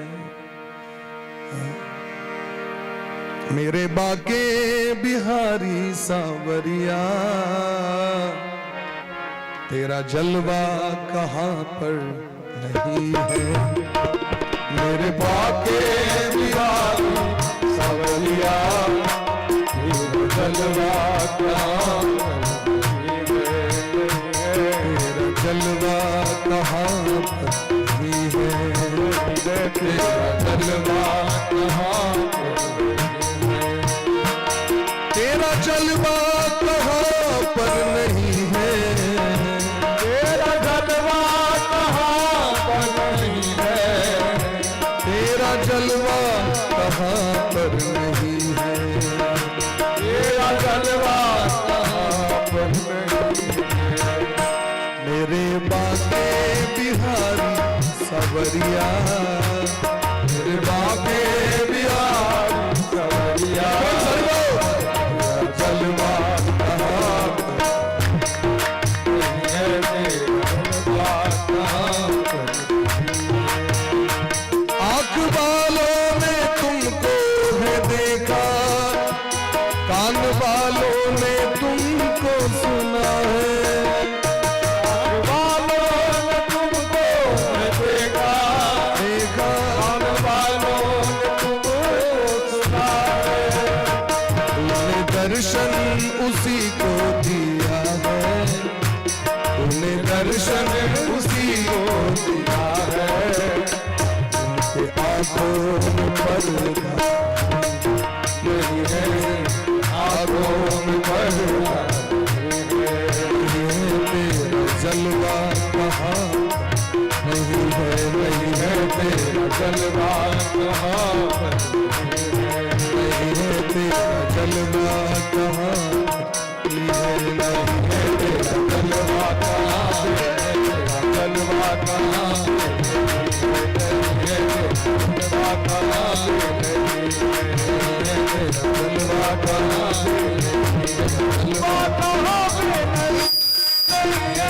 मेरे बाके बिहारी सांवरिया, तेरा जलवा कहाँ पर नहीं है। मेरे बाके बिहारी सांवरिया, तेरा जलवा कहाँ पर नहीं है। तेरा जलवा कहाँ पर नहीं है। तेरा जलवा कहाँ पर नहीं है। तेरा जलवा कहाँ पर नहीं है। तेरा जलवा कहाँ पर नहीं है। तेरा जलवा कहाँ पर नहीं है। तेरा जलवा कहाँ पर नहीं है। मेरे बाके बिहारी सवरिया, मेरे बाके बिहारी सवरिया, तेरा जलवा कहाँ पर नहीं है। तेरा जलवा कहाँ पर। आंख वालों ने तुमको है देखा, कान वालों ने तुमको सुना है। वालों ने तुमको है देखा, देखा, कान वालों ने तुमको सुना है। तूने दर्शन उसी को दिया है, तूने दर्शन उसी को दिया है। उनके आंखों में पर्दा नहीं है, आंखों में पर्दा नहीं है। नहीं है। तेरा जलवा कहाँ नहीं है। नहीं है तेरा जलवा कहाँ पर नहीं है। नहीं है तेरा जलवा कहाँ नहीं है। नहीं है तेरा जलवा कहाँ है। तेरा जलवा कहाँ है। है तेरा जलवा कहाँ है। तेरा जलवा कहाँ जलवा कहाँ पे नहीं है।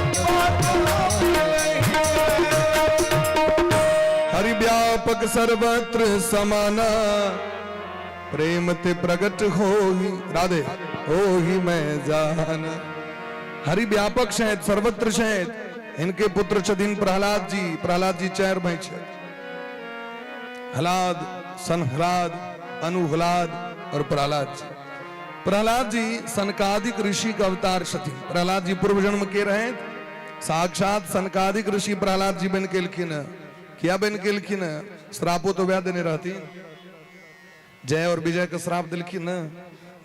जलवा कहाँ पे नहीं है। हरि व्यापक व्यापक सर्वत्र समाना, प्रेम ते प्रगट हो ही राधे हो ही मैं जाना। हरि व्यापक छथि, सर्वत्र छथि। इनके पुत्र छथिन प्रहलाद जी। प्रहलाद जी 4 भाई छथि, हलाद, सनहलाद, अनुहलाद और प्रहलाद जी। प्रहलाद जी सनकादिक ऋषि के अवतार छथिन। प्रहलाद जी पूर्व जन्म के रहे, साक्षात सनकादिक ऋषि प्रहलाद जी बन के एलखिन। किया बन के एलखिन? श्रापो तो वह देने रहती, जय और विजय के श्राप दिलखिन।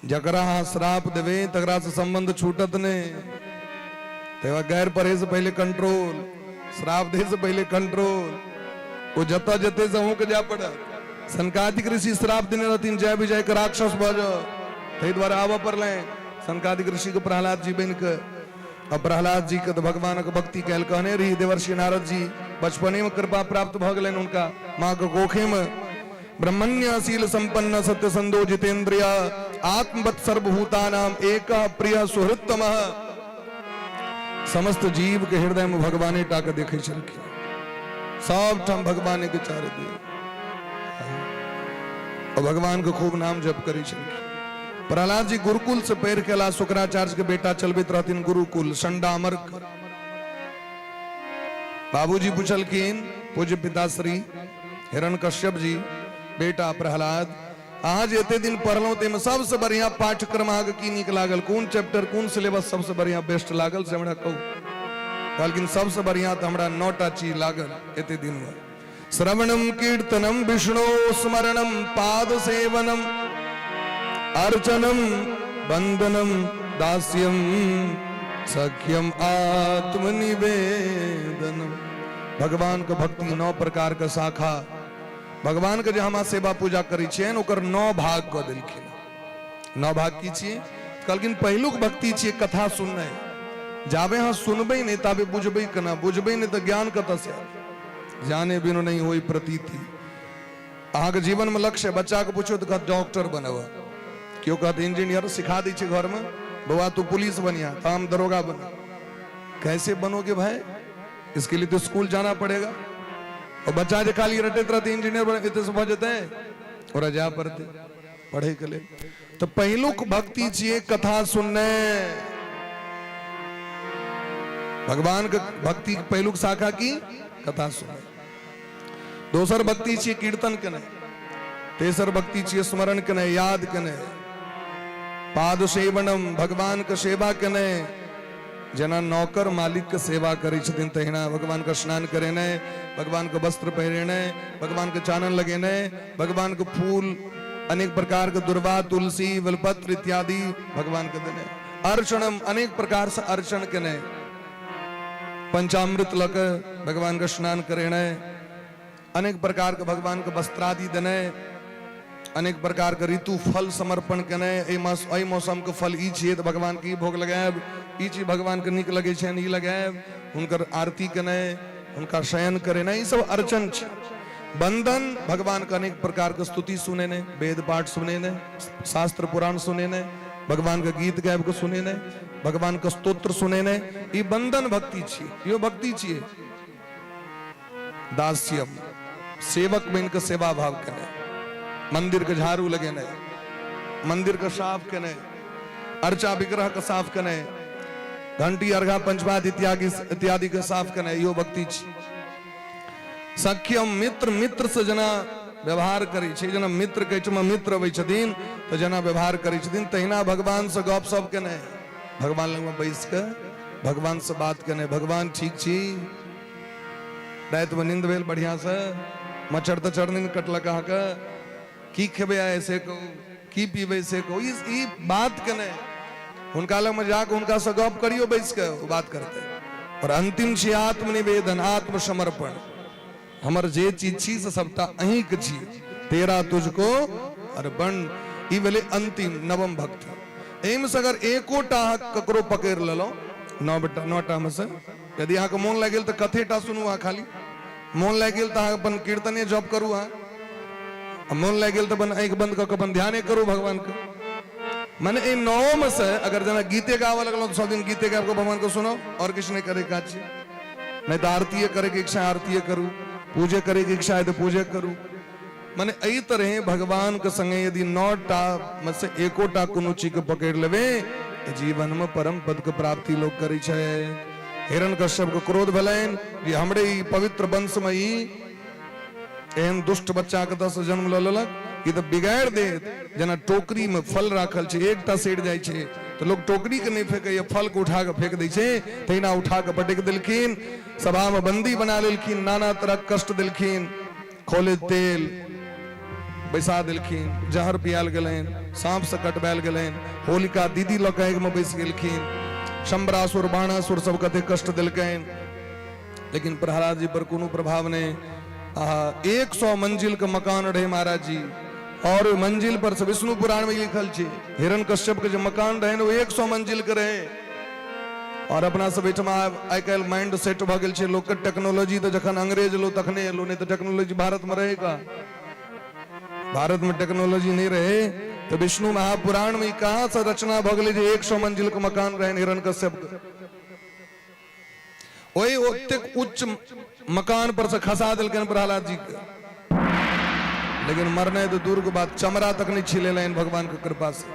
जकरा अहाँ श्राप देबै तकरा से संबंध छूटत नहीं। तै गैर पढ़े से पहले कंट्रोल, श्राप दे से पहले कंट्रोल। वो जतऽ जेतै से अहूँके जाय पड़त। सनकादिक ऋषि श्राप देने रहथिन जय विजय के राक्षस भऽ जाओ, ताहि दुआरे आबऽ पड़लनि सनकादिक ऋषि के प्रहलाद जी बनि कऽ। आ प्रहलाद जी के तऽ भगवानक भक्ति कयल कहने रही देवर्षि नारद जी, बचपने में कृपा प्राप्त भऽ गेलनि हुनका माँ के कोखे में। ब्रह्मण्य शील संपन्न सत्य संदो जितेन्द्रिय आत्मवत सर्वभूतानाम एक प्रिय सुहृत्तम। समस्त जीव के हृदय में भगवाने टा के देखे छलखिन, सब ठाम भगवाने के चारे दे और भगवान के खूब नाम जप करै छलखिन। प्रहलाद जी गुरुकुल से पढ़ के अला, शुक्राचार्य के बेटा चलबैत रहथिन गुरुकुल संडामर। बाबूजी पूछलखिन पूज्य पिताश्री हिरण्यकश्यप जी, बेटा प्रहलाद अहाँ जे एते दिन पढ़लहुँ ताहिमे सबसँ बढ़िआँ पाठ्यक्रम अहाँके की नीक लागल, कोन चैप्टर कोन सिलेबस सबसँ बढ़िआँ बेस्ट लागल से हमरा कहू। कहलखिन सबसँ बढ़िआँ तऽ हमरा 9टा चीज लागल एते दिनमे। श्रवणम कीर्तनम विष्णु स्मरणम पाद सेवनम अर्चनम वंदनम दास्यम सख्यम आत्मनिवेदनम। भगवान के भक्ति 9 प्रकार के शाखा, भगवान के जे हम सेवा पूजा करै छियनि ओकर 9 भाग कऽ देलखिन। 9 भाग की छियै? कहलखिन पहिलुक भक्ति छियै कथा सुननाइ। जाबे अहाँ सुनबै नहि ताबे बुझबै केना, बुझबै नहि तऽ ज्ञान कतऽ से आयत? जाने बिनु नहीं होई प्रतीति। अहाँके जीवनमे लक्ष्य, बच्चाके पूछो तऽ कहत डॉक्टर बनब, केओ कहत इंजीनियर, सिखा दै छै घरमे, बौआ तू पुलिस बनिया तऽ हम दरोगा बनब। कैसे बनोगे भाई? इसके लिए तो स्कूल जाना पड़ेगा। और बच्चा जे खाली रटैत रहते इंजीनियर बने एते से भऽ जेतै? ओकरा जाय पड़तै पढ़े के लेल। तऽ पहिलुक भक्ति छियै कथा सुनने। भगवान के भक्ति पहिलुक शाखा की कथा सुनने। दोसर भक्ति छियै कीर्तन केनाइ। तेसर भक्ति छियै स्मरण केनाइ, याद केनाइ। पाद सेवनम, भगवान के सेवा केनाइ। जेना नौकर मालिक के सेवा करै छथिन तहिना भगवान के स्नान करेनाइ, भगवान के वस्त्र पहिरेनाइ, भगवान के चानन लगेनाइ, भगवान के फूल अनेक प्रकार के दुर्वा, तुलसी, बेलपत्र इत्यादि भगवान के देनाइ। अर्चनम, अनेक प्रकार से अर्चन केनाइ। पंचामृत लऽ के भगवान के स्नान करेनाइ, अनेक प्रकार के भगवान के वस्त्रादि देनाइ, अनेक प्रकार के ऋतु फल समर्पण केनाइ। एहि मास एहि मौसम के फल ई छियै तऽ भगवान के ई भोग लगायब, ई चीज भगवान के नीक लगै छनि ई लगायब, हुनकर आरती केनाइ, हुनका शयन करेनाइ, ई सब अर्चन छै। बंदन, भगवान के अनेक प्रकार के स्तुति सुनेनाइ, वेद पाठ सुनेनाइ, शास्त्र पुराण सुनेनाइ, भगवान के गीत गाबि के सुनेनाइ, भगवान के स्तोत्र सुनेनाइ, ई बंदन भक्ति छियै, इहो भक्ति छियै। दास्यम, सेवक बनि के सेवा भाव केनाइ, मंदिर के झाड़ू लगेनाइ, मंदिर के साफ केनाइ, अर्चा विग्रह के साफ केनाइ, घंटी अर्घा पंचवाद इत्यादि इत्यादि के साफ केनाइ, इहो भक्ति छी। सख्यम, मित्र, मित्र से जेना व्यवहार करै छै, जेना मित्र के एहिठमा मित्र अबै छथिन तऽ जेना व्यवहार करै छथिन तहिना भगवान से गप सप केनाइ, भगवान लगमे बैस के भगवान से बात केनाइ, भगवान ठीक छी, रातिमे नींद भेल बढ़िया से, मच्छर तच्छर नहि कटलक अहाँके, की खेबै आइ से कहू, की पीबै से कहू, ई बात केनाइ, हुनका लगमे जाके हुनकासँ गप करियौ बैस के, ओ बात करतै। और अंतिम छी आत्मनिवेदन, आत्मसमर्पण। हमर जे चीज छी से सबटा अहींके छी, तेरा तुझको अर्पण। ई भेलै अंतिम नवम भक्ति। एहिमे से अगर एकोटा अहाँ ककरो पकड़ि लेलहुँ, 9टा मे से यदि अहाँके मोन लागि गेल तऽ कथेटा सुनू अहाँ खाली, मोन लागि गेल तऽ अहाँ अपन कीर्तने जप करू अहाँ, आ मोन लागि गेल तऽ अपन आँखि बंद कऽ के अपन ध्याने करू भगवानके। माने एहि 9 मे से अगर जेना गीते गाबऽ लगलहुँ तऽ सब दिन गीते गाबि कऽ भगवानके सुनू, आओर किछु नहि करैके काज छै। नहि तऽ आरतीये करैके इच्छा आरतीये करू। पूजे करैके इच्छा है तऽ पूजे करू। मने एहि तरहे भगवान के संगे यदि 9 टा में से एकोटा कोनो चीज के पकड़ लेबे तऽ जीवन में परम पद के प्राप्ति लोग करै छै। हिरण कश्यप के क्रोध भेलनि जे हमरे ई पवित्र वंश में ई एहन दुष्ट बच्चा के दस जन्म लऽ लेलक, ई तऽ बिगाड़ि देत। जेना टोकरी में फल राखल छै, एकटा सड़ि जाइ छै तऽ लोक टोकरी के नहि फेकैया, फल के उठा के फेंक दै छै, तहिना उठा के पटकि देलखिन, सभा में बंदी बना लेलखिन, नाना तरह कष्ट देलखिन, खोले तेल बैसा देलखिन, जहर पियाल गेलनि, सांप से कटवायल गेलनि, होलिका दीदी लऽ के आगि में बैस गेलखिन, शंबरासुर बाणासुर सब कते कष्ट देलकनि, लेकिन प्रहलाद जी पर कोनो प्रभाव नहीं। आ 100 मंजिल के मकान रहे महाराज जी, और ओहि मंजिल पर से विष्णु पुराण में लिखल छै हिरण कश्यप के जे मकान रहे ने, ओ 100 मंजिल के रहे। और अपना सब एहिठमा आइ काल्हि माइंड सेट भऽ गेल छै लोकके, टेक्नोलॉजी तऽ जखन अंग्रेज एलो तखने एलो, नहि तऽ टेक्नोलॉजी भारत में रहे का? भारत में टेक्नोलॉजी नहीं रहे। तो विष्णु महापुराण में कहाँ से रचना भऽ गेलै जे 100 मंजिल के मकान रहे हिरण कश्यप के? ओहि ओतेक उच्च मकान पर से खसा देलकनि प्रहलाद जी के, लेकिन मरने तो दूर के बात, चमड़ा तक नहीं छिलेलनि भगवान के कृपा से।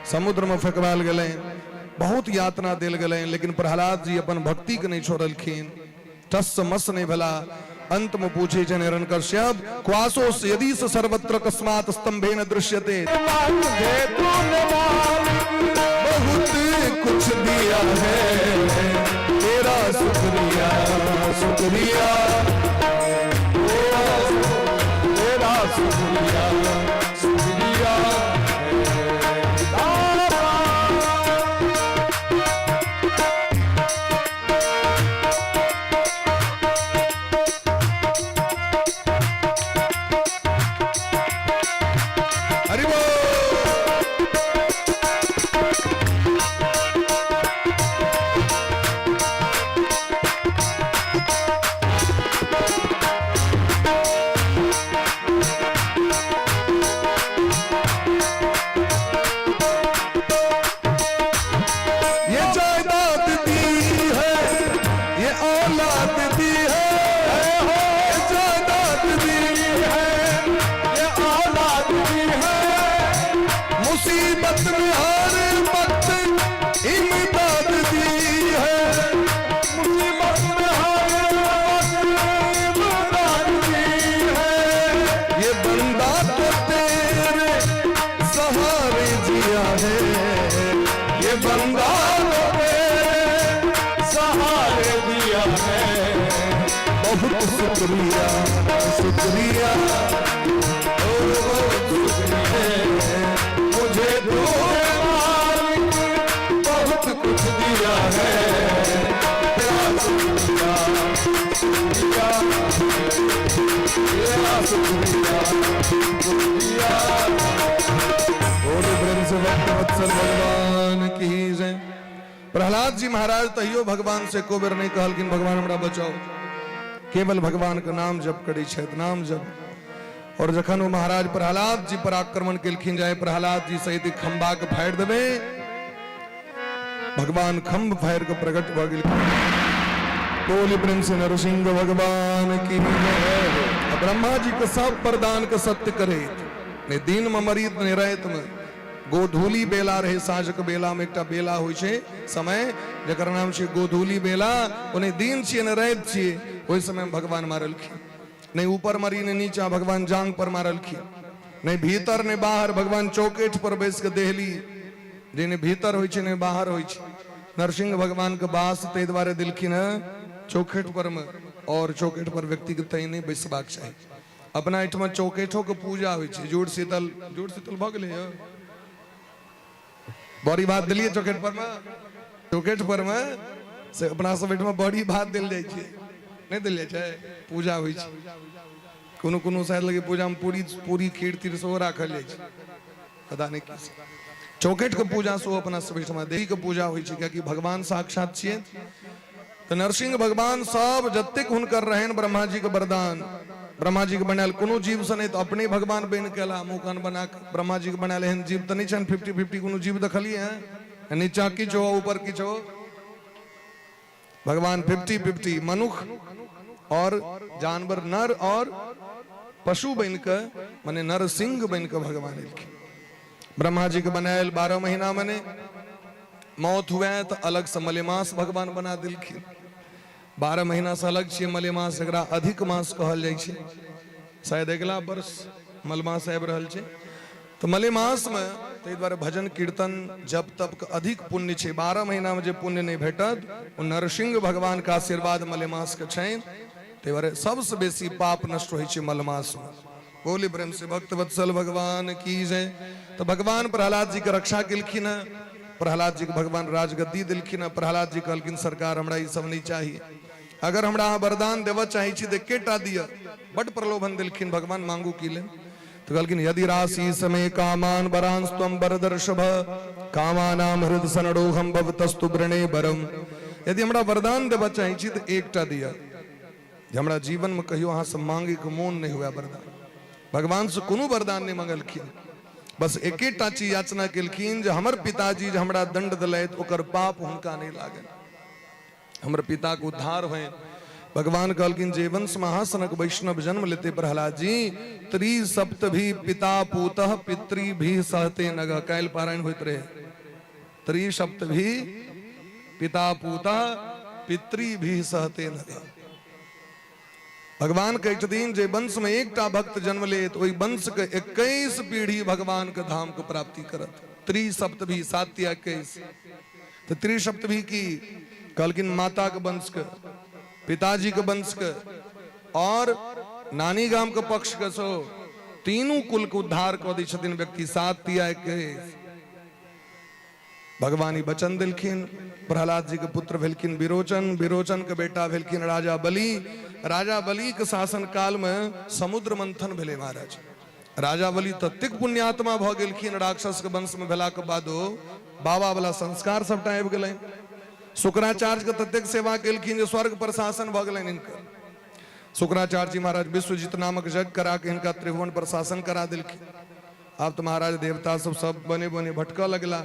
समुद्र में फेंकवायल गेलनि, बहुत यातना देल गेलनि, लेकिन प्रहलाद जी अपन भक्ति के नहीं छोड़लखिन, टस मस नहीं भेला। अंत में पूछे छनि हिरण्यकश्यप, क्वासो यदि स सर्वत्र कस्मात् स्तंभेन दृश्यते। बहुत कुछ दिया है तेरा शुक्रिया शुक्रिया, तेरा शुक्रिया शुक्रिया। हरि बोल। ये जायदाद दी है, ये औलाद दी है, ये जायदाद दी है, ये औलाद दी है, मुसीबत में हर वक्त इमदाद दी है, मुसीबत में हर वक्त इमदाद दी है, ये बंदा तो तेरे सहारे जिया है, ये बंदा तो तेरे सहारे दिया है, बहुत शुक्रिया शुक्रिया, ओ बहुत शुक्रिया, मुझे तूने मालिक बहुत कुछ दिया है, तेरा शुक्रिया शुक्रिया, तेरा शुक्रिया शुक्रिया। बोलो प्रेम से भक्त वत्सल भगवान की जय। प्रहलाद जी महाराज तहियो भगवान से एको बेर नहीं कहलखिन भगवान हमरा बचाओ, केवल भगवान के नाम जप करै छथि, नाम जप। और जखन ओ महाराज प्रहलाद जी पर आक्रमण केलखिन, जाय प्रहलाद जी सहित खंभा के फाड़ि देबै, भगवान खंभ फाड़ि के प्रकट भऽ गेलखिन। बोली प्रेम से नरसिंह भगवान की जय। ब्रह्मा जी के सब वरदान के सत्य करे, नहीं दिन में मरीत नहीं रात में। गोधूली बेला रहे, साँझक बेला में एकटा बेला होइ छै समय, जकर नाम छै गोधूली बेला। ओ नहि दिन छियै नहि राति छियै, ओहि समय में भगवान मारलखिन। नहीं ऊपर मरी नहीं नीचा, भगवान जांग पर मारलखिन। नहीं भीतर नहीं बाहर, भगवान चौकेठ पर बैस के देहली, जे नहि भीतर होइ छै नहि बाहर होइ छै। नरसिंह भगवान के बास ताहि दुआरे देलखिन हँ चौखेठ पर में, और चौकेठ पर व्यक्ति के तैं नहि बैसबाक चाही। अपना एहिठमा चौकेठो के पूजा होइ छै, जुड़ शीतल, जुड़ शीतल भऽ गेलै यौ? बड़ी भात देलियै चौकेठ पर में? चौकेठ पर में से अपना सब एहिठमा बड़ी भात देल जाइ छै, नहि देल जाइ छै? पूजा होइ छै कोनो कोनो, शायद लगे पूजा में पूरी पूरी खीर तीर सेहो राखल जाइ छै, पता नहि की सब। चौकेठ के पूजा सेहो अपना सब एहिठमा देवी के पूजा होइ छै, कियाकि भगवान साक्षात छियै। तऽ नरसिंह भगवान सब जतेक हुनकर रहनि ब्रह्मा जी के वरदान, ब्रह्मा जी के बनायल कोनो जीव से नहि, तऽ अपने भगवान बनि के एला, मुँह कान बना के ब्रह्मा जी के बनायल एहन जीव तऽ नहि छनि। 50-50 कोनो जीव देखलियै हँ? नीचा किछु हो ऊपर किछु हो, भगवान 50-50 मनुख और जानवर नर और पशु बनि कऽ, मने नरसिंह बनि कऽ भगवान एलखिन। ब्रह्मा जी के बनायल 12 महीना मने मौत हुए तऽ अलग से मलेमास भगवान बना देलखिन। 12 महीना से अलग छियै मलेमास, एकरा अधिक मास कहल जाइ छै। शायद अगिला वर्ष मलमास आबि रहल छै। तऽ मलेमासमे ताहि दुआरे भजन कीर्तन जप तप के अधिक पुण्य छै। 12 महीनामे जे पुण्य नहि भेटत ओ नरसिंह भगवान के आशीर्वाद मलेमास के छनि। ताहि दुआरे सबसँ बेसी पाप नष्ट होइ छै मलमासमे। बोली प्रेम से भक्त वत्सल भगवान की जय। तऽ भगवान प्रहलाद जी के रक्षा केलखिन हँ। प्रहलाद जी के भगवान राजगद्दी देलखिन हँ। प्रहलाद जी कहलखिन सरकार हमरा ई सब नहि चाही, अगर हमरा अहाँ वरदान देबऽ चाहै छी तऽ एकेटा दिअ। बड प्रलोभन देलखिन भगवान, मांगू की ले। तऽ कहलखिन यदि राशि समय कामान वरांस्त्वं वरदर्षभ कामानाम हृद सनरोहम भवतस्तु वृणे वरम। यदि हमरा वरदान देबऽ चाहै छी तऽ एकटा दिअ जे हमरा जीवन में कहियो अहाँ से मांगे के मोन नहीं हुआ वरदान। भगवान से कोनो वरदान नहीं मंगलखिन, बस एकेटा चीज याचना केलखिन जे हमर पिताजी जे हमरा दंड दिलथि ओकर पाप हुनका नहीं लागल, हमर पिता के उद्धार होय। भगवान कहलखिन जे वंश में अहाँ सनक वैष्णव जन्म लेते प्रहलाद जी, त्रिसप्त भी पिता पूतः पितृ भी सहते नग। काल्हि पारायण होइत रहे, त्रिसप्त भी पिता पूतः पितृ भी सहते नग। भगवान कहै छथिन जे वंश में एकटा भक्त जन्म लेत ओहि वंश के 21 पीढ़ी भगवान के धाम के प्राप्ति करत। त्रिसप्त भी 7 या 21। तो त्रिसप्त भी की कहलखिन माता के वंश के, पिताजी के वंश के और नानी गाम के पक्ष के, सो तीनू कुल के उद्धार कऽ दै छथिन व्यक्ति 7 या 21। भगवान ई वचन दिलखिन। प्रहलाद जी के पुत्र भेलखिन विरोचन, विरोचन के बेटा भेलखिन राजा बलि। राजा बलि के शासन काल में समुद्र मंथन भेलै महाराज। राजा बलि ततेक पुण्यात्मा भऽ गेलखिन राक्षस के वंश में भेला के बादो बाबा वाला संस्कार सबटा आबि गेलनि। शुक्राचार्य के ततेक सेवा केलखिन जे स्वर्ग पर शासन भऽ गेलनि हिनकर। शुक्राचार्य जी महाराज विश्वजीत नामक यज्ञ करा के हिनका त्रिभुवन पर शासन करा देलखिन। आब तऽ महाराज देवता सब सब बने बने भटकऽ लगला।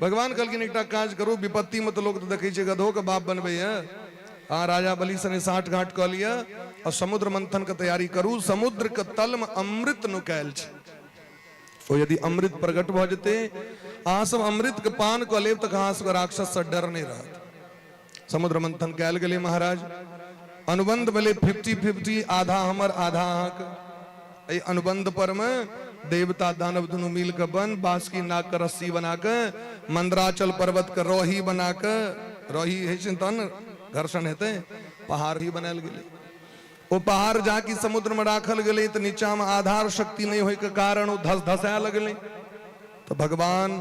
भगवान कहलखिन एकटा काज करू, विपत्ति में तऽ लोक तऽ देखै छै गधो के बाप बनबैया, अहाँ राजा बलि सने साठ घाट कऽ लिअ और समुद्र मंथन के तैयारी करू। समुद्र के तल में अमृत नुकायल छै, ओ यदि अमृत प्रकट भऽ जेतै, अहाँ सब अमृत के पान कऽ लेब तऽ अहाँ सबके राक्षस से डर नहि रहत। समुद्र मंथन कयल गेलै महाराज, अनुबंध भेलै 50-50, आधा हमर आधा अहाँके। एहि अनुबंध पर में देवता दानव दुनू मिल के बन बासुकी नाग के रस्सी बना के मंदराचल पर्वत के रोही बना के, रोही होइ छै तहन घर्षण हेतै, पहाड़ ही बनायल गेलै। ओ पहाड़ जाकि समुद्र में राखल गेलै तऽ नीचा में आधार शक्ति नहीं होय के कारण ओ धस धसाय लगलै। तऽ भगवान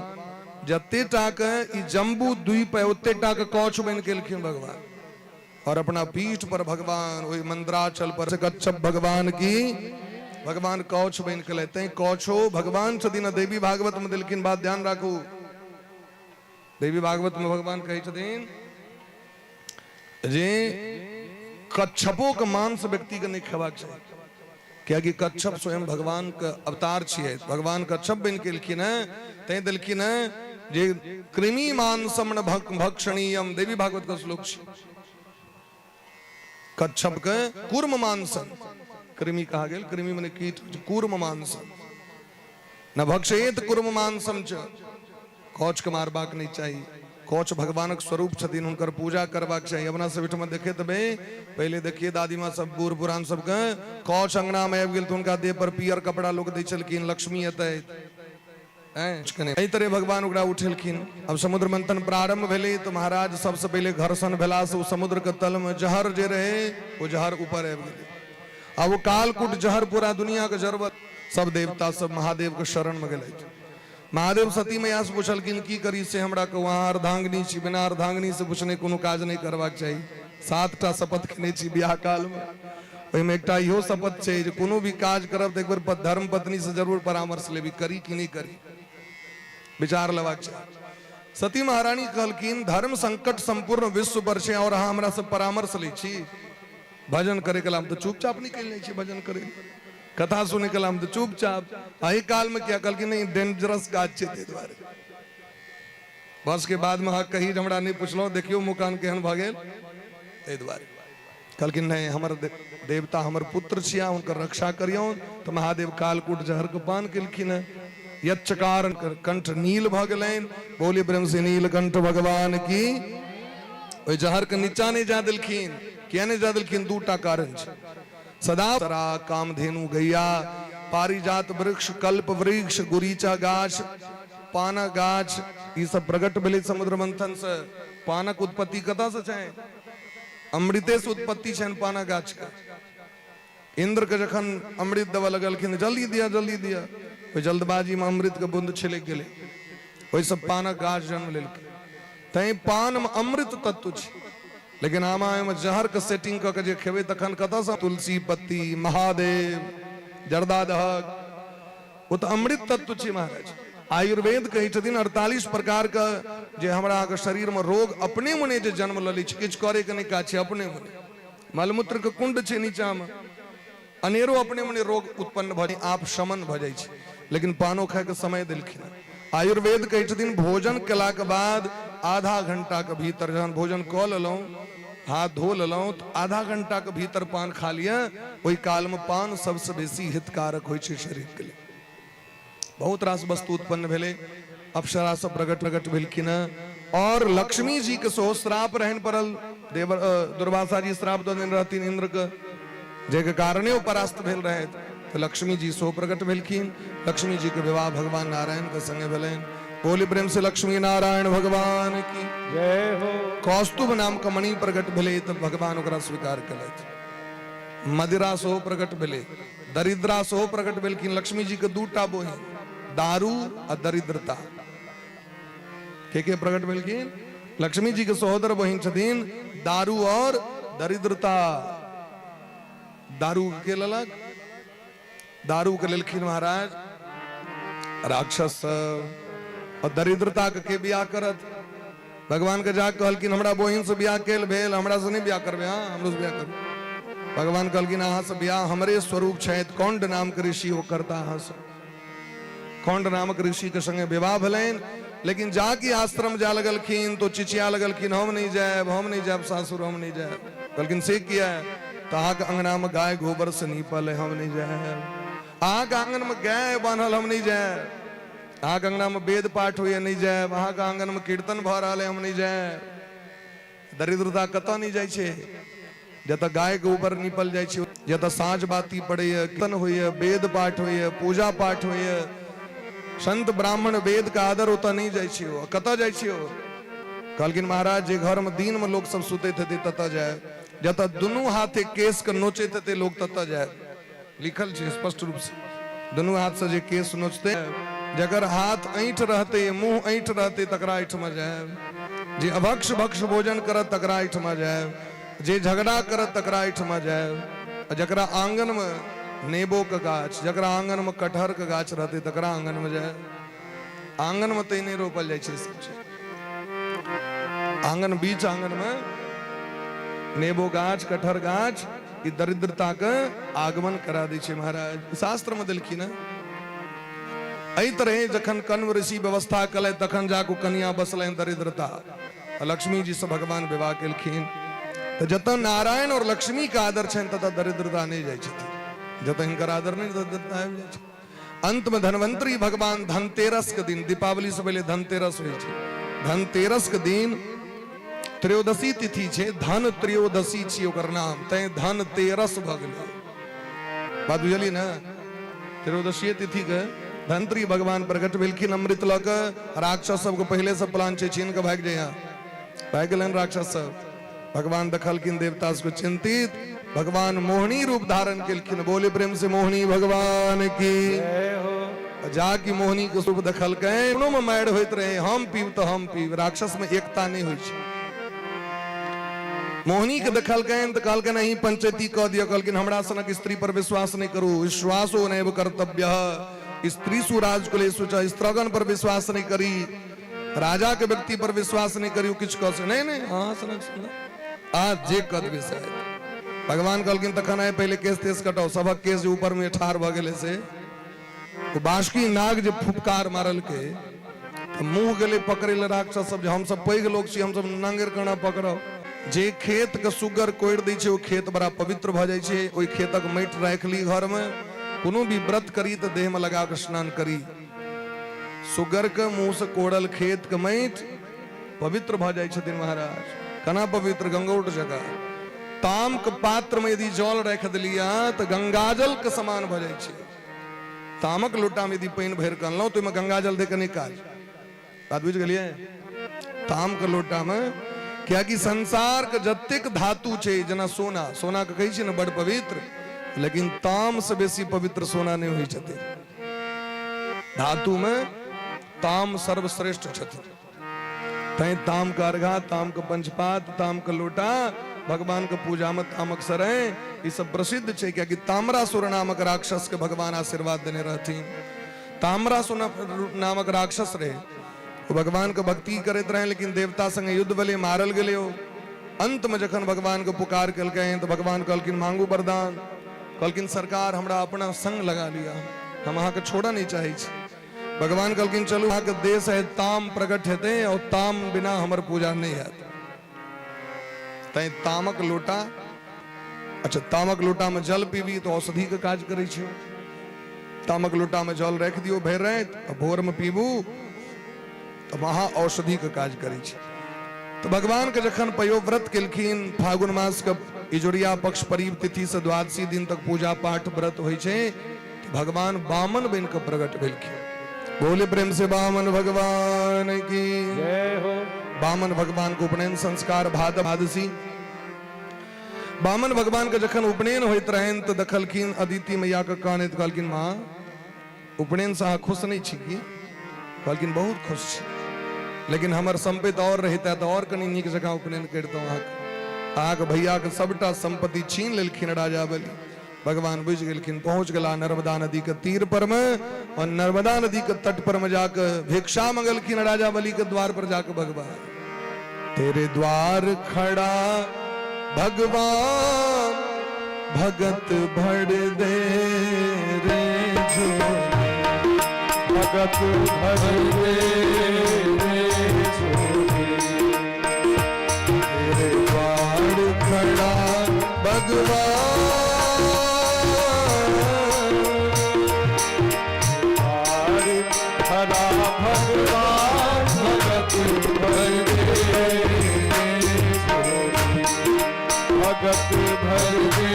जते टा के ई जम्बू द्वीप है ओते टा के कौछ बनि गेलखिन भगवान, और अपना पीठ पर भगवान ओहि मंदराचल पर से कच्छप भगवान की भगवान कौछ बनि के लेते। कौछो भगवान छथिन। देवी भागवत में देलखिन बात, ध्यान राखू। देवी भागवत में भगवान कहै छथिन जे कच्छपो के मांस व्यक्ति के नहीं खेबाक चाही, कियाकि कच्छप स्वयं भगवान के अवतार छियै। भगवान कच्छप बनि गेलखिन हैं, तैं देलखिन हैं जे कृमि मांसम न भक्षणीयम। देवी भागवत के श्लोक छै। कच्छप के कूर्म मांसम, कृमि कहा गेल, कृमि मने कीट, कूर्म मांसम न भक्षेत कूर्म मांसम च। कौच के मारबाक नहीं चाही। कौच भगवानक स्वरूप छथिन, हुनकर पूजा करबाक चाही। अपना सब ओहिठाम देखैत हेबै, पहिले देखिए दादीमाँ सब बूढ़ पुरान सबके कौच अंगना में आबि गेल तऽ हुनका देह पर पियर कपड़ा लोक दै छलखिन, लक्ष्मी एतै। एहि तरह भगवान ओकरा उठेलखिन। अब समुद्र मंथन प्रारंभ भेलै तऽ महाराज सबसँ पहिले घर्षण भेलासँ ओ समुद्र के तल में जहर जे रहै ओ जहर ऊपर आबि गेलै। आ ओ कालकूट जहर पूरा दुनिया के जरबत, सब देवता सब महादेव के शरण में गेलथि। महादेव सती मैया से पूछलखिन की करी से हमरा कहू, अहाँ अर्धांगिनी छी, बिना अर्धांगिनी से पूछने कोनो काज नहि करबाक चाही। 7टा शपथ खेने छी बियाह काल में, ओहिमे एकटा इहो शपथ छै जे कोनो भी काज करब तऽ एक बेर धर्म पत्नी से जरूर परामर्श लेबी, करी कि नहि करी, विचार लेबाक चाही। सती महारानी कहलखिन धर्म संकट संपूर्ण विश्व पर छै और अहाँ हमरा से परामर्श लै छी। भजन करे के हम तऽ चुपचाप निकलि जाइ छी, भजन करे कथा सुने के हम तऽ चुपचाप। एहि काल में क्या कहलखिन नहीं डेंजरस काज छै, ताहि दुआरे बस के बाद में अहाँ कही हमरा नहि पुछलहुँ, देखियौ मुँह कान केहन भऽ गेल, ताहि दुआरे। कहलखिन नहि, हमर देवता हमर पुत्र छिया, हुनकर रक्षा करियौ। तऽ महादेव कालकूट जहर के पान केलखिन हँ। यक्षकार कंठ नील भऽ गेलनि। बोली प्रेम से नीलकंठ भगवान की। ओहि जहर के नीचा नहि जा देलखिन। किया नहि जा देलखिन? दूटा कारण छै। सदा तरा कामधेनु गैया, पारिजात वृक्ष, कल्प वृक्ष, गुरीचा गाछ, पानक गाछ, ई सब प्रकट भेलै समुद्र मंथन से। पानक उत्पत्ति कतऽ से छै? अमृते से उत्पत्ति छनि पानक गाछ के। इंद्र के जखन अमृत देबऽ लगलखिन, जल्दी दिया जल्दी दिया, ओहि जल्दबाजी में अमृत के बूंद छिलकि गेलै, ओहिसँ पानक गाछ जन्म लेलकै। तैं पान में अमृत तत्व छै, लेकिन आमा ओहिमे जहर के सेटिंग कऽ के जे खेबै तखन कतऽसँ? तुलसी पत्ती, महादेव, जर्दा दहक, ओ तऽ अमृत तत्व छै महाराज। आयुर्वेद कहै छथिन 48 प्रकार के जे हमरा अहाँके शरीर में रोग अपने मने जे जन्म लऽ लै छै, किछु करे के नहि काज छै, अपने मने मलमूत्र के कुंड छै नीचा में, अनेरो अपने मने रोग उत्पन्न भऽ आप शमन भऽ जाइ छै। लेकिन पानो खायके समय देलखिन। आयुर्वेद कहै छथिन भोजन केलाके बाद आधा घंटाके भीतर, जहन भोजन कऽ लेलहुँ, हाथ धो लेलहुँ, तऽ आधा घंटाके भीतर पान खा लिअ। ओहि कालमे पान सबसँ बेसी हितकारक होइ छै शरीरके लेल। बहुत रास वस्तु उत्पन्न भेलै, अप्सरा सब प्रकट प्रकट भेलखिन हँ। और लक्ष्मी जी के सेहो श्राप रहनि पड़ल। देव दुर्वासा जी श्राप दऽ देने रहथिन इंद्र के, जाहिके कारणे ओ परास्त भेल रहथि। तऽ लक्ष्मी जी सेहो प्रकट भेलखिन। लक्ष्मी जी के विवाह भगवान नारायण के संगे भेलनि। बोली प्रेम से लक्ष्मी नारायण भगवान की जय हो। कौस्तुभ नाम के मणि प्रकट भेलै तऽ भगवान ओकरा स्वीकार केलथि। मदिरा सेहो प्रकट भेलै, दरिद्रा सेहो प्रकट भेलखिन। लक्ष्मी जी के दूटा बहिन, दारू आ दरिद्रता, के के प्रकट भेलखिन? लक्ष्मी जी के सहोदर बहिन छथिन दारू और दरिद्रता। दारू के लेलक, दारू के लेलखिन महाराज राक्षस सब, और दरिद्रता के के बियाह करत? भगवान के जा कहलखिन हमरा बहिन से बियाह केल भेल, हमरा से नहीं बियाह करबे? हाँ, हमरो से बियाह करबे। भगवान कहलखिन अहाँ से बियाह हमरे स्वरूप छथि कौंड नाम के ऋषि, वो करता अहाँ से। कौंड नामक ऋषि के संगे विवाह भेलनि। लेकिन जाकि आश्रम जा लगलखिन तो चिचिया लगलखिन, हम नहीं जायब, हम नहीं जायब सासुर, हम नहीं जायब। कहलखिन से किया? तऽ अहाँके अंगना में गाय गोबर से नीपल है, हम नहीं जायब। अहाँके आंगन में गाय बान्हल, हम नहीं जायब। अहाँके अंगना में वेद पाठ होइए, नहीं जायब। अहाँके आंगन में कीर्तन भऽ रहल है, हम नहीं जायब। दरिद्रता कतऽ नहि जाइ छै? जतऽ गाय के ऊपर निपल जाइ छै, जतऽ साँझ बाती पड़ैए, कीर्तन होइए, वेद पाठ होइए, पूजा पाठ होइए, संत ब्राह्मण वेद के आदर, ओतऽ नहि जाइ छै। ओ कतऽ जाइ छै? ओ कहलखिन महाराज जे घर में दिन में लोक सब सुतैत हेतै ततऽ जाय, जतऽ दुनू हाथे केश के नोचैत हेतै लोक ततऽ जाय। लिखल छै स्पष्ट रूप से, दुनू हाथ से जे केश नोचते, जकर हाथ ऐंठ रहते, मुंह ऐंठ रहते, तकरा एहिठमा जायब। जे अभक्ष भक्ष भोजन करत तकरा एहिठमा जायब। जे झगड़ा करत तकरा एहिठमा जायब। आ जकरा आंगन में नेबो के गाछ, जकरा आंगन में कटहर के गाछ रहते, तकरा आंगन में जायब। आंगन में तऽ नहि रोपल जाइ छै सब चीज। आंगन, बीच आंगन में नेबो गाछ, कटहर गाछ, ई दरिद्रता के आगमन करा दै छै महाराज, शास्त्र में देलखिन हँ। एहि तरहे जखन कण्व ऋषि व्यवस्था कलथि तखन जाकऽ कनिया बसलनि दरिद्रता। लक्ष्मी जी से भगवान विवाह केलखिन। तऽ जतऽ नारायण और लक्ष्मी के आदर छनि ततऽ दरिद्रता नहि जाइ छथिन, जतऽ हिनकर आदर नहि दरिद्रता आबि जाइ छै। अंत में धनवंतरी भगवान धनतेरस के दिन, दीपावली से पहले धनतेरस होइ छै, धनतेरस के दिन त्रयोदशी तिथि छै, धन त्रयोदशी छी ओकर नाम, तैं धनतेरस भऽ गेलै। बात बुझलियै ने? त्रयोदशी तिथि के धनतरी भगवान प्रकट भेलखिन अमृत लऽ के। राक्षस सबके पहले से प्लान छै, छीन के भागि जइहा। भागि गेलनि राक्षस सब। भगवान देखलखिन देवता सबके चिंतित, भगवान मोहिनी रूप धारण केलखिन। बोले प्रेम से मोहिनी भगवान की जय हो। जाकि मोहिनी के रूप देखलकै, कोनो में मारि होइत रहे, हम पीब तऽ हम पीब। राक्षस में एकता नहि होइ छै। मोहिनी के देखलकनि तऽ कहलकनि अहीं पंचायती कऽ दिअ। कहलखिन हमरा सनक स्त्री पर विश्वास नहि करू, विश्वासो नैव कर्तव्य स्त्रीसु राजकुलेषु च, स्त्रगण पर विश्वास नहि करी, राजा के व्यक्ति पर विश्वास नहीं करियो, किछु कह नहीं नहीं अहाँ सनक सुनक आ जे कऽ देबै से। भगवान कहलखिन तखन आइ पहिले केस तेस कटाउ, सभक केस जे ऊपर में ठाढ़ भऽ गेलै से। ओ बासुकी नाग जे फुफकार मारलकै तऽ मुँह गेलै पकड़ै लए राक्षस सब, जे हमसब पैघ लोक छी, हमसब नांगेर केना पकड़ब। जे खेत के सुगर कोड़ि दै छै ओ खेत बड़ा पवित्र भऽ जाइ छै। ओहि खेतक माटि राखि ली घरमे, कोनो भी व्रत करी तऽ देहमे लगा कऽ स्नान करी। सुगर के मुँह से कोड़ल खेत के माटि पवित्र भऽ जाइ छथिन महाराज। केना पवित्र? गंगौट जकाँ। ताम के पात्र में यदि जल राखि देलियै तऽ गंगाजल के समान भऽ जाइ छै। तामक लोटा में यदि पानि भरि कऽ अनलहुँ तऽ ओहिमे गंगाजल दे कऽ नहि काज। बात बुझि गेलियै? ताम के लोटा में, कियाकि संसार के जतेक धातु छै, जेना सोना, सोना के कहै छियै ने बड़ पवित्र, लेकिन ताम से बेसी पवित्र सोना नहि होइ छथिन। धातु में ताम सर्वश्रेष्ठ छथिन। तैं ताम के अर्घा, ताम के पंचपात, ताम के लोटा, भगवान के पूजा में तामक सरय, ई सब प्रसिद्ध छै। कियाकि ताम्रासुर नामक राक्षस के भगवान आशीर्वाद देने रहथिन। ताम्रासुर नामक राक्षस रहे, ओ भगवान के भक्ति करैत रहे, लेकिन देवता संगे युद्ध भेलै, मारल गेलै ओ। अंत में जखन भगवान के पुकार केलकै तऽ भगवान कहलखिन मांगू वरदान। कहलखिन सरकार हमरा अपना संग लगा लिया, हम अहाँके छोड़ऽ नहि चाहै छी। भगवान कहलखिन चलू अहाँके देश है ताम प्रकट हेतै और ताम बिना हमर पूजा नहि हैत। तैं तामक लोटा, अच्छा तामक लोटा में जल पीबी तऽ औषधि के काज करै छै। तामक लोटा में जल राखि दियौ भरि राति आ भोर में पीबू तऽ महा औषधि के काज करै छै। तऽ भगवान के जखन पयोव्रत केलखिन, फागुन मास के इजोरिया पक्ष परीब तिथि से द्वादशी दिन तक पूजा पाठ व्रत होइ छै, तऽ भगवान वामन बनि कऽ प्रकट भेलखिन। बोले प्रेम से वामन भगवान की जय हो। वामन भगवान के उपनयन संस्कार भाद द्वादशी। वामन भगवान के जखन उपनयन होइत रहनि तऽ देखलखिन अदिति मैया के कानैत। कहलखिन माँ उपनयन से अहाँ खुश नहि छी की? कहलखिन बहुत खुश छी, लेकिन हमर सम्पत्ति और रहितै तऽ और कनि नीक जकाँ उपनयन करितहुँ। अहाँके भैयाके सबटा सम्पत्ति छीन लेलखिन राजा बलि। भगवान बुझि गेलखिन, पहुँच गेला नर्मदा नदी के तीर पर में और नर्मदा नदी के तट पर में जाके भिक्षा मंगलखिन राजा बलि के द्वार पर जाके। भगवान तेरे द्वार खड़ा भगवान भगत भर दे रे झोली, भगत भर दे रे झोली, तेरे द्वार खड़ा भगवान द्वार खड़ा भगवान भगत भर दे रे झोली, भगत भर दे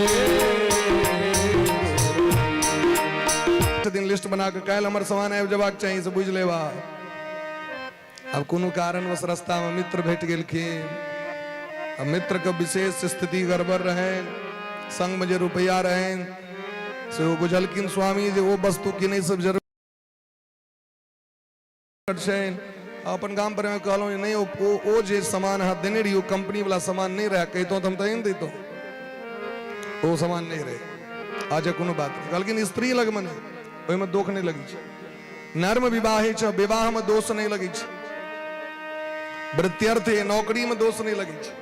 दिन लिस्ट बना के काल्हि हमर सामान आबि जेबाक चाही से बुझि लेबा। आब कोनो कारणवश रास्ता में मित्र भेट गेलखिन आ मित्र के विशेष स्थिति गड़बड़ रहनि, संग में जे रुपया रहनि से ओ बुझलखिन स्वामी जे ओ वस्तु किनै सब जरूर छनि। अपन गाम पर कहलहुँ जे नहि ओ जे सामान अहाँ देने रही ओ कंपनी वाला सामान नहि रहै, कहितहुँ तऽ हम तऽ आनि दैतहुँ, ओ सामान नहि रहै। अच्छा कोनो बात नहि। कहलखिन स्त्री लगमे नहि, ओहिमे दोख नहि लगै छै। नर्म विवाहे छै, विवाह में दोष नहीं लगे छै। वृत्त्यर्थ है, नौकरी में दोष नहीं लगे छै।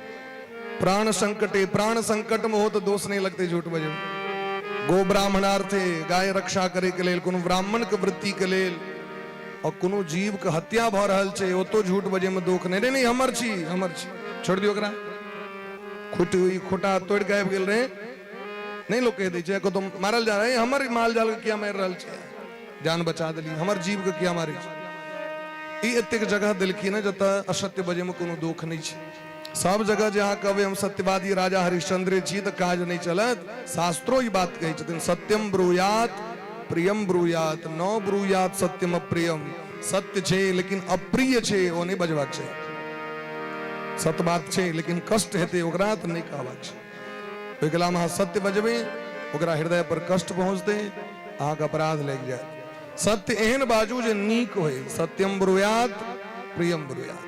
प्राण संकटे, प्राण संकट में हो तो दोष नहीं लगते झूठ बजे। गो ब्राह्मणार्थ है, गाय रक्षा करे के लेल, कोनो ब्राह्मण के वृत्ति के लेल, और कोनो जीव के हत्या भ रहल छै ओतो झूठ बजे में दोख नहीं। नहीं, नहीं हमर छी, हमर छी, छोड़ दियो ओकरा। खुट हुई खुटा तोड़ के आबि गेल रहे, नहीं लोग कह दै छै कतौ मारल जा रहे, हमर माल जाल के किया मारि रहल छै, जान बचा देली, हमर जीव के किया मारै छै। ई एतेक जगह देलखिन हँ जतऽ असत्य बजै में कोनो दोख नहि छै। सब जगह जे अहाँ कहबै हम सत्यवादी राजा हरिश्चंद्र छी तऽ काज नहि चलत। शास्त्रो ई बात कहै छथिन, सत्यम ब्रूयात प्रियम ब्रूयात न ब्रूयात सत्यम अप्रियम। सत्य छै लेकिन अप्रिय छै ओ नहि बजबाक छै। सत्य बात छै लेकिन कष्ट हेतै ओकरा तऽ नहि कहबाक छै। ओहि कला में अहाँ सत्य बजबै ओकरा हृदय पर कष्ट पहुँचतै, अहाँके अपराध लागि जायत। सत्य एहन बाजू जे नीक होय। सत्यम ब्रूयात प्रियम ब्रूयात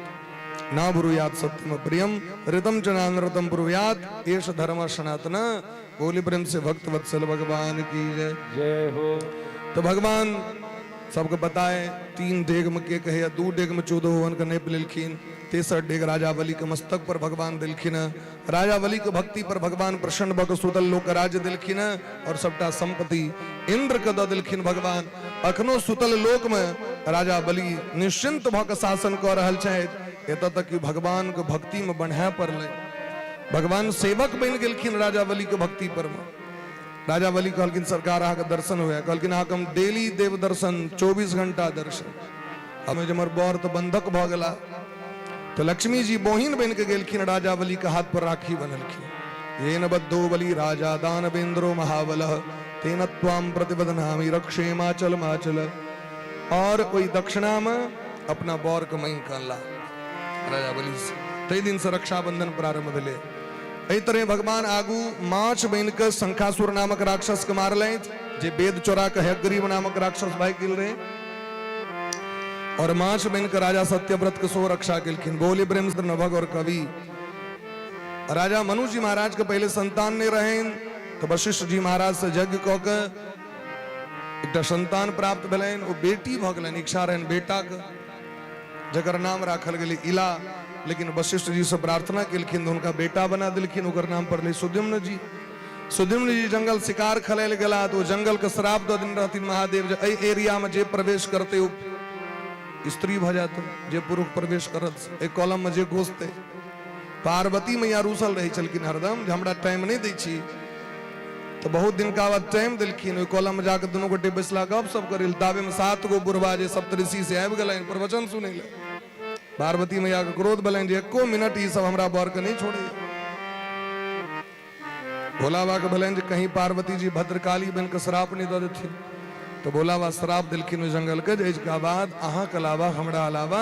न ब्रूयात सत्यम प्रियम ऋतम च नानृतम ब्रूयात एष धर्म सनातन। बोली प्रेम से भक्त वत्सल भगवान की जय। जय हो। तो भगवान सबके बताए 3 डेग में के कहे, 2 डेग में 14 भुवन के नापि लेलखिन, तेसर डेग राजा बलि के मस्तक पर भगवान देलखिन। राजा बलि के भक्ति पर भगवान प्रसन्न भऽ के सुतल लोक के राज्य देलखिन और सबटा संपत्ति इंद्र के दऽ देलखिन भगवान। अखनो सुतल लोक में राजा बलि निश्चिंत भऽ के शासन कऽ रहल छथि। एतऽ तक कि भगवान के भक्ति में बन्हाए पड़लै। भगवान सेवक बनि गेलखिन राजा बलि के भक्ति पर में। राजा बलि कहलखिन सरकार अहाँके दर्शन हुए। कहलखिन अहाँके हम डेली देव दर्शन 24 घंटा दर्शन। हमें जे हमर बर तऽ बंधक भऽ गेला। तो लक्ष्मी जी बोहिन बन के गेलखिन, राजा बलि के हाथ पर राखी बनलखिन। येन बद्धो बलि राजा दानवेंद्रो महाबल तेन त्वाम प्रतिबदनामि रक्षे माचल माचल। और ओहि दक्षिणा में अपना बर के मांगि के अनला राजा बलि से। ताहि दिन से रक्षाबंधन प्रारंभ भेलै। एहि तरह भगवान आगू माछ बनि के शंखासुर नामक राक्षस के मारलथि, जे वेद चोरा के हयग्रीव नामक राक्षस भागि गेल रहे, और माछ बनि के राजा सत्यव्रत के सो रक्षा केलखिन। बोले प्रेम से नभग और कवि। राजा मनु जी महाराज के पहले संतान नहीं रहनि, तो वशिष्ठ जी महाराज से यज्ञ कऽ के एकटा संतान प्राप्त भेलनि। ओ बेटी भऽ गेलनि, इच्छा रहनि बेटाके, जकर नाम राखल गेलै इला। लेकिन वशिष्ठ जी से प्रार्थना केलखिन तऽ हुनका बेटा बना देलखिन, ओकर नाम पड़लै सुद्युम्न जी। सुद्युम्न जी जंगल शिकार खेलै लए गेला तऽ ओ जंगल के श्राप दऽ देने रहथिन महादेव जे एहि एरिया में जे प्रवेश करतै ओ स्त्री भऽ जायत, जे पुरुष प्रवेश करत एहि कॉलम में जे घुसतै। पार्वती मैया रूसल रहै छलखिन हरदम जे हमरा टाइम नहि दै छी, तऽ बहुत दिनका बाद टाइम देलखिन। ओहि कॉलम में जाके दुनू गोटे बैसला गप सप करै लए। ताबे में 7 गो बुढ़वा जे सप्तऋषि से आबि गेलनि प्रवचन सुनै लए। पार्वती मैया के क्रोध भेलनि जे एको मिनट ई सब हमरा बर के नहि छोड़ैया। भोला बाबा के भेलनि जे कहीं पार्वती जी भद्रकाली बनि के श्राप नहि दऽ देथिन, तऽ भोला बाबा श्राप देलखिन ओहि जंगल के जे एहिके बाद अहाँके अलावा हमरा अलावा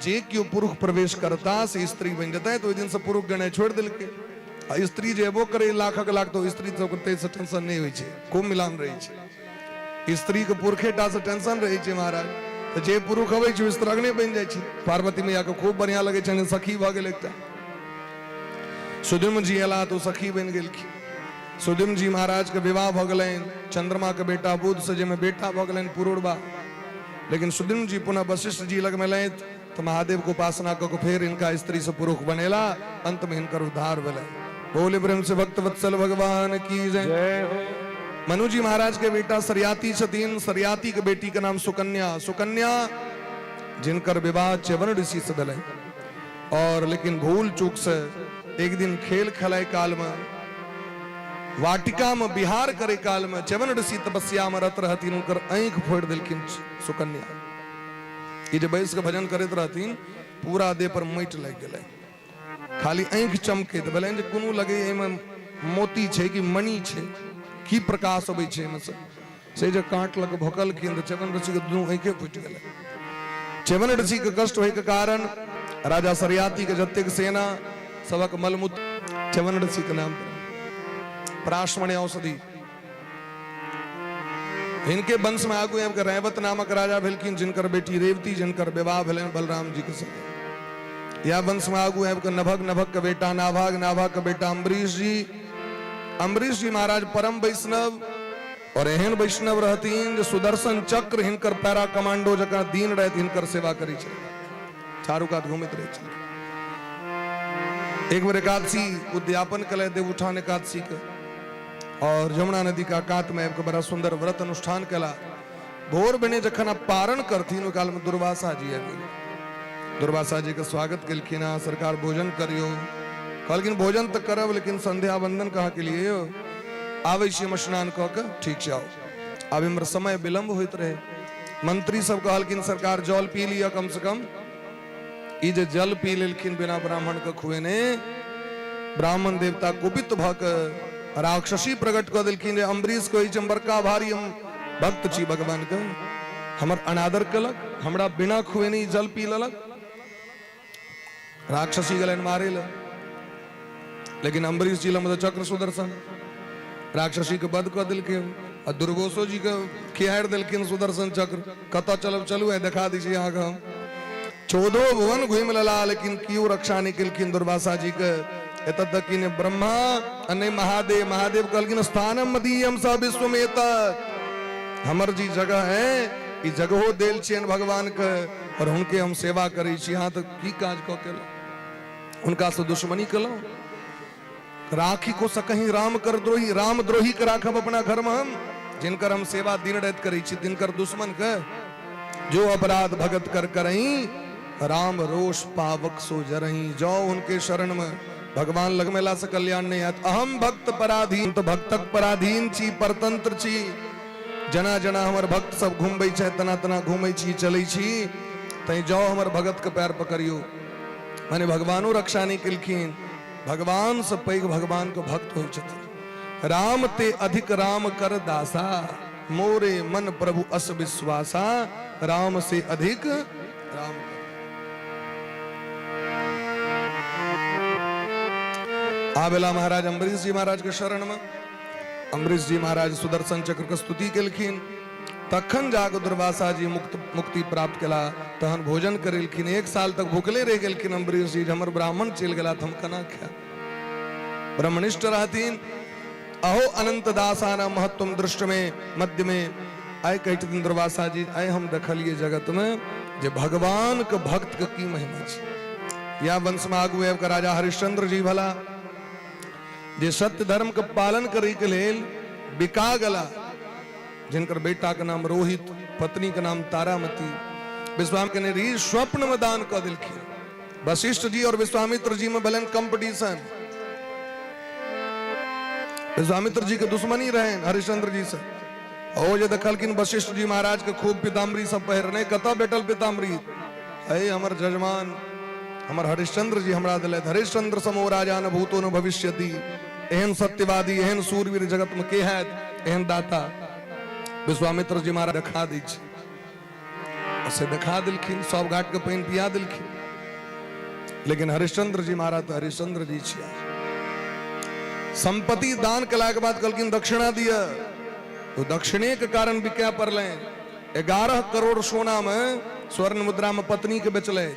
जे केओ पुरुष प्रवेश करता से स्त्री बनि जेतै। तऽ ओहि दिनसँ पुरुष गनाइ छोड़ि देलकै, आ स्त्री जे एबो करै लाखक लाख तऽ स्त्री सबके ताहिसँ टेंशन नहि होइ छै, खूब मिलान रहै छै। स्त्रीके पुरखे टा से टेंशन रहै छै महाराज, तऽ जे पुरुष अबै छै ओ स्त्रगणे बनि जाइ छै। पार्वती मैयाके खूब बढ़िआँ लगै छनि, सखी भऽ गेल एकटा। सुद्युम्न जी एला तऽ ओ सखी बनि गेलखिन। सुद्युम्न जी महाराज के विवाह भऽ गेलनि चंद्रमा के बेटा बुध से, जाहिमे बेटा भऽ गेलनि पुरूरवा। लेकिन सुद्युम्न जी पुनः वशिष्ठ जी लग में एलथि तऽ महादेव के उपासना कऽ के फेर हिनका स्त्री से पुरुष बनेला, अंत में हिनकर उद्धार भेलै। बोले प्रेम से भक्त वत्सल भगवान की जय। जय हो। मनु जी महाराज के बेटा सरियाती छथिन, सरियाती के बेटी के नाम सुकन्या। सुकन्या जिनकर विवाह च्यवन ऋषि से भेलै, और लेकिन भूल चूक से एक दिन खेल खेलाय काल में वाटिका में विहार करे काल में च्यवन ऋषि तपस्या में रत रहथिन, हुनकर आँखि फोड़ि देलखिन सुकन्या। ई जे बैस के भजन करैत रहथिन पूरा देह पर माटि लागि गेलै, खाली आँखि चमकैत भेलनि जे कोनो लगे एहिमे मोती छै कि मणि छै, की प्रकाश अबै छै एहिमे से। से जे काँट लग भोकलखिन तऽ च्यवन ऋषि के दुनू आँखे फूटि गेलै। च्यवन ऋषि के कष्ट होय के कारण राजा सरियाती के जतेक सेना सबक मलमूत्र च्यवन ऋषि के नाम पर पराशमणि औषधि। हिनके वंश में आगू आबि के रैवत नामक राजा भेलखिन, जिनकर बेटी रेवती, जिनकर विवाह भेलनि बलराम जी के संगे। यह वंश में आगू आबि के नभग, नभग के बेटा नाभाग, नाभाग के बेटा अम्बरीश जी। अम्बरीश जी महाराज परम वैष्णव और एहन वैष्णव रहथिन जे सुदर्शन चक्र हिनकर पैरा कमांडो जकाँ दिन राति हिनकर सेवा करै छल, चारू कात घूमैत रहै छल। एक बेर एकादशी उद्यापन कले देवउठान एकादशी के, और यमुना नदी का कात में आबि के बड़ा सुंदर व्रत अनुष्ठान कला। भोर बने जखन आप पारण करथिन ओहि काल में दुर्वासा जी आबि गेल। दुर्वासा जी के स्वागत केलखिन, अहाँ सरकार भोजन करियो। कहलखिन भोजन तऽ करब, लेकिन संध्या वंदन कहाँ के लिए यौ? आबै छी हम स्नान कऽ के, ठीक छै आओ। आब इम्हर समय विलम्ब होइत रहे। मंत्री सब कहलखिन सरकार जल पी लिअ कम से कम। ई जे जल पी लेलखिन बिना ब्राह्मण के खुएने, ब्राह्मण देवता कुपित भऽ के राक्षसी प्रकट कऽ देलखिन जे अम्बरीश कहै छै हम बड़का भारी हम भक्त छी भगवान के, हमर अनादर केलक, हमरा बिना खुएने ई जल पी लेलक। राक्षसी गेलनि मारे लए, लेकिन अम्बरीश जी लग चक्र सुदर्शन राक्षसी के वध कऽ देलखिन आ दुर्गोसो जी के खिहारि देलखिन सुदर्शन चक्र। कतऽ चलब चलू आइ देखा दै छी अहाँके हम। 14 भुवन घुमि लेला, लेकिन केओ रक्षा नहि केलखिन दुर्वासा जी के। एतऽ तक कि नहि ब्रह्मा आ नहि महादेव। महादेव कहलखिन स्थानम मदीयम स विश्व में तक, हमर जी जगह है, ई जगहो देल छियनि भगवान के और हुनके हम सेवा करै छी, अहाँ तऽ की काज कऽ केलहुँ, हुनका से दुश्मनी केलहुँ। राखी को सकही राम कर द्रोही, राम द्रोही के राखब अपना घर में हम, जिनकर हम सेवा दिन राति करै छी तिनकर दुश्मन के। जो अपराध भगत कर करही, राम रोष पावक सो जरही। जाओ उनके शरण में, भगवान लग मेला से कल्याण नहीं हैत। अहम भक्त पराधीन, तो भक्तक पराधीन छी, परतंत्र छी। जना जना हमर भक्त सब घुमबै छै तना तना घूमै छी, चलै छी। तैं जाओ हमर भगत के पैर पकड़ियो। माने भगवानो रक्षा नहीं केलखिन, भगवान से पैघ भगवान के भक्त होइ छथिन। राम ते अधिक राम कर दासा, मोरे मन प्रभु अस विश्वासा, राम से अधिक राम कर। आबेला महाराज अम्बरीश जी महाराज के शरण में। अम्बरीश जी महाराज सुदर्शन चक्र के स्तुति केलखिन, तखन जाके दुर्वासा जी मुक्ति प्राप्त केला, तहन भोजन करेलखिन। 1 साल तक भूखले रह गेलखिन अम्बरीश जी, हमर ब्राह्मण चलि गेला तऽ हम केना खायब। ब्रह्मनिष्ठ रहथिन। अहो अनंत दासाना महत्व दृष्ट में मध्य में आइ कहै छथिन दुर्वासा जी, आइ हम देखलिए जगत में जे भगवान के भक्त के की महिमा छै। या वंश में आगू आबि कऽ राजा हरिश्चंद्र जी भला, जे सत्य धर्म के पालन करे के लेल बिका गला, जिनकर बेटा के नाम रोहित, पत्नी के नाम तारामती। विश्वामित्र ने री स्वप्न में दान कऽ देलखिन। वशिष्ठ जी और विश्वामित्र जी में भेलनि कंपटीशन। विश्वामित्र जी के दुश्मनी रहे हरिश्चंद्र जी से। ओ जे देखलखिन वशिष्ठ जी महाराज के खूब पीताम्बरी सब पहिरने, कतऽ भेटल पीताम्बरी? हे हमर जजमान, हमर हरिश्चंद्र जी हमरा दिलथि। हरिश्चंद्र समो राजा न भूतो न भविष्यति। एहन सत्यवादी, एहन सूरवीर जगत में के हैत, एहन दाता। विश्वामित्र जी महाराज देखा दै छै, से देखा देलखिन, सब घाट के पानि पिया देलखिन। लेकिन हरिश्चंद्र जी महाराज तो हरिश्चंद्र जी छिया। संपत्ति दान कला के बाद कहलखिन दक्षिणा दिया, तो दक्षिणे के कारण बिका पड़ल। 11 करोड़ सोना में, स्वर्ण मुद्रा में पत्नी के बेचले,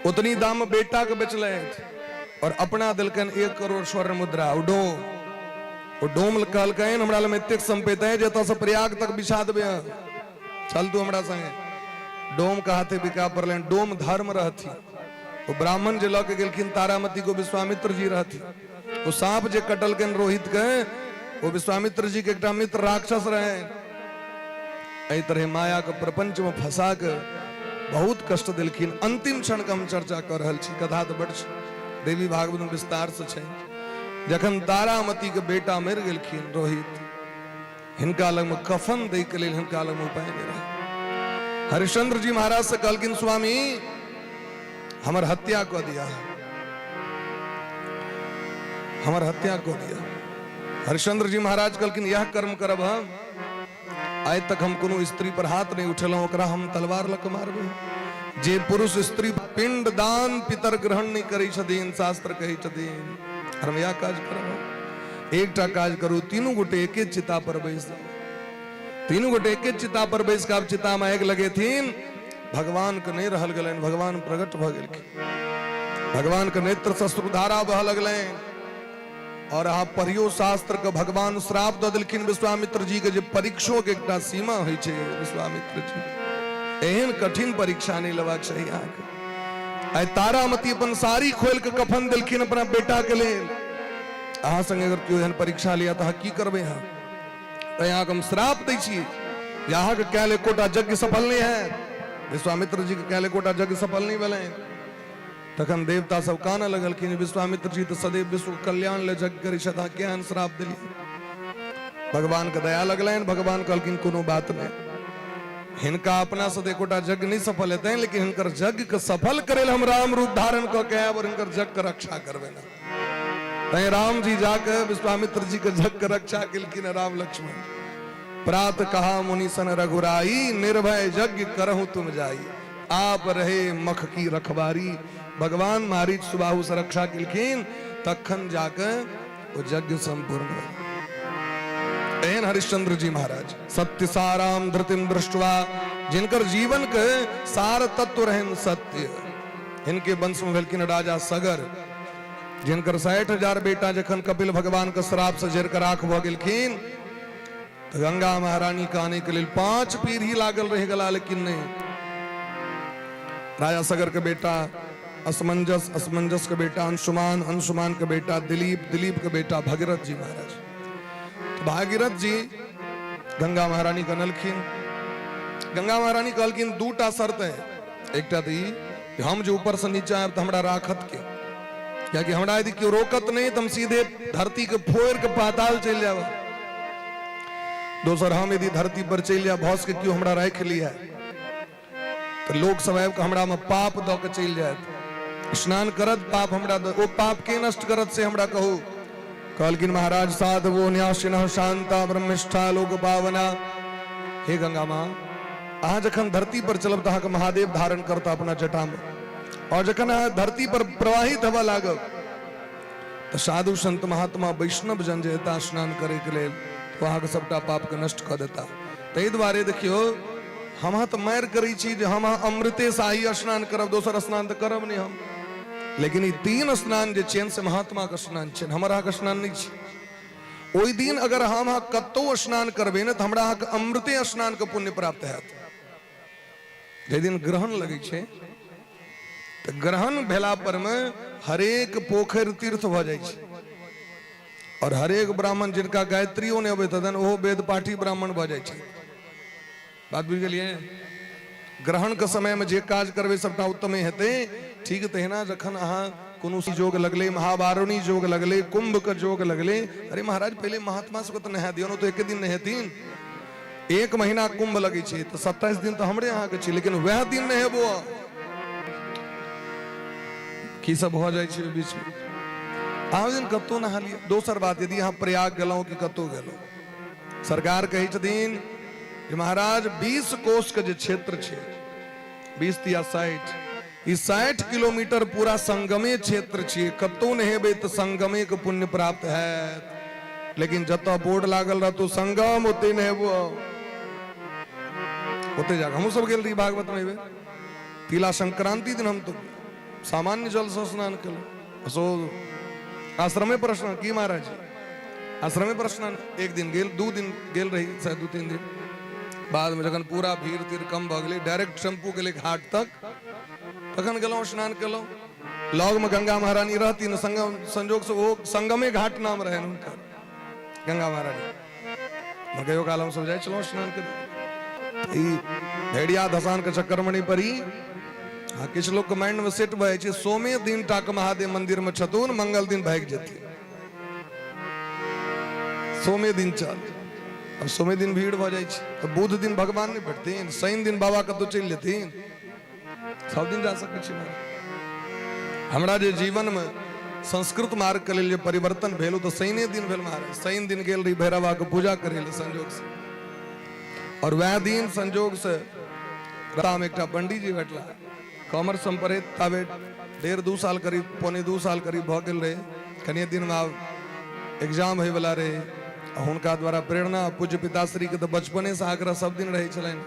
उतनी दाम में बेटा के बेचले, और अपना दिलकन 1 करोड़ स्वर्ण मुद्रा। ओ डोम, ओ डोम कहलकनि हमरा लग एतेक संपत्ति है जे एतऽ से प्रयाग तक बिछा देबै, चल तू हमरा संगे। डोम के हाथे बिका पड़लनि। डोम धर्म रहथि। ओ ब्राह्मण जे लऽ के गेलखिन तारामती को, विश्वामित्र जी रहथि। ओ सांप जे कटलकनि रोहित के, ओ विश्वामित्र जी के एकटा मित्र राक्षस रहे। एहि तरह माया के प्रपंच में फंसा के बहुत कष्ट देलखिन। अंतिम क्षण के हम चर्चा कर रहल छी, कथा तऽ बड़ छै, देवी भागवत में विस्तार से छै। जखन तारामती के बेटा मरि गेलखिन रोहित, हिनका लग में कफन दै के लेल हिनका लग में उपाय नहीं रहे। हरिश्चंद्र जी महाराज से कहलखिन, स्वामी हमर हत्या कऽ दिया, हमर हत्या कऽ दिया। हरिश्चंद्र जी महाराज कहलखिन, यह कर्म करब हम? आइ तक हम कोनो स्त्री पर हाथ नहीं उठेलहुं, ओकरा हम तलवार लऽ कऽ मारबै? जे पुरुष स्त्री पिंड दान पितर ग्रहण नहीं करै छथिन, शास्त्र कहै छथिन, हम यह काज करब? एकटा काज करू, तीनू गोटे एके चिता पर बैस जाउ। तीनू गोटे एके चिता पर बैस कऽ आब चिता में आगि लगेथिन। भगवान के नहीं रहल गेलनि, भगवान प्रकट भऽ गेलखिन। भगवान के नेत्र से अश्रुधारा बह लगलनि। और अहाँ पढ़ियो शास्त्र के, भगवान श्राप दऽ देलखिन विश्वामित्र जी के जे परीक्षो के एकटा सीमा होइ छै। विश्वामित्र जी, एहन कठिन परीक्षा नहीं लेबाक चाही अहाँके। आइ तारामती अपन साड़ी खोलि के कफन देलखिन अपना बेटा के लेल। अहाँ संगे अगर केओ एहन परीक्षा लिया तऽ अहाँ की करबै? अहाँ तऽ अहाँके हम श्राप दै छी जे अहाँके कयल एकोटा यज्ञ सफल नहि हैत। विश्वामित्र जी के कयल एकोटा यज्ञ सफल नहि भेलनि। तखन देवता सब कानऽ लगलखिन, विश्वामित्र जी तऽ सदैव विश्व कल्याण ले यज्ञ करै छथि, अहाँ केहन श्राप देलियै? भगवान के दया लगलनि। भगवान कहलखिन, कोनो बात नहि, हिनका अपना से एकोटा यज्ञ नहीं सफल हेतनि, लेकिन हिनकर यज्ञ के सफल करे हम राम रूप धारण कऽ के आयब और हिनकर यज्ञ के रक्षा करबै ना। तैं राम जी जाके विश्वामित्र जी के यज्ञ के रक्षा केलखिन राम लक्ष्मण। प्रात कहा मुनि सन रघुराई, निर्भय यज्ञ करहु तुम जाई, आप रहे मख की रखबारी। भगवान मारीच सुबाहु से रक्षा केलखिन, तखन जाके ओ यज्ञ संपूर्ण भेल। एहन हरिश्चंद्र जी महाराज सत्य साराम धृतिम दृष्टवा, जिनकर जीवन के सार तत्व रहन सत्य। इनके वंश में भेलखिन राजा सगर, जिनकर 60,000 बेटा जखन कपिल भगवान के श्राप से जर के राख भऽ गेलखिन तऽ गंगा महारानी के आने के लेल 5 पीढ़ी लागल रहि गेला, लेकिन नहीं। राजा सगर के बेटा असमंजस, असमंजस के बेटा अंशुमान, अंशुमान के बेटा दिलीप, दिलीप के बेटा भगीरथ जी महाराज। तो भागीरथ जी गंगा महारानी के अनलखिन। गंगा महारानी कहलखिन, दूटा शर्त है। एकटा तऽ ई हम जे ऊपर से नीचा आयब तऽ हमरा राखत के? कियाकि हमरा यदि केओ रोकत नहि तऽ हम सीधे धरती के फोड़ि के पाताल चलि जायब। दोसर, हम यदि धरती पर चलि जायब, भऽ सके केओ हमरा राखि लिया तऽ लोक सब आबि कऽ हमरा मे पाप दऽ के चलि जायत। स्नान करत पाप हमरा दऽ, ओ पाप के नष्ट करत से हमरा कहू। कहलखिन महाराज साधवो न्यासिनः शांता ब्रह्मिष्ठा लोक पावना। हे गंगा माँ, अहाँ जखन धरती पर चलब तऽ अहाँके महादेव धारण करता अपना जटामे, और जखन अहाँ धरती पर प्रवाहित हेबऽ लागब तऽ साधु संत महात्मा वैष्णव जन जे एता स्नान करे के लेल, ओ अहाँके सबटा पाप के नष्ट कऽ देता। ताहि दुआरे देखियौ, हम अहाँ तऽ मारि करै छी जे हम अहाँ अमृते शाही स्नान करब, दोसर स्नान तऽ करब नहि हम। लेकिन ई 3 स्नान जे छियनि से महात्माके स्नान छियनि, हमर अहाँके स्नान नहि छै। ओहि दिन अगर हम अहाँ कतहु स्नान करबै ने तऽ हमरा अहाँके अमृते स्नानके पुण्य प्राप्त हैत। जाहि दिन ग्रहण लगै छै तऽ ग्रहण भेला पर मे हरेक पोखरि तीर्थ भऽ जाइ छै, और हरेक ब्राह्मण जिनका गायत्रियो नहि अबैत हेतनि ओहो वेद पाठी ब्राह्मण भऽ जाइ छै। बात बुझि गेलियै? ग्रहण के समय में जे काज करबै सबटा उत्तमे हेतै। ठीक तहिना जखन अहाँ कोनो जोग लगलै, महावारुणी जोग लगलै, कुंभ के जोग लगलै, अरे महाराज पहिले महात्मा सबके तऽ नहा दियौ ने, तऽ एके दिन नहेथिन। 1 महीना कुंभ लगै छै तऽ 27 दिन तऽ हमरे अहाँके छै, लेकिन वएह दिन नहेबो की सब भऽ जाइ छै बीच में। अहाँ दिन कतहु नहा लिअ। दोसर बात, यदि अहाँ प्रयाग गेलहुँ कि कतहु गेलहुँ, सरकार कहै छथिन जे महाराज 20 कोस के जे क्षेत्र छै, 20 या 60, ई 60 किलोमीटर पूरा संगमे क्षेत्र छियै, कतहु नहेबै तऽ संगमे के पुण्य प्राप्त हैत। लेकिन जतऽ बोर्ड लागल रहतौ संगम, ओते नहेबो, ओते जाकऽ। हमहूँ सब गेल रही भागवत में एहिबेर तिला संक्रांति दिन, हम तो सामान्य जल से स्नान केलहुँ, सो आश्रमे पर स्नान की महाराज, आश्रमे पर स्नान। 1 दिन गेल, 2 दिन गेल रही, शायद 2-3 दिन बाद में जखन पूरा भीड़ तीड़ कम भऽ गेलै, डायरेक्ट टेम्पू गेलै घाट तक, तखन गेलहुँ स्नान केलहुँ। लग में गंगा महारानी रहती संगम, संजोग से वो संगमे घाट नाम रहे हुनकर, गंगा महारानी। कहियो काल हम सब जाइ छलहुँ स्नान करै। ई भेड़िया धसान के चक्कर में नहीं पड़ी। हाँ, किछु लोग के माइंड में सेट भऽ जाइ छै, सोमे दिन टा के महादेव मंदिर में छथुन, मंगल दिन भागि जेथिन, सोमे दिन चल। अब सोमे दिन भीड़ भऽ जाइ छै तऽ बुध दिन भगवान नहि भेटथिन, शनि दिन बाबा कतहु चलि जेथिन, सब दिन जा सकै छी। हमरा जे जीवन में संस्कृत मार्ग के लेल जे परिवर्तन भेल ओ तऽ शनिए दिन भेल महाराज। शनि दिन गेल रही भैरव बाबा के पूजा करै लए संजोग से, और वएह दिन संजोग से रास्ता में एकटा पंडीजी भेटला, कॉमर्स हम पढ़ैत ताबे 1.5-2 साल करीब, 1.75 साल करीब भऽ गेल रहे। कनिए दिनमे आब एग्जाम होइवला रहे, आ हुनका द्वारा प्रेरणा, पूज्य पिताश्रीके तऽ बचपनेसँ आग्रह सब दिन रहै छलनि,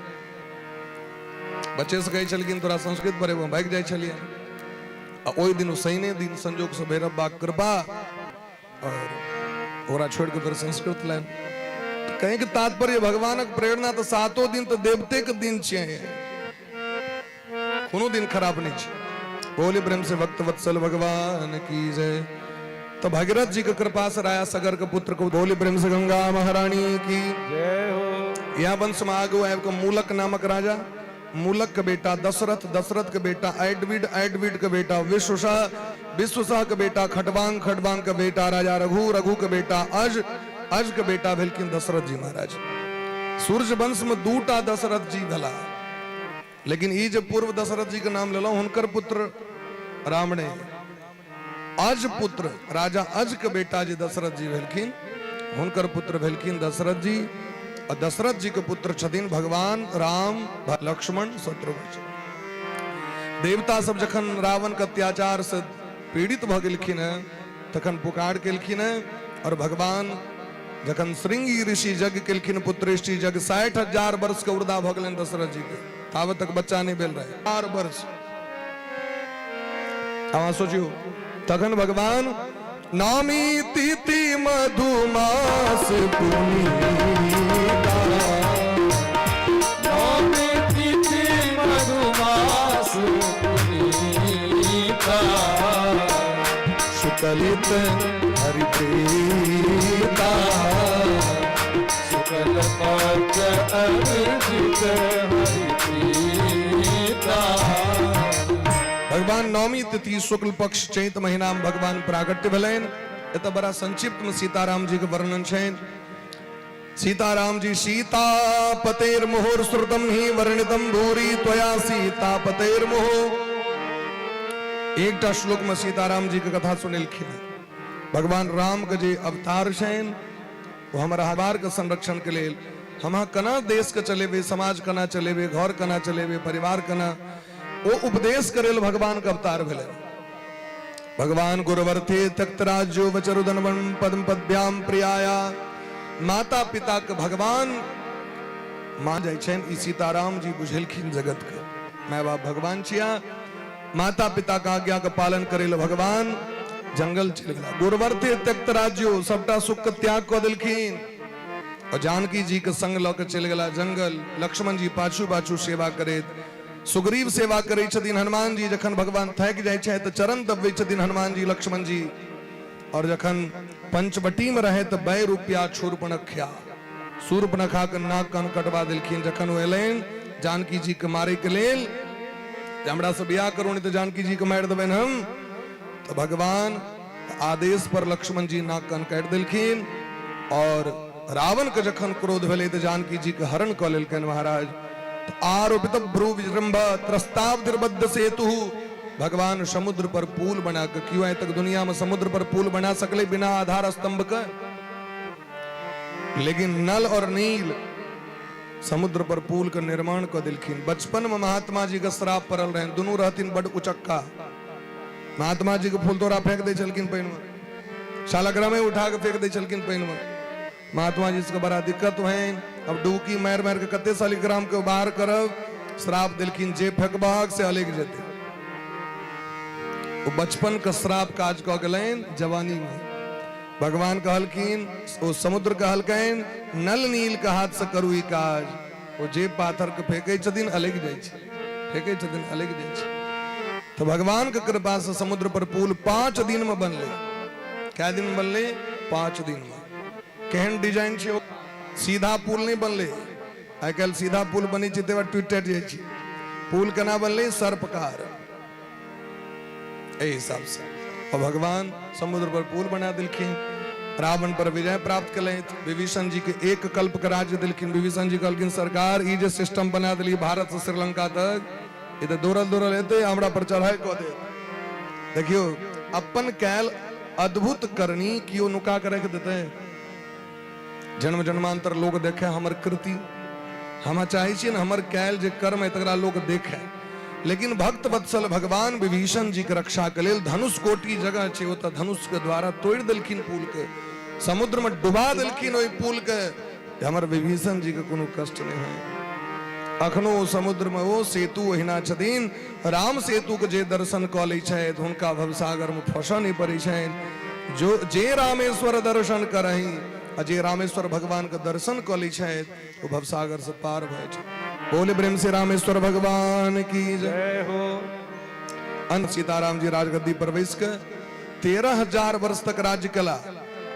बच्चेसँ कहै छलखिन तोरा संस्कृत पढ़ेबो, हम भागि जाइ छलियै। आ ओहि दिन शनिए दिन संजोगसँ भैरव बाबाक कृपा, और ओकरा छोड़ि कऽ फेर संस्कृत लाइन। कहीं के तात्पर्य भगवानक प्रेरणा तऽ 7 दिन तऽ देवते के दिन छियै, कोनो दिन खराब नहीं छै। बोले प्रेम से भक्त वत्सल भगवान की जय। तो भगीरथ जी के कृपा से राया सगर के पुत्र को बोले प्रेम से गंगा महारानी की जय हो। यह वंश में आगू आबि के मूलक नामक राजा, मूलक के बेटा दशरथ, दशरथ के बेटा एडविड, एडविड के बेटा विश्वसह, विश्वसह के बेटा खटवांग, खटवांग के बेटा राजा रघु, रघु के बेटा अज, अज के बेटा भेलखिन दशरथ जी महाराज। सूर्य वंश में 2टा दशरथ जी भेला, लेकिन ई जे पूर्व दशरथ जी के नाम लेलहुं हुनकर पुत्र राम ने, अज पुत्र राजा अज के बेटा जे दशरथ जी भेलखिन हुनकर पुत्र भेलखिन दशरथ जी, और दशरथ जी के पुत्र छथिन भगवान राम, लक्ष्मण, शत्रुघ्न। देवता सब जखन रावण के अत्याचार से पीड़ित भऽ गेलखिन हैं तखन पुकार केलखिन हैं, और भगवान जखन श्रृंगी ऋषि यज्ञ केलखिन पुत्रेष्टि यज्ञ, 60,000 वर्ष के उर्दा भऽ गेलनि दशरथ जी के, ताबत तक बच्चा नहीं भेल रहे, 4 वर्ष। अहाँ सोचियो, तखन भगवान नामी तिथि मधुमास पुनीता, नामी तिथि मधुमास पुनीता, सुकलित हरिप्रीता, शुक्ल पक्ष अभिजित हरिप्रीता। भगवान नवमी तिथि शुक्ल पक्ष चैत महीना में भगवान प्रागट्य भेलनि। एतऽ बड़ा संक्षिप्त में सीताराम जी के वर्णन छनि। सीताराम जी सीतापतेर मुहुर श्रुतम ही वर्णितम भूरी त्वया सीतापतेर मुहु। एकटा श्लोक में सीताराम जी के कथा सुनेलखिन। भगवान राम के जे अवतार छनि ओ हमर हबार के संरक्षण के लेल, हम अहाँ केना देश के चलेबै, समाज केना चलेबै, घर केना चलेबै, परिवार केना, ओ उपदेश करे लेल भगवान के अवतार भेलै। भगवान गुरुवर्थे त्यक्त राज्यो वचरुदनवन पद्म पद्भ्याम प्रियाया। माता पिता के भगवान मान जाइ छनि, ई सीताराम जी बुझेलखिन जगत के। माय बाप भगवान छिया, माता पिता के आज्ञा के पालन करे ले भगवान जंगल चलि गेला। गुरुवर्ते त्यक्त राज्यो, सबटा सुख के त्याग कऽ देलखिन और जानकी जी के संग लऽ के चलि गेला जंगल। लक्ष्मण जी पाछू पाछू सेवा करैत, सुग्रीव सेवा करै छथिन, हनुमान जी जखन भगवान थाकि जाइ छथि तऽ चरण दबबै छथिन हनुमान जी लक्ष्मण जी। और जखन पंचवटी में रहे तऽ बै रुपया शूर्पणख्या, शूर्पणखा के नाक कान कटवा देलखिन। जखन ओ एलनि जानकी जी के मारे के लेल, जे हमरा से बियाह करू नहीं तऽ जानकी जी के मारि देबनि हम, तऽ भगवान आदेश पर लक्ष्मण जी नाक कान काटि देलखिन। और रावण के जखन क्रोध भेलै तऽ जानकी जी के हरण कऽ लेलकनि महाराज। आरोपित भ्रू विजृंभ त्रस्तावधिर्बद्ध सेतु, भगवान समुद्र पर पुल बना के, क्यों आइ तक दुनिया में समुद्र पर पुल बना सकले बिना आधार स्तंभ के? लेकिन नल और नील समुद्र पर पुल के निर्माण कऽ देलखिन। बचपन में महात्मा जी के श्राप पड़ल रहनि, दुनू रहथिन बड उचक्का। महात्मा जी के फूल तोड़ा फेंक दै छलखिन पानि में, शालग्रामे उठा के फेंक दै छलखिन पानि में। महात्मा जी सबके बड़ा दिक्कत होइन, अब डुबकी मारि मारि के कते शालिग्राम के बाहर करब। श्राप देलखिन जे फेंकबहक से अलगि जेतै। ओ बचपन के श्राप काज कऽ गेलनि जवानी में। भगवान कहलखिन, ओ समुद्र कहलकनि नल नील के हाथ से करू ई काज। ओ जे पाथर के फेंकै छथिन अलगि जाइ छै, फेंकै छथिन अलगि जाइ छै। तऽ भगवान के कृपा से समुद्र पर पुल 5 दिन में बनलै। कै दिन में बनलै? 5 दिन में। केहन डिजाइन छै, सीधा पुल नहि बनलै। आइ काल्हि सीधा पुल बनै छै तकर बाद टूटि टाटि जाइ छै। पुल केना बनलै? सर्पकार एहि हिसाब से। और भगवान समुद्र पर पुल बना देलखिन, रावण पर विजय प्राप्त केलथि। विभीषण जी के एक कल्प के राज्य देलखिन। विभीषण जी कहलखिन सरकार ई जे सिस्टम बना देली भारत से श्रीलंका तक, ई तऽ दौड़ल दौड़ल हेतै, हमरा पर चढ़ाई कऽ देत। देखियौ अपन कैल अद्भुत करनी केओ नुका के राखि देतै? जन्म जन्मांतर लोग देखे हमर कृति। हम चाहै छियै ने हमर कैल जे कर्म है तकरा लोग देखे। लेकिन भक्त वत्सल भगवान विभीषण जी के रक्षा के लेल धनुष कोटि जगह छै ओतऽ धनुष के द्वारा तोड़ि देलखिन पुल के, समुद्र में डुबा देलखिन ओहि पुल के, हमर विभीषण जी के कोनो कष्ट नहि होय। अखनो ओ समुद्र में ओ सेतु ओहिना छथिन। राम सेतु के जे दर्शन कऽ लै छथि हुनका भवसागर में फंसऽ नहि पड़ै छनि। जो जे रामेश्वर दर्शन करही, आ जे रामेश्वर भगवान के दर्शन कऽ लै छथि ओ भवसागर से पार भऽ जाइ छथि। बोले प्रेम से रामेश्वर भगवान की जय हो। अंत सीताराम जी राजगद्दी पर बैस के 13,000 वर्ष तक राज्य कला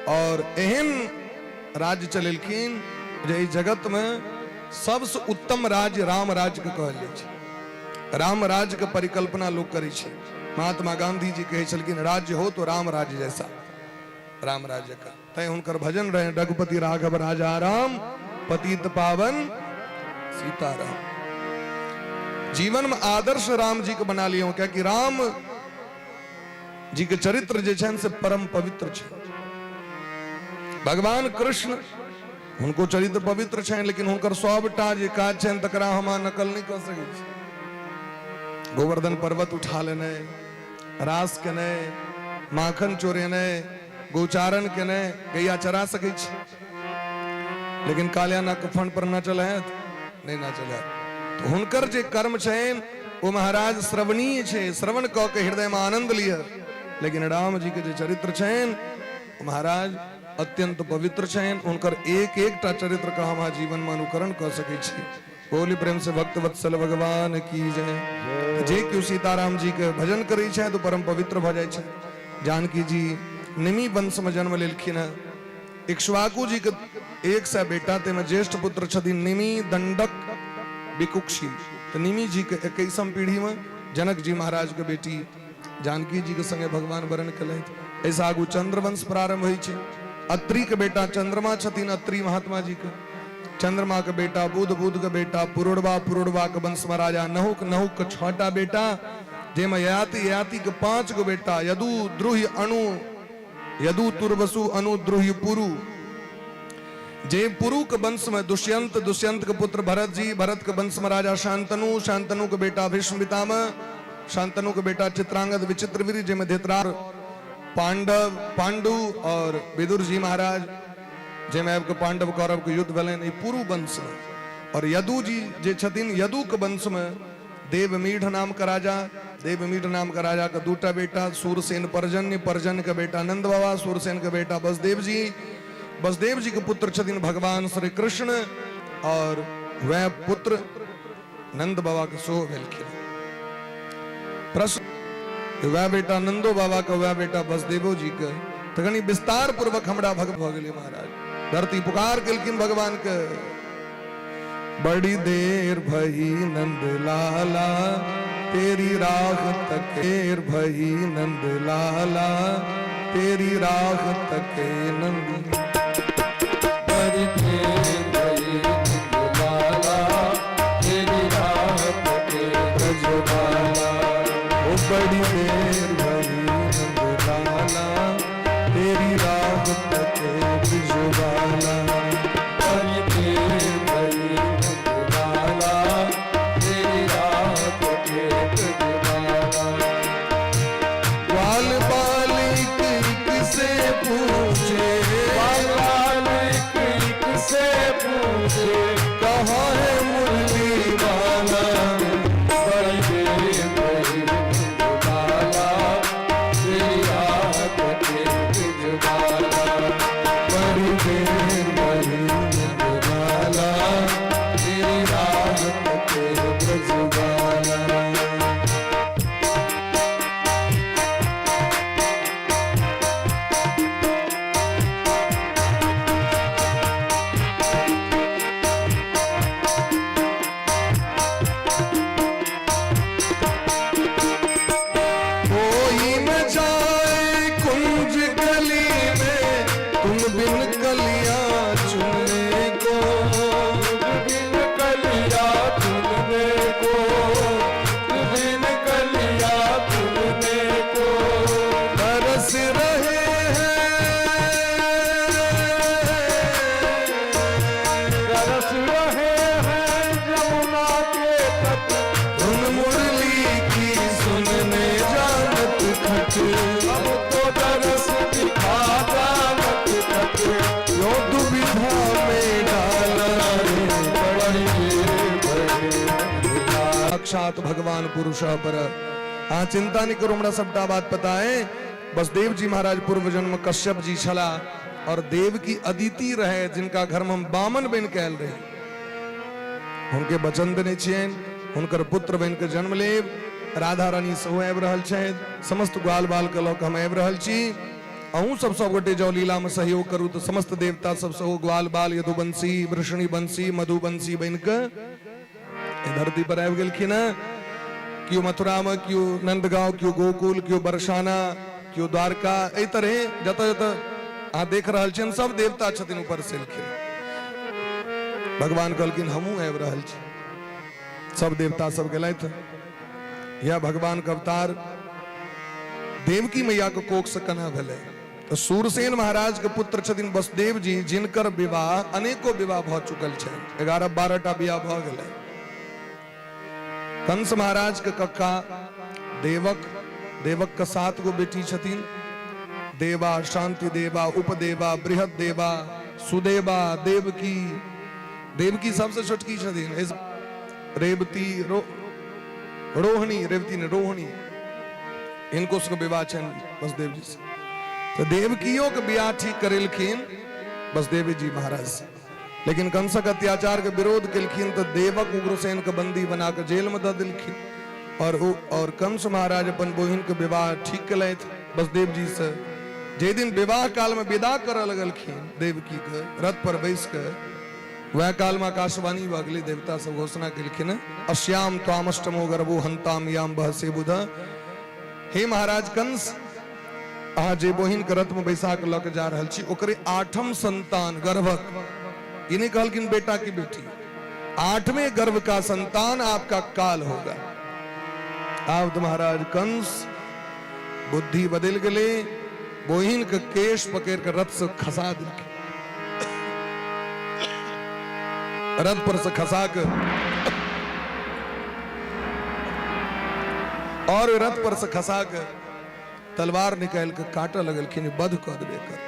और एहन राज्य चलेलखिन जे एहि जगत में सबसे उत्तम राज्य राम राज्य के कहल जाइ छै। राम राज्य के परिकल्पना लोग करै छै। महात्मा गांधी जी कहै छलखिन राज्य हो तो राम राज्य जैसा, राम राज्य का। तैं हुनकर भजन रहे रघुपति राघव राजा राम पतित पावन सीताराम। जीवन में आदर्श राम जी के बना लियौ, कियाकि राम जी के चरित्र जे छनि से परम पवित्र छै। भगवान कृष्ण हुनको चरित्र पवित्र छनि, लेकिन हुनकर सबटा जे काज छनि तकरा हम अहाँ नकल नहि कऽ सकै छी। गोवर्धन पर्वत उठा लेने, रास केने, माखन चोरेने, गोचारण केने, गैया चरा सकै छी, लेकिन कालिया नाग के फन पर नाचल हैत नहि नाचल हैत। तऽ हुनकर जे कर्म छनि ओ महाराज श्रवणीय छै, श्रवण कऽ के हृदय में आनंद लिअ। लेकिन राम जी के जे चरित्र छनि ओ महाराज अत्यंत पवित्र छनि। हुनकर एक एकटा चरित्र के हम अहाँ जीवन में अनुकरण कऽ सकै छी। बोली प्रेम से भक्त वत्सल भगवान की जय। जे केओ सीताराम जी के भजन करै छथि तो परम पवित्र भऽ जाइ छै। जानकी जी निमि वंश में जन्म लेलखिन हँ। इक्ष्वाकु जी के 100 बेटा, ताहिमे ज्येष्ठ पुत्र छथिन निमि दंडक विकुक्षी। तऽ निमि जी के 21म पीढ़ी में जनक जी महाराज के बेटी जानकी जी के संगे भगवान वरण केलथि। एहिसँ आगू चंद्रवंश प्रारंभ होइ छै। अत्रि के बेटा चंद्रमा छथिन, अत्रि महात्मा जी के। चंद्रमा के बेटा बुध, बुध के बेटा पुरुरवा, पुरुरवा के वंश में राजा नहुक, नहुक के 6टा बेटा, जाहिमे ययाति, ययाति के 5 गो बेटा यदु, द्रुह्य, अणु, यदु, तुर्वसु, अनु, द्रुह्य, पुरु। जे पुरु के वंश में दुष्यंत, दुष्यंत के पुत्र भरत जी, भरत के वंश में राजा शांतनु, शांतनु के बेटा भीष्म पितामह, शांतनु के बेटा चित्रांगद विचित्रवीर्य, जाहिमे धृतराष्ट्र, पांडव, पांडु और विदुर जी महाराज, जाहिमे आबि कऽ पांडव कौरव के युद्ध भेलनि, ई पुरु वंश में। और यदु जी जे छथिन, यदु के वंश में देवमीढ़ नाम का राजा, देवमीढ़ नाम का राजा के 2टा बेटा, सूरसेन पर्जन्य, पर्जन्य के बेटा नंद बाबा, सूरसेन के बेटा बसदेव जी, बसदेव जी के पुत्र छथिन भगवान श्री कृष्ण, और वह पुत्र नंद बाबा के सेहो भेलखिन। प्रश्न वह बेटा नंदो बाबा के, वह बेटा बसदेवो जी के। तऽ कनि विस्तार पूर्वक हमरा भग भऽ गेलै महाराज। धरती पुकार केलखिन भगवान के, बड़ी देर भई नंद लाला तेरी राह तकेर भई नंद लाला तेरी राह तके नंद। बड़ी देर भई नंद लाला तेरी राह तके ब्रजबाला। ओ बड़ी देर भई नंद लाला तेरी राह तके ब्रजबाला। बड़ी देर भई नंद लाला तेरी राह तके ब्रजबाला। ग्वाल बाल एक एक से पूछे, ग्वाल बाल एक एक से पूछे, कहाँ है मुरली वाला। बड़ी देर भई नंद लाला तेरी राह तके ब्रजबाला। बड़ी देर भई नंद लाला तेरी राह तके ब्रजबाला। कोई न जाए कुंज गली में तुम बिन कलियां चुनने को, बिन कलिया चुनने को, बिन कलिया चुनने को। तरस रहे हैं, तरस रहे हैं जमुना के तट, धुन मुरली की सुनने जानत खट। अब तो दरस दिखा जानत खट। यो दुविधा में डाला रे। बड़ी देर भई नंद लाला। साक्षात भगवान पुरुष पर। अहाँ चिंता नहीं करू, हमरा सबटा बात पता है। बसदेव जी महाराज पूर्व जन्म कश्यप जी छला और देव की अदिति रहे, जिनका घर में हम बामन बन के आयल रहे। हुनके वचन देने छियनि, हुनकर पुत्र बन के जन्म लेब। राधा रानी सेहो आबि रहल छथि, समस्त ग्वाल बाल के लऽ कऽ हम आबि रहल छी। अहूँ सब सब गोटे जाउ लीला में सहयोग करू। तऽ समस्त देवता सब सेहो ग्वाल बाल यदुवंशी, वृष्णिवंशी, मधुवंशी बनि कऽ एहि धरती पर आबि गेलखिन हँ। केओ मथुरा में, केओ नंदगांव, केओ गोकुल, केओ बरसाना, केओ द्वारका, एहि तरहे जतऽ जतऽ अहाँ देख रहल छियनि सब देवता छथिन ऊपर से एलखिन। भगवान कहलखिन हमहूँ आबि रहल छी। सब देवता सब गेलथि। यह भगवान के अवतार देवकी मैया के कोख से केना भेलै? तऽ सूरसेन महाराज के पुत्र छथिन वसुदेव जी, जिनकर विवाह अनेको विवाह भऽ चुकल छै, 11-12 टा बियाह भऽ गेलै। कंस महाराज के कक्का देवक, देवक के 7 गो बेटी छथिन, देवा, शांति देवा, उपदेवा, बृहद देवा, सुदेवा, देवकी। देवकी सबसे छोटकी छथिन, रेवती, रोहिणी, रेवती ने रोहिणी, इनको सबके विवाह छनि वसुदेव जी से। तो देवकियों के बियाह ठीक करेलखिन वसुदेव जी महाराज से, लेकिन कंसक अत्याचार के विरोध केलखिन तो देवक उग्रसेन के बंदी बना के जेल में दऽ देलखिन। और कंस महाराज अपन बहिन के विवाह ठीक केलथि वसुदेव जी से। जे दिन विवाह काल में विदा करऽ लगलखिन देवकी के रथ पर बैस के, वएह कालमे आकाशवाणी भऽ गेलै, देवता सब घोषणा केलखिन, अश्याम त्वामष्टमो गर्भो हंताम याम बहसे बुध। हे महाराज कंस, अहाँ जे बहिन के रथ में बैसा के लऽ के जा रहल छी ओकरे आठम संतान गर्भक, ई नहि कहलखिन बेटा की बेटी, आठवें गर्भ का संतान आपका काल होगा। आब तो महाराज कंस बुद्धि बदल गेलै, बहिन के केश पकड़ के रथ से खसा देलखिन, रथ पर से खसा के और रथ पर से खसा के तलवार निकालि के काटऽ लगलखिन, वध कऽ देबै एकर।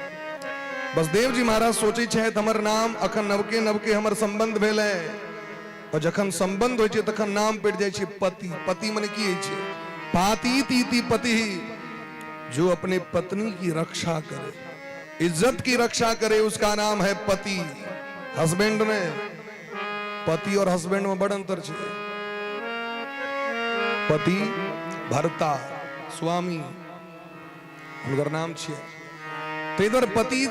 बसदेव जी महाराज सोचै छथि हमर नाम अखन नवके नवके हमर संबंध भेल है, और जखन संबंध होइ छै तखन नाम पड़ि जाइ छै पति। पति मने की होइ छै? पाती तीति पति, जो अपने पत्नी की रक्षा करे, इज्जत की रक्षा करे, उसका नाम है पति। हस्बैंड ने पति और हस्बैंड में बड़ अंतर छै। पति भर्ता स्वामी हुनकर नाम छियै। ताहि दुआरे पति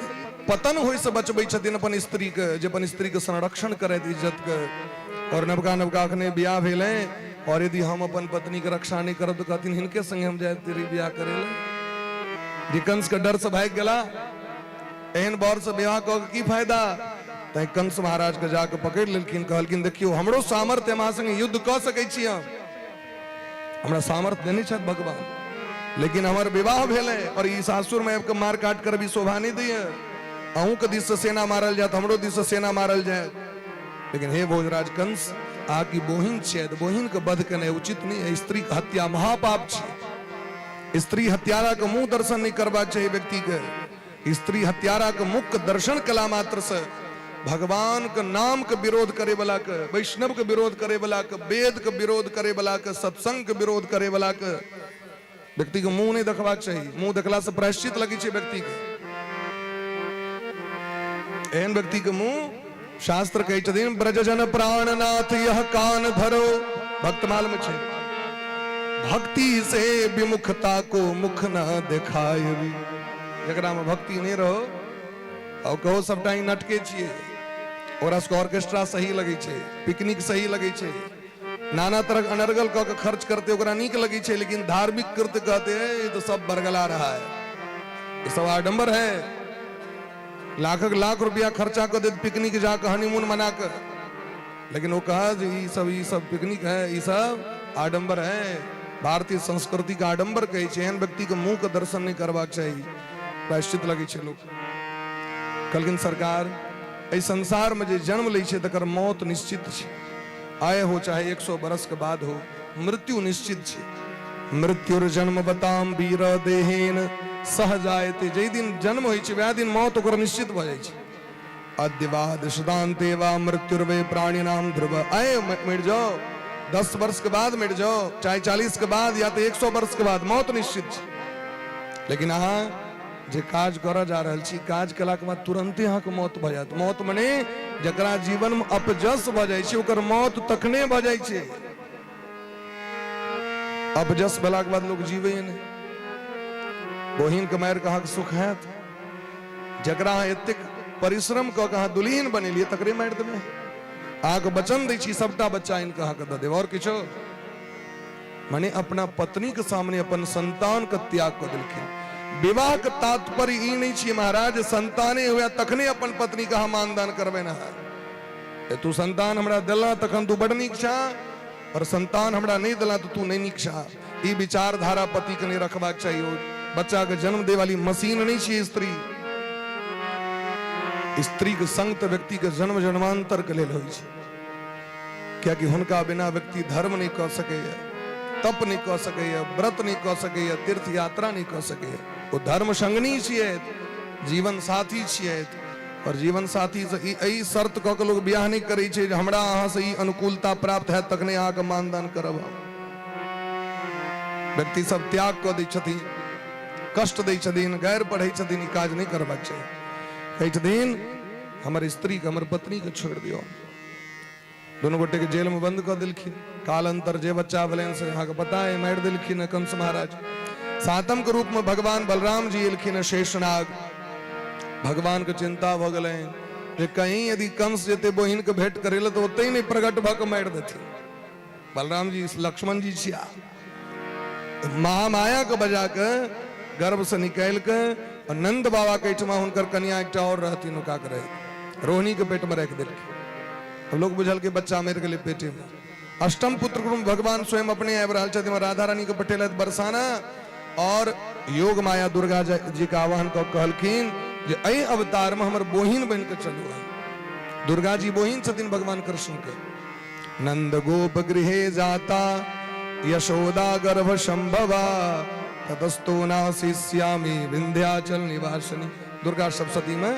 पतन होय से बचबै छथिन अपन स्त्री के, जे अपन स्त्री के संरक्षण करैत इज्जत के। और नवका नवका अखने बियाह भेलै, और यदि हम अपन पत्नी के रक्षा नहि करब तऽ कहथिन हिनके संगे हम जाइत रही बियाह करै लए। जे कंस के डर से भागि गेला, एहन बर से विवाह कऽ के की फायदा। तैं कंस महाराज के जाके पकड़ि लेलखिन, कहलखिन देखियौ हमरो सामर्थ्य, हम अहाँ संगे युद्ध कऽ सकै छी, हम हमरा सामर्थ्य देने छथि भगवान, लेकिन हमर विवाह भेलै और ई सासुर में आबि कऽ मार काट करब ई शोभा नहि दैए। अहूँके दिस से सेना मारल जायत, हमरो दिस से सेना मारल जायत। लेकिन हे भोजराज कंस, अहाँ की बोहिन छियै, बोहिन के वध केनाइ उचित नहि है। स्त्री के हत्या महापाप छै। स्त्री हत्यारा के मुंह दर्शन नहि करबाक चाही व्यक्ति के। स्त्री हत्यारा के मुख के दर्शन कला मात्र से भगवान के नाम के विरोध करे वाला के, वैष्णव के विरोध करे वाला के, वेद के विरोध करे वाला के, सत्संग के विरोध करे वाला के व्यक्ति के मुंह नहीं देखबाक चाही। मुंह देखला से प्रायश्चित लगे छै व्यक्ति के। एहन व्यक्ति के मुंह शास्त्र कहै छथिन ब्रज जन प्राणनाथ यह कान धरो। भक्तमाल में छै, भक्ति से विमुखता को मुख न देखायबी। जकरा में भक्ति नहीं रहो और कहो सबटा ही नटके छियै, ओकरा सबके ऑर्केस्ट्रा सही लगै छै, पिकनिक सही लगै छै, नाना तरह अनर्गल कऽ के खर्च करते ओकरा नीक लगै छै, लेकिन धार्मिक कृत्य कहते हैं ये तो सब बरगला रहा है, ये सब आडंबर है। लाखक लाख रुपया खर्चा कऽ देत पिकनिक जाके हनीमून मना कऽ, लेकिन वो कहा जे ई सब, ई सब पिकनिक है, ई सब आडंबर है, भारतीय संस्कृति के आडंबर कहै छै। एहन व्यक्ति के मुंह के दर्शन नहीं करबाक चाही, प्रायश्चित लगै छै लोक। कहलखिन सरकार एहि संसार में जे जन्म लै छै तकर मौत निश्चित छै, आय हो चाहे 100 बरस के बाद हो, मृत्यु निश्चित छै। मृत्युर जन्म बताम वीर देहेन सह जायते, जै दिन जन्म होइ छै वएह दिन मौत ओकर निश्चित भऽ जाइ छै। अद्यवाद शतान्ते वा मृत्युर्वे प्राणिनाम ध्रुव। आय मरि जाओ, 10 वर्ष के बाद मरि जाओ, चाहे 40 के बाद या तो 100 वर्ष के बाद, मौत निश्चित छै। लेकिन अहाँ जे काज करऽ जा रहल छी, काज केलाके बाद तुरन्ते अहाँके मौत भऽ जायत। मौत मने जकरा जीवनमे अपजस भऽ जाइ छै ओकर मौत तखने भऽ जाइ छै। अपजस भेलाके बाद लोक जीवैए नहि। बहिनके मारि कऽ अहाँके सुख हैत? जकरा अहाँ एतेक परिश्रम कऽ के अहाँ दुल्हिन बनेलियै तकरे मारि देबै? अहाँके वचन दै छी सबटा बच्चा आनि कऽ अहाँके दऽ देब, आओर किछो? माने अपना पत्नी के सामने अपन संतान के त्याग कऽ देलखिन। विवाह के तात्पर्य ई नहीं छियै महाराज संताने हुए तखने अपन पत्नी के हम मानदान करबै ना। तू संतान हमरा देला तखन तू बड़ नीक छा, और संतान हमरा नहीं देला तो तू नहीं नीक छा। ई विचारधारा पति के नहीं रखबाक चाहिए। बच्चा के जन्म दे वाली मशीन नहीं छियै स्त्री। स्त्री के संग तो व्यक्ति के जन्म जन्मांतर के लेल होइ छै, कियाकि हुनका बिना व्यक्ति धर्म नहीं कऽ सकैए, तप नहीं कऽ सकैए, व्रत नहीं कऽ सकैए, तीर्थ यात्रा नहीं कऽ सकैए। ओ धर्म संगनी छियै, जीवन साथी छियै। और जीवन साथी से एहि शर्त कऽ के लोग बियाह नहीं करै छै जे हमरा अहाँ से ई अनुकूलता प्राप्त हैत तखने अहाँके मानदान करब हम। व्यक्ति सब त्याग कऽ दै छथिन, कष्ट दै छथिन, गैर पढ़ै छथिन। ई काज नहीं करबाक चाही। कहै छथिन हमर स्त्रीके, हमर पत्नीके छोड़ि दियौ। दुनू गोटे के जेल में बंद कऽ देलखिन। काल अंतर जे बच्चा भेलनि से अहाँके पता है, मारि देलखिन कंस महाराज। सातम के रूप में भगवान बलराम जी एलखिन शेषनाग। भगवान के चिंता भऽ गेलनि जे कहीं यदि कंस जेते बहिन के भेंट करे ले तो ओतहि नहीं प्रकट भऽ के मारि देथिन। बलराम जी लक्ष्मण जी छिया महामाया के बजा के गर्भ से निकालि के और नंद बाबा के एहिठमा हुनकर कन्या एकटा और रहथिन नुका के रहै रोहिणी के पेट में राखि देलखिन। अब लोग बुझल के बच्चा मरि गेलै पेटे में। अष्टम पुत्र के रूप में भगवान स्वयं अपने आबि रहल छथिन। राधा रानी के पठेलथि बरसाना और योग माया दुर्गा जी के आह्वान कऽ कहलखिन जे एहि अवतार में हमर बोहिन बनि के चलू। दुर्गा जी बोहिन छथिन भगवान कृष्ण के। नंद गोप गृहे जाता यशोदा गर्भ संभवा ततस्तो नाशिष्यामि विंध्याचल निवासिनी। दुर्गा सप्तशती में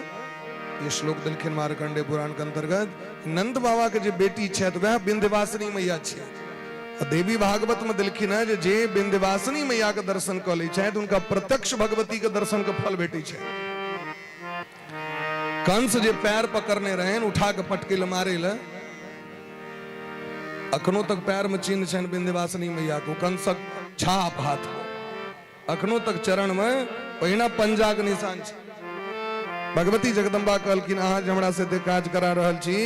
ये श्लोक दिलखिन मार्कंडे पुराण के अंतर्गत। नंद बाबा के जे बेटी छथि वह विंध्यवासिनी मैया छियै। देवी भागवत में दिलखिन है जे जे विंध्यवासिनी मैया के दर्शन कऽ लै छथि उनका प्रत्यक्ष भगवती के दर्शन के फल भेटै छै। कंस जे पैर पकड़ने रहनि उठा के पटके ले मारे ले, अखनो तक पैर में चिन्ह छनि विंध्यवासिनी मैया को, कंसक छाप हाथ में अखनो तक चरण में ओहिना पंजा के निशान छै। भगवती जगदम्बा कहलखिन अहाँ जे हमरा से एते काज करा रहल छी,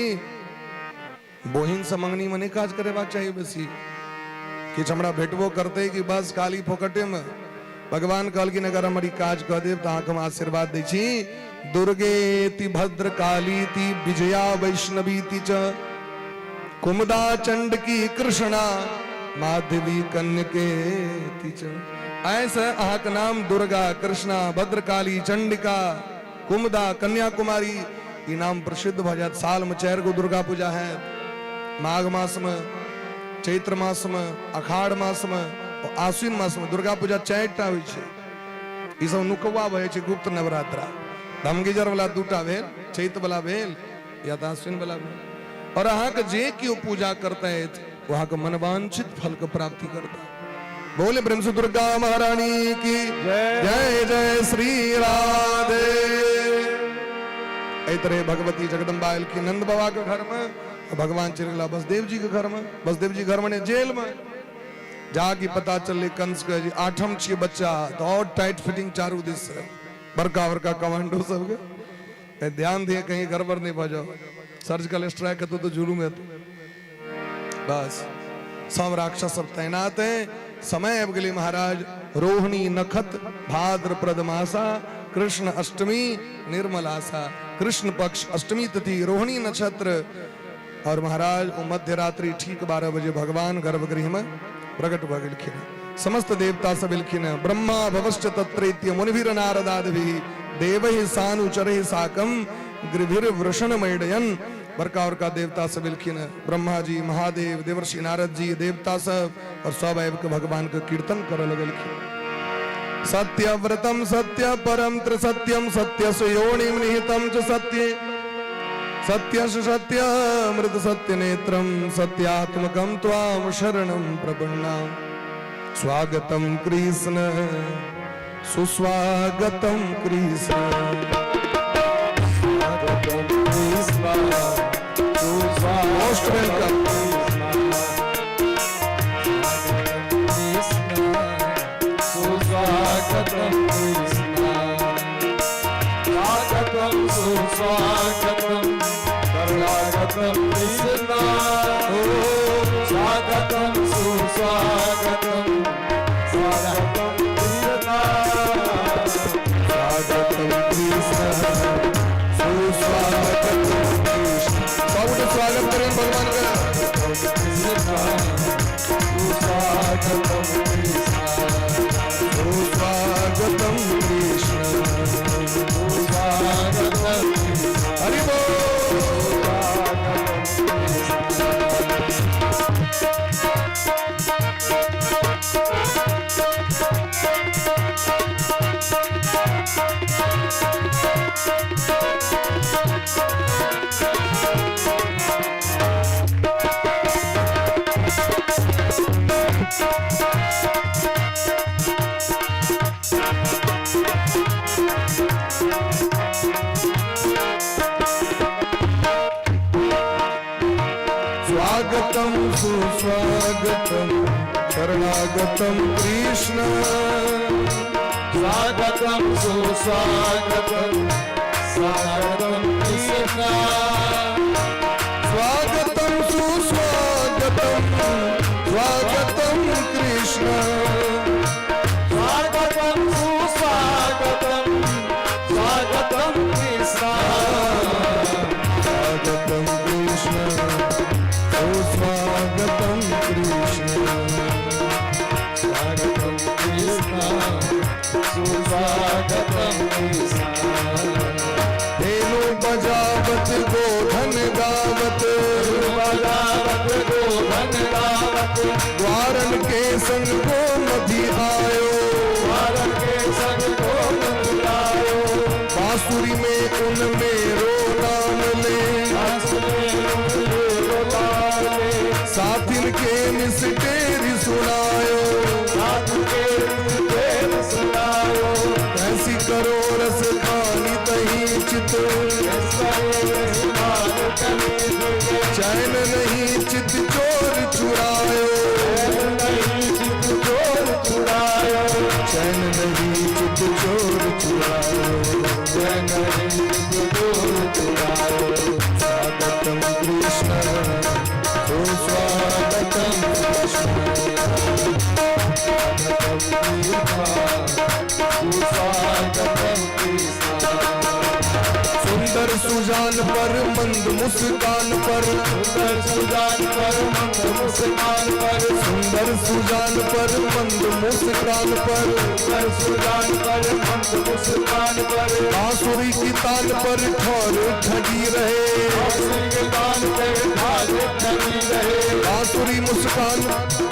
बोहिन से मंगनी में नहीं काज करेबाक चाही बेसी, किछु हमरा भेटबो करतै कि बस खाली फोकटे में। भगवान कहलखिन अगर हमर ई काज कऽ देब तऽ अहाँके हम आशीर्वाद दै छी। दुर्गेति भद्रकालीति विजया वैष्णवीति च कुमुदा चंडकी कृष्णा माधवी कन्यकेति च। ऐसे अहाँके नाम दुर्गा कृष्णा भद्रकाली चंडिका कुमुदा कन्याकुमारी ई नाम प्रसिद्ध भऽ जायत। साल में 4 गो दुर्गा पूजा है, माघ मास में, चैत्र मास में, अखाड़ मास में और आश्विन मास में दुर्गा पूजा 4 टा होइ छै। ई सब नुकवा भऽ जाइ छै गुप्त नवरात्रा। धमगीजर वाला 2टा भेल, चैत वाला भेल या तऽ आश्विन वाला भेल। और अहाँके जे केओ पूजा करतैथ ओ अहाँके मनवांछित फल के प्राप्ति करता। बोले प्रेम से दुर्गा महारानी की जय जय श्री राधे। एहि तरह भगवती जगदम्बा एलखिन नंद बाबा के घर में, भगवान चलि गेला बसदेव जी के घर में। बसदेव जी घर में जेल में जाके पता चलले कंस के जे 8म छियै बच्चा तो और टाइट फिटिंग चारू दिस से बड़का बड़का कमांडो सबके ध्यान दिए कहीं गड़बड़ नहीं भऽ जाओ, सर्जिकल स्ट्राइक हेतौ तो जुलूम हेतौ। बस सब राक्षस सब तैनात है। समय आबि गेलै महाराज, रोहिणी नखत भाद्रप्रद मासा कृष्ण अष्टमी निर्मलासा। कृष्ण पक्ष अष्टमी तिथि रोहिणी नक्षत्र और महाराज वो मध्यरात्रि ठीक 12 बजे भगवान गर्भगृह में प्रकट भऽ गेलखिन। समस्त देवता सब एलखिन। ब्रह्मा भवश्च तत्रैत्य मुनिभिर नारदादिभिः देवैः सानुचरैः साकं गृभिर वृषण मैडयन। बड़का बड़का देवता सब एलखिन, ब्रह्मा जी महादेव देवर्षि नारद जी देवता सब और सब आबि के भगवान के कीर्तन करऽ लगलखिन। सत्यव्रतम सत्य परम त्रिसत्यम सत्यस्य योनिम निहितम च सत्ये सत्यस्य सत्य अमृत सत्य नेत्रम सत्यात्मकम त्वाम शरणम प्रपन्ना। स्वागतम कृष्ण सुस्वागतम कृष्ण स्वागतम कृष्ण मोस्ट welcome. सुस्वागतम कृष्ण स्वागतम सुस्वागतम शरणागतम कृष्ण स्वागतम सुस्वागतम स्वागतम कृष्ण स्वागतम कृष्ण सुस्वागतम कृष्ण। सबके स्वागत करें भगवान का। सुस्वागतम कृष्ण सुस्वागतम कृष्ण सुस्वागतम कृष्ण हरि बोल। स्वागतम सुस्वागतम शरणागतम कृष्ण स्वागतम सुस्वागतम स्वागतम कृष्ण। सुस्वागतम कृष्ण। धेनु बजावत गोधन गावत, बजावत गोधन गावत, द्वारन के संग गोमती आयो, द्वारन के संग गोमति आयो, बांसुरी में उनमें रो नाम ले, बांसुरी उनमें रो नाम ले, साथिन के निस्टेर सुनायो, साथ के निस्टेर सुनायो, ऐसी करो रस खानी तही चित, चैन नहीं चित चोर चुरायो, चैन नहीं चित चोर चुरायो, चैन नहीं चित चोर चुरायो। स्वागतम कृष्ण सुस्वागतम कृष्ण, स्वागतम कृष्ण सुस्वागतम कृष्ण। सुंदर सुजान पर मंद मुस्कान पर, सुंदर सुजान पर मंद मुस्कान पर, सुंदर सुजान पर मंद मुस्कान पर, सुंदर सुजान पर मंद मुस्कान पर, बांसुरी की तान पर ठोर ठगी रहे, बांसुरी के तान पर ठोर ठगी रहे, बांसुरी मुस्कान,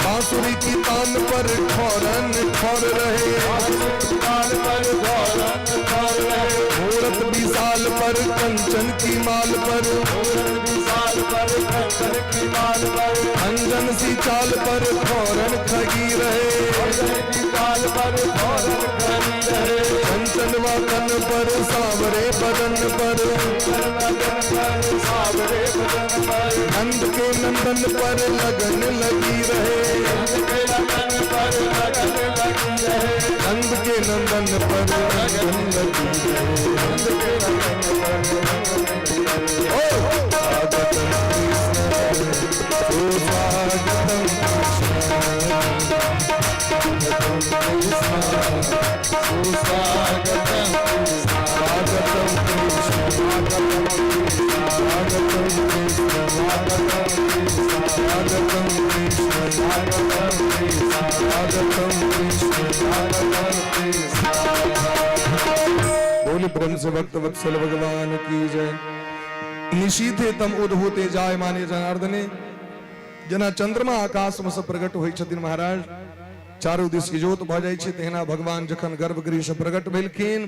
बांसुरी की तान पर ठोरन ठोर रहे, बांसुरी की तान पर ठोरन ठोर रहे, मूरत विशाल पर कंचन की माल पर, मूरत विशाल पर कंचन की माल पर, अंजन सी चाल पर ठोरन खगी रहे, अंजन की चाल पर ठोरन खगी रहे, कंचन वतन पर सावरे बदन पर, कंचन बदन पर सावरे बदन पर, नंद के नंदन पर लगन लगी रहे, नंद के नंदन पर लगन लगी रहे, नंद के नंदन पर लगन लगी रहे, नंद के नंदन पर लगन लगी रहे। ओ स्वागतम कृष्ण सुस्वागतम कृष्ण, स्वागतम कृष्ण सुस्वागतम कृष्ण, स्वागतम कृष्ण स्वागतम कृष्ण, स्वागतम कृष्ण, स्वागतम कृष्ण, स्वागतम कृष्ण, स्वागतम कृष्ण, स्वागतम कृष्ण, स्वागतम कृष्ण। बोल प्रेम से भक्त वत्सल भगवान की जय। निशीथे तम उद्भूते जाय माने जनार्दने, जेना चंद्रमा आकाश में से प्रकट होइ छथिन महाराज, चारू दिस इजोत भऽ जाइ छै, तहिना भगवान जखन गर्भगृह से प्रकट भेलखिन,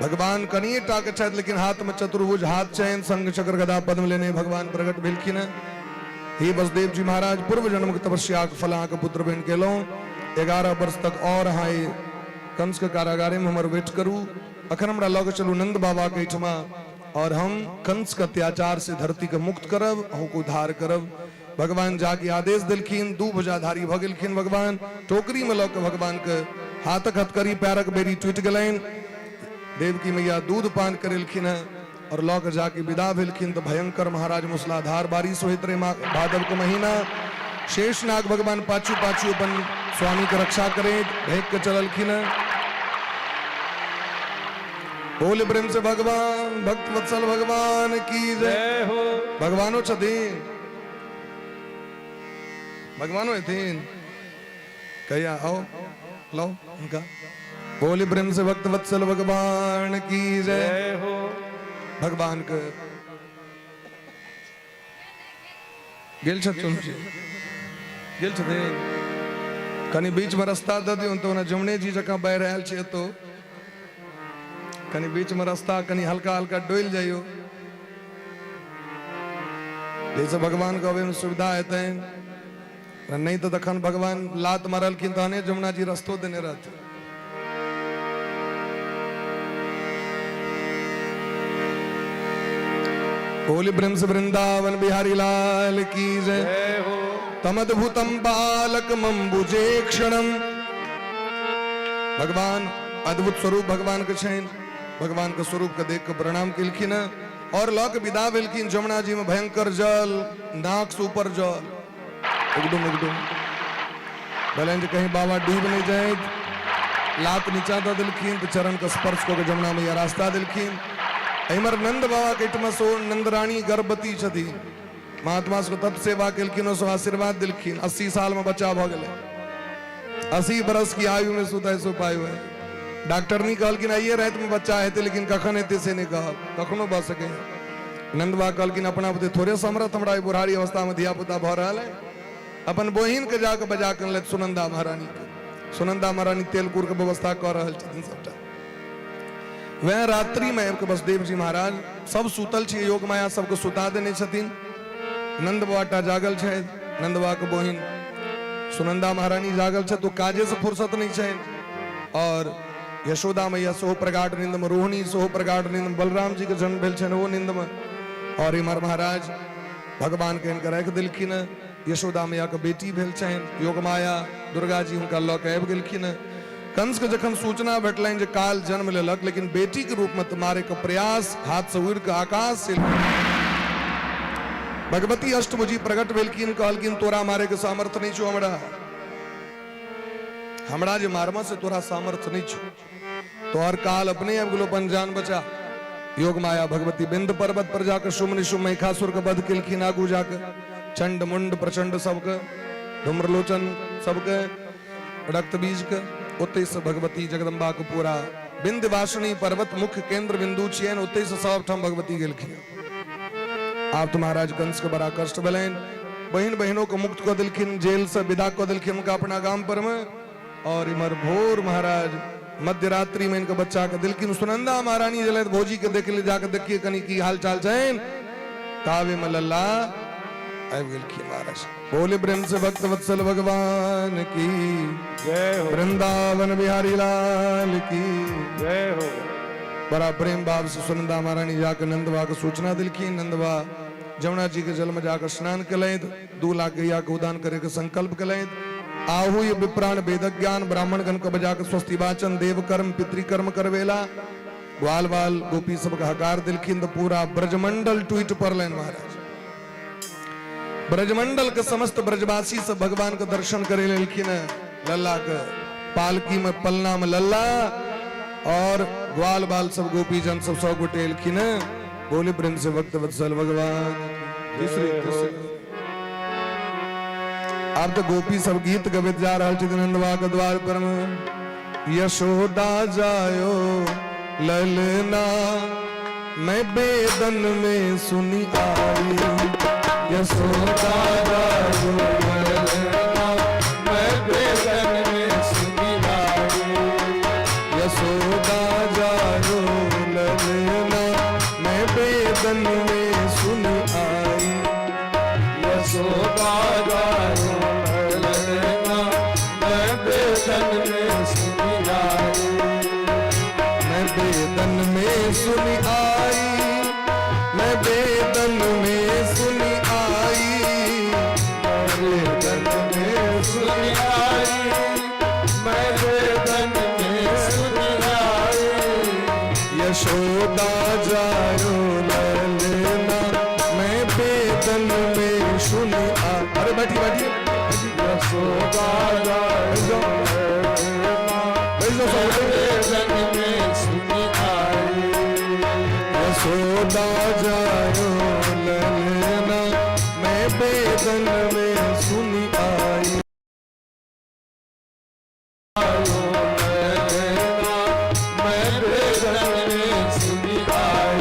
भगवान कनिए टा के छथि लेकिन हाथ में चतुर्भुज हाथ छनि, संग चक्र गदा पद्म लेने भगवान प्रकट भेलखिन। हे वसुदेव जी महाराज, पूर्व जन्म के तपस्या के फल अहाँके पुत्र बनि गेलहुँ, 11 वर्ष तक और अहाँ एहि कंस के कारागारे में हमर वेट करू, अखन हमरा लऽ के चलू नंद बाबा के एहिठमा और हम कंस के अत्याचार से धरती के मुक्त करब, अहूँके उद्धार करब। भगवान जाके आदेश देलखिन, दू भुजाधारी भऽ गेलखिन भगवान, टोकरी में लऽ के भगवान के हाथक हथकड़ी पैरक बेड़ी टूटि गेलनि, देवकी मैया दूध पान करेलखिन हँ और लऽ के जाके विदा भेलखिन। तऽ भयंकर महाराज मूसलाधार बारिश होइत रहे भादव के महीना, शेषनाग भगवान पाछू पाछू अपन स्वामी के रक्षा करैत भेग के चललखिन हँ। बोल प्रेम से भगवान भक्त वत्सल भगवान की जय हो। भगवानो छथिन, भगवानो हेथिन, कहिया आओ लो उनका। बोल प्रेम से भक्त वत्सल भगवान की जय हो। भगवान के गेल छथिन, गेल छथिन, कनि बीच में रास्ता दऽ दियौ तऽ ओना जमुने जी जकाँ बाढ़ि आयल छै एतौ, कनि बीच में रास्ता कनि हल्का हल्का डोलि जाइयो, जाहिसँ भगवान के अबै में सुविधा हेतनि, नहि तऽ तखन भगवान लात मारलखिन तहने जमुना जी रस्तो देने रहथिन। बोल प्रेम से वृंदावन बिहारी लाल की जय। हो। तमद्भुतम बालक मंबुजे क्षणम, भगवान अद्भुत स्वरूप भगवान के छनि, भगवान के स्वरूप के देख के प्रणाम केलखिन और लऽ के विदा भेलखिन। जमुना जी में भयंकर जल, नाक से ऊपर जल, एकदम एकदम भेलनि जे कहीं बाबा डूब नहीं जाए, लात नीचा दऽ देलखिन तऽ चरण के स्पर्श कऽ के जमुना मैया रास्ता देलखिन। एम्हर नंद बाबा के एहिठमा सो नंदरानी गर्भवती छथिन, महात्मा सबके तब सेवा केलखिन, ओ सब आशीर्वाद देलखिन। 80 साल में बच्चा भऽ गेलै, 80 बरस की आयु में सुतै सो पायु है। डॉक्टरनी कहलखिन आइए रातिमे बच्चा हेतै, लेकिन कखन हेतै से नहि कहब, कखनो भऽ सकैए। नंदबा कहलखिन अपना बुते थोड़े समरथ हमरा एहि बुढ़ारी अवस्थामे धियापुता भऽ रहल है। अपन बहिनके जाकऽ बजा कऽ अनलथि सुनंदा महारानीके। सुनंदा महारानी तेल कुरके व्यवस्था कऽ रहल छथिन सबटा। वएह रात्रिमे आबि कऽ वसुदेव जी महाराज सब सुतल छी, योग माया सबके सुता देने छथिन, नंद बाबा टा जागल छथि। नंद बाबा के बहिन सुनंदा महारानी जागल छथि, ओ काजे से फुर्सत नहीं छनि। और यशोदा मैया सेहो प्रगाढ़ नींद में, रोहिणी सेहो प्रगाढ़ नींद में, बलराम जी के जन्म भेल छनि ओ नींद में। और इम्हर महाराज भगवान के हिनका राखि देलखिन। यशोदा मैया के बेटी भेल छनि योगमाया, दुर्गा जी हुनका लऽ के आबि गेलखिन। कंस के जखन सूचना भेटलनि जे काल जन्म लेलक, लेकिन बेटी के रूप में तऽ मारे के प्रयास हाथ से उड़ि के आकाश से भगवती अष्टभुजी प्रकट भेलखिन। कहलखिन तोरा मारे के सामर्थ्य नहीं छौ, हमरा हमरा जे मारबा से तोरा सामर्थ्य नहीं छौ, तोहर काल अपने आबि गेलो, अपन जान बचा। योग माया भगवती बिंद पर्वत पर जाकर शुम निशुम महिषासुर के वध केलखिन। आगू जाकर चंड मुंड प्रचंड सबके, धूम्रलोचन सबके, रक्त बीज के, ओतै से भगवती जगदम्बा के पूरा विंध्यवासिनी पर्वत मुख्य केंद्र बिंदु छियनि, ओतै से सब ठाम भगवती गेलखिन। आब तो महाराज कंस के बड़ा कष्ट भेलनि, बहिन बहिनों के मुक्त कऽ देलखिन, जेल से विदा कऽ देलखिन हुनका अपना गाम पर में। और इम्हर भोर महाराज मध्यरात्रि में इनके बच्चा के देलखिन। सुनंदा महारानी जलथि भौजी के देख ले, जाके देखिए कनी की हाल चाल छनि। तावे में लल्ला आबि गेलखिन महाराज। बोले प्रेम से भक्त वत्सल भगवान की जय हो, वृंदावन बिहारी लाल की जय हो। बड़ा प्रेम भाव से सुनंदा महारानी जाकर नंदवा के सूचना दिलखिन। नंदवा जमुना जी के जल में जाकर स्नान कलैत, 2 लाख गैया के उदान करे के संकल्प कलैत। आहु ये विप्राण वेद ज्ञान ब्राह्मण गण को बजाकर स्वस्ति वाचन देव कर्म पितृकर्म करवेला। ग्वाल बाल गोपी सबके हकार दिलखिन तो पूरा ब्रजमंडल टूट पड़लनि महाराज। ब्रजमंडल के समस्त ब्रजवासी सब भगवान के दर्शन करे लेलखिन। लल्ला के पालकी में पलना में लल्ला और ग्वाल बाल सब गोपी जन सब 100 गोटे एलखिन। बोले प्रेम से भक्त वत्सल भगवान। तीसरी तीसरी आब तो गोपी सब गीत गबैत जा रहल छथिन नंदवा के द्वार पर में। यशोदा जायो ललना मैं बेदन में सुनी आई। यशोदा जायो ललना मैं बेदन में सुनी आई। यशोदा जायो ललना मैं बेदन में सुनी आई। यशोदा जायो ललना मैं बेदन में सुनी आई। मैं बेदन में सुनी आई, मैं बेदन में सुनी आई। मैं बेदन में सुनी आई, मैं बेदन में सुनी आई। यशोदा जायो ललना मैं बेदन में सुनी आई। अरे बैठी बैठी यशोदा जायो ललना बैठ जाओ सब मैं बेदन में सुनी आई। यशोदा जायो ललना मैं बेदन में सुनी आई। मैं बेदन में सुनी आई।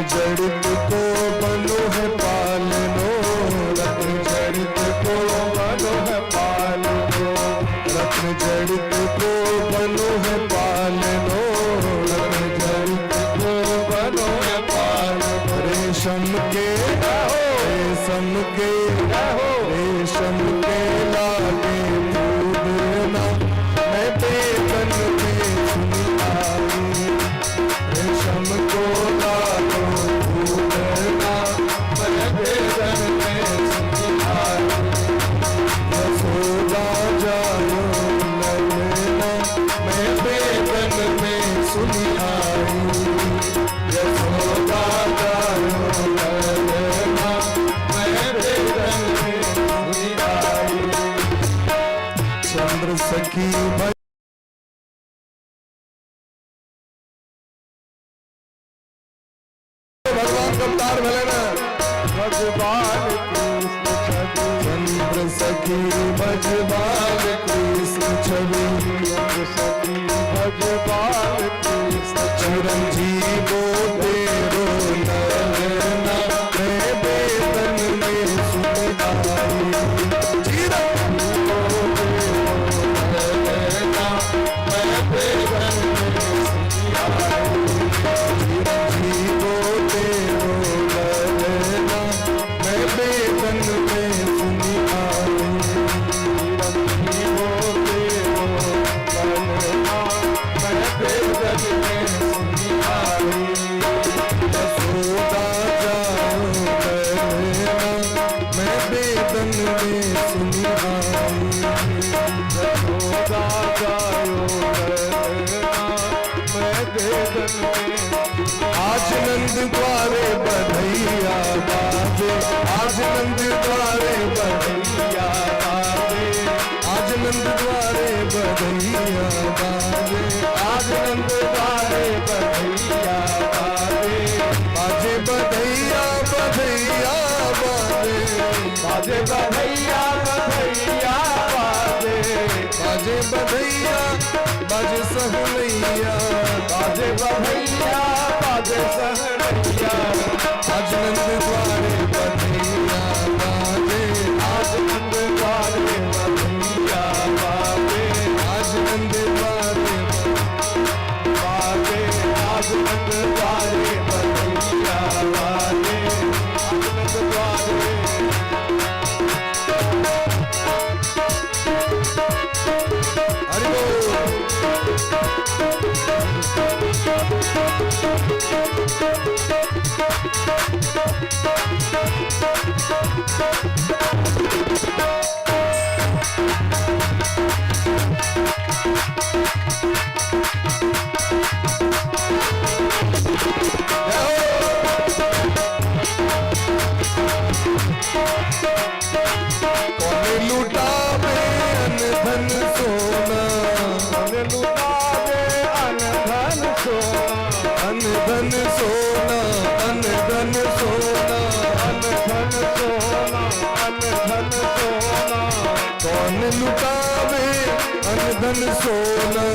रत्न जड़ित को बनो है पालनो, रत्न जड़ित को बनो है पालनो, रत्न जड़ित को बनो है पालनो, रत्न जड़ित को बनो है पालनो। रेशम के, रेशम के, रेशम के लागे फूलना, मैं बेतन में सुनी आई। रेशम को लागो फूलना, मैं बेतन में सुनी आई। यशोदा जायो ललना, मैं बेतन में सुनी आई। यशोदा जायो ललना, मैं बेतन में सुनी आई। चंद्र सखी भगवान के अवतार भेलै ने। भगवान कृष्ण छवि, चंद्र सखी भजबाल कृष्ण छवि, चंद्र सखी भगवान कृष्ण चिरंजीवो तेरो ललना, मैं बेतन में सुन आई। चिरंजीवो ललना, मैं बेतन में सुनी आई। चिरंजीवो तेरो ललना, मैं बेतन में सुनी आई। चिरंजीवो तेरो ललना, मैं बेतन में सुनी आई। यशोदा जाओ ललना, मैं बेतन में सुनी आई। यशोदा जायो ललना, मैं बेतन में। आज नंद द्वारे बधैया बाजे, आज नंद द्वारे बधैया बाजे, आज नंद द्वारे बधैया बाजे, आज नंद द्वारे बधैया बाजे, बाजे बधैया बधैया बाजे, बाजे बधैया बधैया बाजे, बाजे बधैया बाजे सहलैया, बाजे बधैया बाजे सहरैया। आज नंद द्वारे बधैया बाजे, आज नंद द्वारे बधैया बाजे, आज नंद द्वारे बाजे, आज नंद द्वारे बधैया बाजे, आज नंद द्वारे। हरि बोल। कौन लुटावे अन धन सोना, कौन लुटावे अन धन सोना, अन धन सोना, अन धन सोना, अन धन सोना, अन धन सोना। कौन लुटावे अन धन सोना,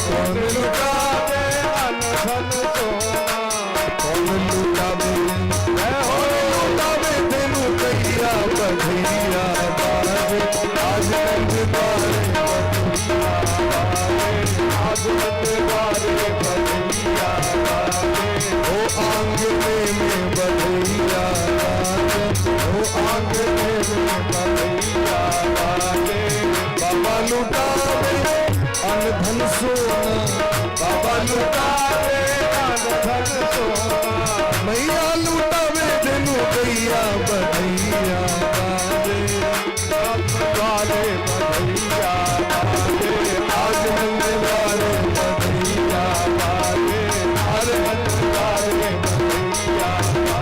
कौन लुटावे लुटावे अन धन सोना, कौन लुटावे, कौन लुटावे तेनु कैया बधैया बाजे, आज नंद द्वारे आज नंद द्वारे बधैया बाजे। ओ आंगने में बधैया बाजे, ओ आंगने में बधैया बाजे, बाबा लुटावे अन धन सोना, बाबा लुटावे लुटावे अन धन सोना, मैया लुटावे तेनु कैया बधैया बाजे, नंद द्वारे बधैया बाजे, आज नंद द्वारे बधैया बाजे, आज नंद द्वारे बधैया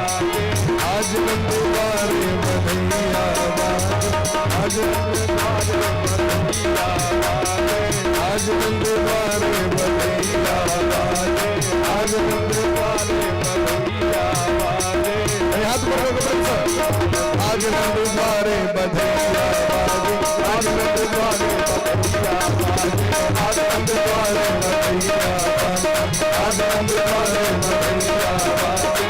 बाजे, आज नंद द्वारे बधैया बाजे, आज नंद द्वारे बधैया बाजे, आज नंद द्वारे बधैया बाजे, आज नंद द्वारे बधैया बाजे। अरे हाथ ऊपर करो बच्चा। आज नंद द्वारे बधैया बाजे, आज नंद द्वारे बधैया बाजे, आज नंद द्वारे बधैया बाजे, आज नंद द्वारे बधैया बाजे,